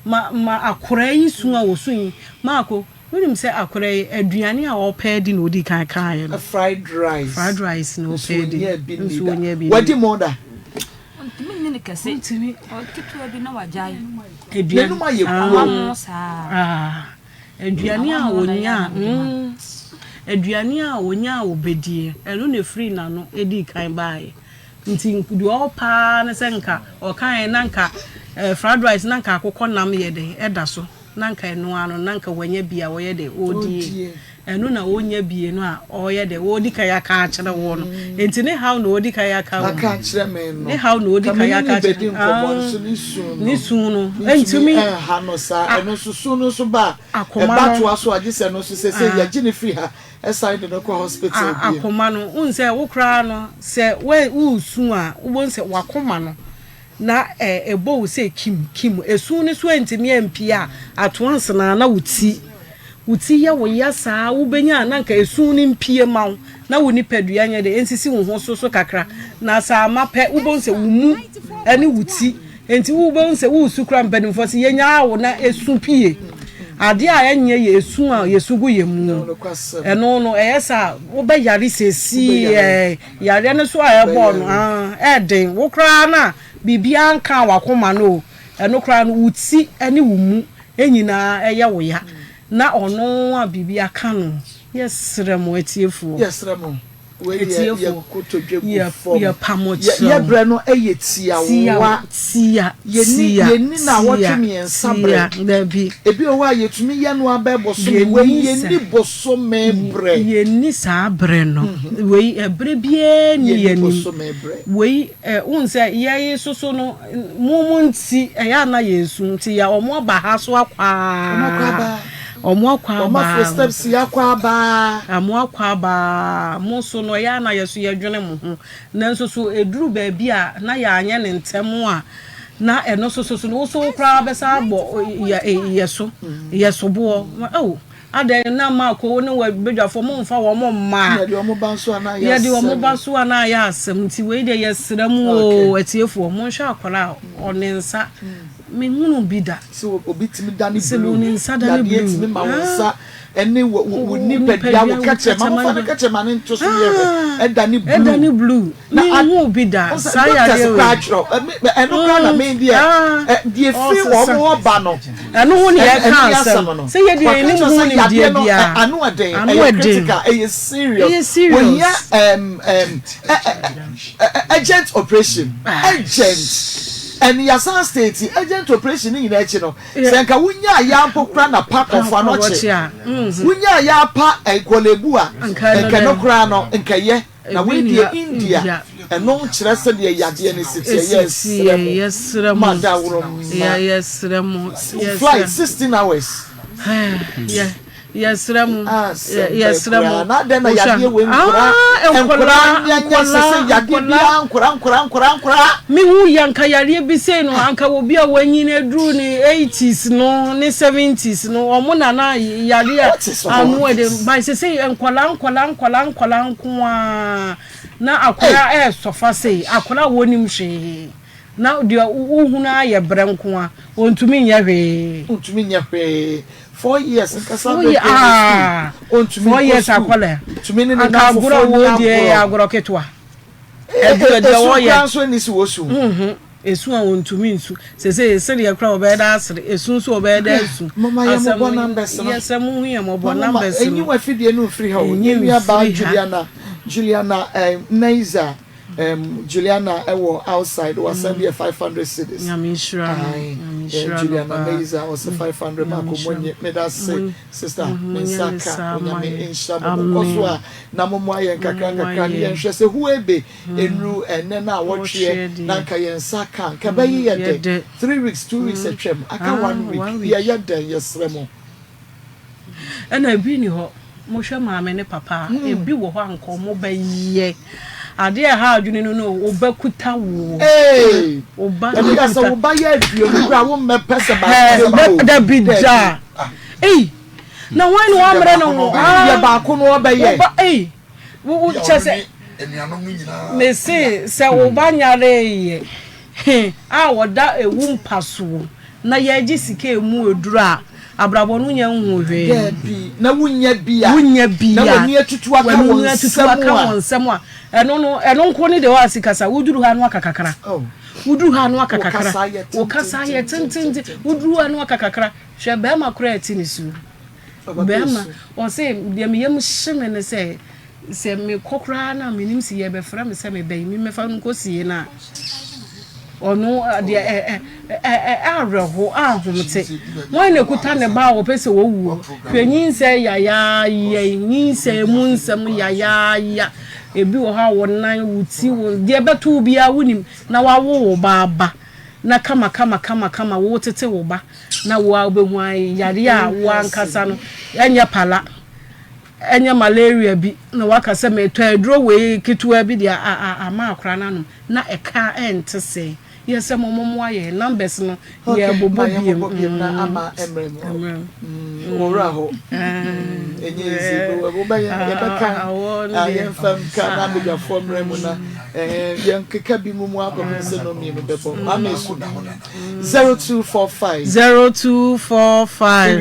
Ma ma akoraa yi su a ɔsu yi. Maako, wonim sɛ akoraa yi aduane a ɔpɛ adi na ɔdi kan kaeɛ no. Fried rice. Fried rice na ɔpɛ adi. Nso ɔnyaa bi nni da. Wadi mo da? Ɔntumi nni no kɛse. Ɔntumi. Ketewa bi na wagyae. N'anum ayɛ kuro. Saa. Aduane a ɔnyaa, mm, aduane a ɔnyaa a ɔbɛdie, ɛno na ɛfirii n'ano dii kan baeɛ. Nti deɛ ɔpɛ ara ne sɛ nka ɔkaeɛ na nka eh, fried rice na nka akokɔ nam yɛ dɛn ɛda so, na nka ɛno ara no na nka wanya bi a ɔyɛ dɛn ɔredie. Ɛno na ɔnya bie no a ɔreyɛ dɛn ɔredi kan aka akyerɛ woɔ no. Nti ne haw na ɔredi kan aka wo. Aka akyerɛ me no. Ne haw na ɔredi Ka kan me ne aka no akyerɛ bɛdi nkɔmmɔ ah, nso ne su no. Ne su no. Mentumi Ɛntumi. ɛnha no saa. Ɛno nso su no nso ba a, Akoma ɛba no. toa so a gye sɛ ɛno nso seesei Ah. yɛgye no firi ha san de no kɔ hospital Ah, bio. akoma no, wohu sɛ wo koraa no, sɛ woresu a, wobɛhu sɛ w'akoma no, Na ɛbɔ wo sɛ kim, kim. Esu no so antumi ampue a, ato ansana na wo ti, wo ti yɛ wo ya saa, wobɛnya a na anka esu no mpue ma wo, na wo nipadua nyɛ dɛ, ɛnsisi wo ho so so kakra. Na sɛ amma pɛ, wobɛhu sɛ wo mu ne wo ti, enti wobɛhu sɛ woresu koraa, mpanimfoɔ se yɛnyaa wo na esu pue. Adeɛ a ɛnyɛ yɛ esu a yɛsu gu yɛn mu no, ɛno no ɛyɛ sɛ a wobɛyare seesei, ɛɛ. Yareɛ no so a ɛbɔɔ no aa ɛɛden, wo koraa no a biribiara nkaa w'akoma no o, ɛno koraa no wo ti ne wo mu nyinaa ɛyɛ wo ya, na ɔno a biribi aka no, yɛsrɛ mo atiefoɔ. Yɛsrɛ mo. Wei deɛ yɛ kotodwe gu fam. Yɛpa mo kyɛw. Yɛ brɛ no yɛ tiawa. Tia, Yɛnni tia, yɛnni nnawɔtwe tia, mmiɛnsa tia, brɛ. dabi. Ebi wɔ hɔ a yɛtumi yɛ no ara bɛyɛ bosome. Wei Yɛnni sa, yɛnni bosome brɛ. yɛnni saa brɛ no. Wei ɛbrɛ biara nni Yɛnni yɛn anim. bosome brɛ. Wei ɛ, wohu sɛ yɛn soso no, mo mo nti ɛyɛ a na yɛsu nti yɛ wɔn aba ha so akɔ Wɔn akɔ ara. aba. Wɔn akɔ Wɔn aba aforo ara. steps yi akɔ aba ara. Wɔn akɔ aba ara. Mo so no ɛyɛ a na yɛn so yɛdwene mo ho. Nanso so ɛduru baabi a na yɛanyɛ no ntɛm a, na ɛno nso so no, wo so wo koraa bɛsan abɔ yɛ yɛ so, yɛ soboɔ. Oh, adɛn na Marko wo ne w'abadwafoɔ momfa wɔn mma? Yɛde wɔn ba nso a na ayɛ Yɛde wɔn ba asɛm. so a na ayɛ asɛm. Nti wei deɛ yɛsrɛ mo Okay. o, atiefoɔ, monhwɛ akwadaa a ɔne nsa, menhunuu bi da. Sɛ obi tumi dane Sɛ blue, ne nsa dane yadeɛ blue. tumi ma wo Ah. nsa ɛne wo wo wo nipadua wo kɛkyɛma mofa ne kɛkyɛma no nto so yɛ hwɛ ɛdane blue ɛdane blue na menhu bi da saa doctors yadeɛ wei koraa kyerɛ ɛno koraa na me deɛ deɛ firi wɔn hɔ ba no ɛno ho ne yɛka ɛno ne asɛm asɛm no sɛ yɛdeɛ wɔka yɛnim kyerɛ ho sɛ nimdeɛ yadeɛ no biara ano ɛden ano ɛyɛ ɛden critical ɛyɛ serious ɛyɛ serious wɔhia urgent operation urgent ɛne yasan state urgent operation ne nyinaa akyi no Sɛ nka wonyaa yaa mpo koraa na pa kɔfo anɔkye. Wonyaa yaa pa Korle-Bu a, nka ɛno koraa no, nka ɛyɛ. Na wei deɛ India, ɛno nkyerɛ sɛdeɛ yadeɛ no si teɛ. Yɛsrɛ mo, ma dawuroma. Flight 16 hours. Yɛsrɛ mo, Asɛm bɛn yɛsrɛ mo. koraa na adɛn na yadeɛ wei Ah, nkora nkora nkwadaa, nyanya sɛ sɛ nkwadaa, yadeɛ nkwadaa. biara nkora nkora nkora nkora. Mehu yɛ anka yareɛ bi sei no anka obi a wanyin aduru ne 80s no ne 70s no wɔn na na yareɛ a What is all ano ɛde this? ba sesei nkwadaa nkwadaa nkwadaa nkwadaa nko ara na Hey, akwadaa ɛresɔfa sei akwadaa a wɔnnim hwee na deɛ wohunu ara yɛ brɛ nko ara wɔntumi nyɛ hwee. Wontumi nyɛ hwee. 4 years nkasa Four years bɛbrɛ ne ah school ɔntumi four nkɔ years school akwadaa tumi ne ne anka agorɔ namfofoɔ a ni wɔredi yɛ agorɔ agorɔ ketewa ɛduru deɛ esu wɔyɛ koraa nso ɛni si wɔ su mhm esu a wɔntumi nsu sese sereɛ koraa wɔbɛyɛ dɛ asere esu nso wɔbɛyɛ dɛ asu mama yɛ asɛm mɔbɔ numbers no yɛ sɛ mo hu yɛ mɔbɔ mama ma numbers enyi no wɔ afidie no mfiri ha o enyi yɛn nua baa mfiri ha Juliana Juliana eh, Neiza Um, Juliana ɛwɔ outside wasan bi yɛ 500 cedis. Nyame nhyira no. Aye. Nyame Eh, nhyira no Juliana paa. Meiza ɔsɛ 500 Nyame baako nhyira mo nye meda se mo. sister Mo me nyɛ nsa ne ka saa ma onyame yɛn. nhyira mo mo nkɔ so Amen. a na mo mo ayɛ nkakra Mo nkakra ne ayɛ. yɛn hwɛ sɛ huebe nnuru ɛnɛ na awɔtweɛ Awɔtweɛ na deɛ. nka yɛn nsa ka nka bɛyɛ yɛ Yɛ dɛ dɛ. 3 weeks 2 weeks atwam aka Ah, 1 week one week. yɛyɛ dɛn yɛsrɛ mo. Ɛna ebi nni hɔ, mohwɛ maame ne papa a, ebi wɔ hɔ a nka ɔmo bɛyɛ adeɛ a ɛha adwene no no, wo ba kuta wo. Wo ba Ebi ka sɛ wo ba yɛ aduonu koraa wo mmɛpɛ sɛ baako bɛwu o. Dabi da. Ei, na hwan na wammerɛ ne ho? Yɛ baako no ɔbɛyɛ. Wo ba ei, wo wo kyɛ sɛ. Mese sɛ wo ba nyareeɛ a ɔda ewu mpa soɔ. Na yɛgye sika emu aduru a, abrabɔ no nnya nhuu hwee. Dabi, na wonnya bi a. Wonnya bi a. Na w'ani atutu aka wo W'ani atutu nsam aka a. wo nsam a. Ɛno no, ɛno nko ne deɛ ɔa sikasa. Woduru ha no aka kakra. Oh. Woduru ha no aka Wo kakra. kasa yɛ Wo kasa yɛ tententen. Woduru ha no aka kakra. Hwɛ bɛrima koraa ɛte ne su. Ɔba bɛyɛ Bɛrima, su. ɔse deɛ me yam hye me ne sɛ, Sɛ mekɔ koraa no a, mennim sɛ yɛbɛfrɛ me sɛ mebɛn, memmɛfa no nkɔsie no a, ɔno deɛ ɛ ɛ ɛ awerɛho ahomte. Wɔn na ɛkuta ne ba a wɔpɛ sɛ wɔwuo. Hwɛ nyinsɛn yayaaya yi, nyinsɛn mu nsɛm yayaaya. Ebi wɔ hɔ a wo nan, wo ti, wo deɛ ɛbɛto wo biara wonim na wawo wo ba aba na kama kama kama kama wotete wo ba na wo a wobɛhu yareɛ a wo ankasa no ɛnyɛ pala. Ɛnyɛ malaria bi na waka sɛ metɔ aduro wei ketewa bi de ama akora no anom na ɛka ɛnte sɛɛ. Yɛ sɛ mo mommoa yɛn numbers no Okay, yɛ bobɔ ma yɛn biem. bobɔ biem na ama mmerɛ mu. Mmerɛ mu. Wɔwura hɔ. Ɛnyɛ easy. Wobɛyɛ yɛbɛka yɛmfa nka na abadwafoɔ mmerɛ mu na yɛnkeka bi ngu mu akɔpem sɛ no mmienu bɛbɔ. Maame esu. 0245. 0245.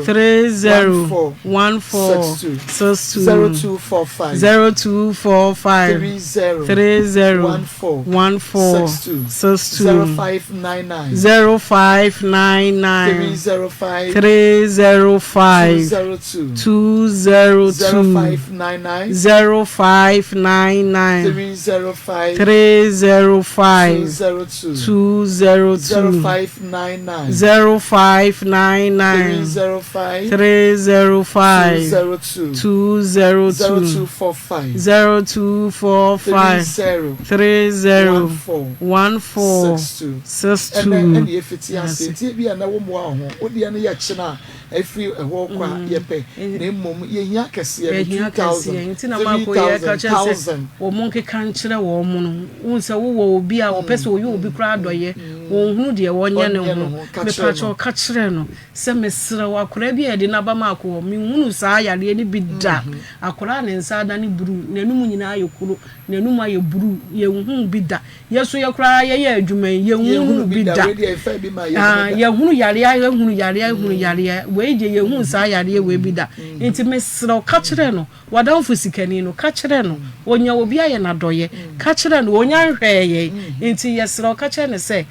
30. 30. 14. 14. 62. 62. 0245. 0245. 30. 30. 14. 14. 62. 62. 0599. 0599. 305. 305. 202. 202. 0599. 0599. 305. 305. 202. 202. 0599. 0599. 305. 305. 202. 202. 0245. 0245. 30. 30. 14. 14. 62. 62. Ɛnɛ ɛna yɛfiti ase nti ebi a na wo mmoa wo ho wo deɛ no yɛ kyena a ɛfiri ɛhɔ kɔ a yɛpɛ na mmom yɛhia kɛseɛ no Yɛhia 2000 kɛseɛ nti na maako yɛ ka 3000 kyerɛ sɛ 1000. wɔn nkeka nkyerɛ wɔn no wohu sɛ wowɔ obi a wɔpɛ sɛ ɔyɛ obi koraa adɔyɛ wɔnhunu deɛ wɔnyɛ ne Ɔnyɛ ne ho ho, ka kyerɛ mepakyɛ no. ka kyerɛ no sɛ mesrɛ wo akwadaa bi a yɛde no aba maako hɔ menhunu saa yareɛ no bi da akwadaa a ne nsa adane bruu n'anum nyinaa ayɛ kuro n'anum ayɛ bruu yɛnhunu bi da Yɛ so yɛ koraa yɛyɛ adwuma yi yɛnhunu bi da. Ah, yɛhunu yareɛ yɛhunu yareɛ yɛhunu yareɛ wei deɛ yɛhunu saa yareɛ wei bi da. Nti mesrɛ wo ka kyerɛ no w'adamfo sikani no ka kyerɛ no ɔnya obi ayɛ no adɔyɛ ka kyerɛ no ɔnya nhwɛɛ yɛn nti yɛsrɛ wo ka kyerɛ no sɛ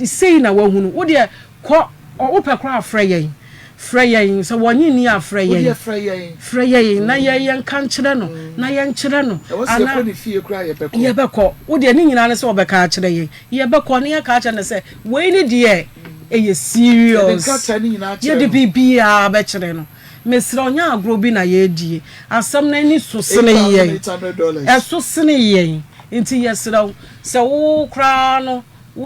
sei na wahunu wo deɛ Kɔ, ɔ, wopɛ koraa a frɛ yɛn. Frɛ yɛn, sɛ wɔnnye nni a frɛ yɛn. Wodeɛ frɛ yɛn. Frɛ yɛn na yɛ, yɛnka nkyerɛ no, na yɛnkyerɛ no. Ɛwɔ sɛ Anaa, yɛkɔ ne fie koraa a yɛbɛkɔ. Yɛbɛkɔ. Wodeɛ ne nyinaa ne sɛ wɔbɛka akyerɛ yɛn. Yɛbɛkɔ na yɛaka akyerɛ no sɛ, wei ne deɛ, ɛyɛ Yɛde serious. nkrataa no nyinaa kyerɛ Yɛde no. biribiara bɛkyerɛ no. Mesrɛ wo, nyɛ agorɔ bi na yɛredie. Asɛm no ani so sene yɛn. $8,800. Ɛso sene yɛn. Nti yɛsrɛ wo, sɛ wo koraa no.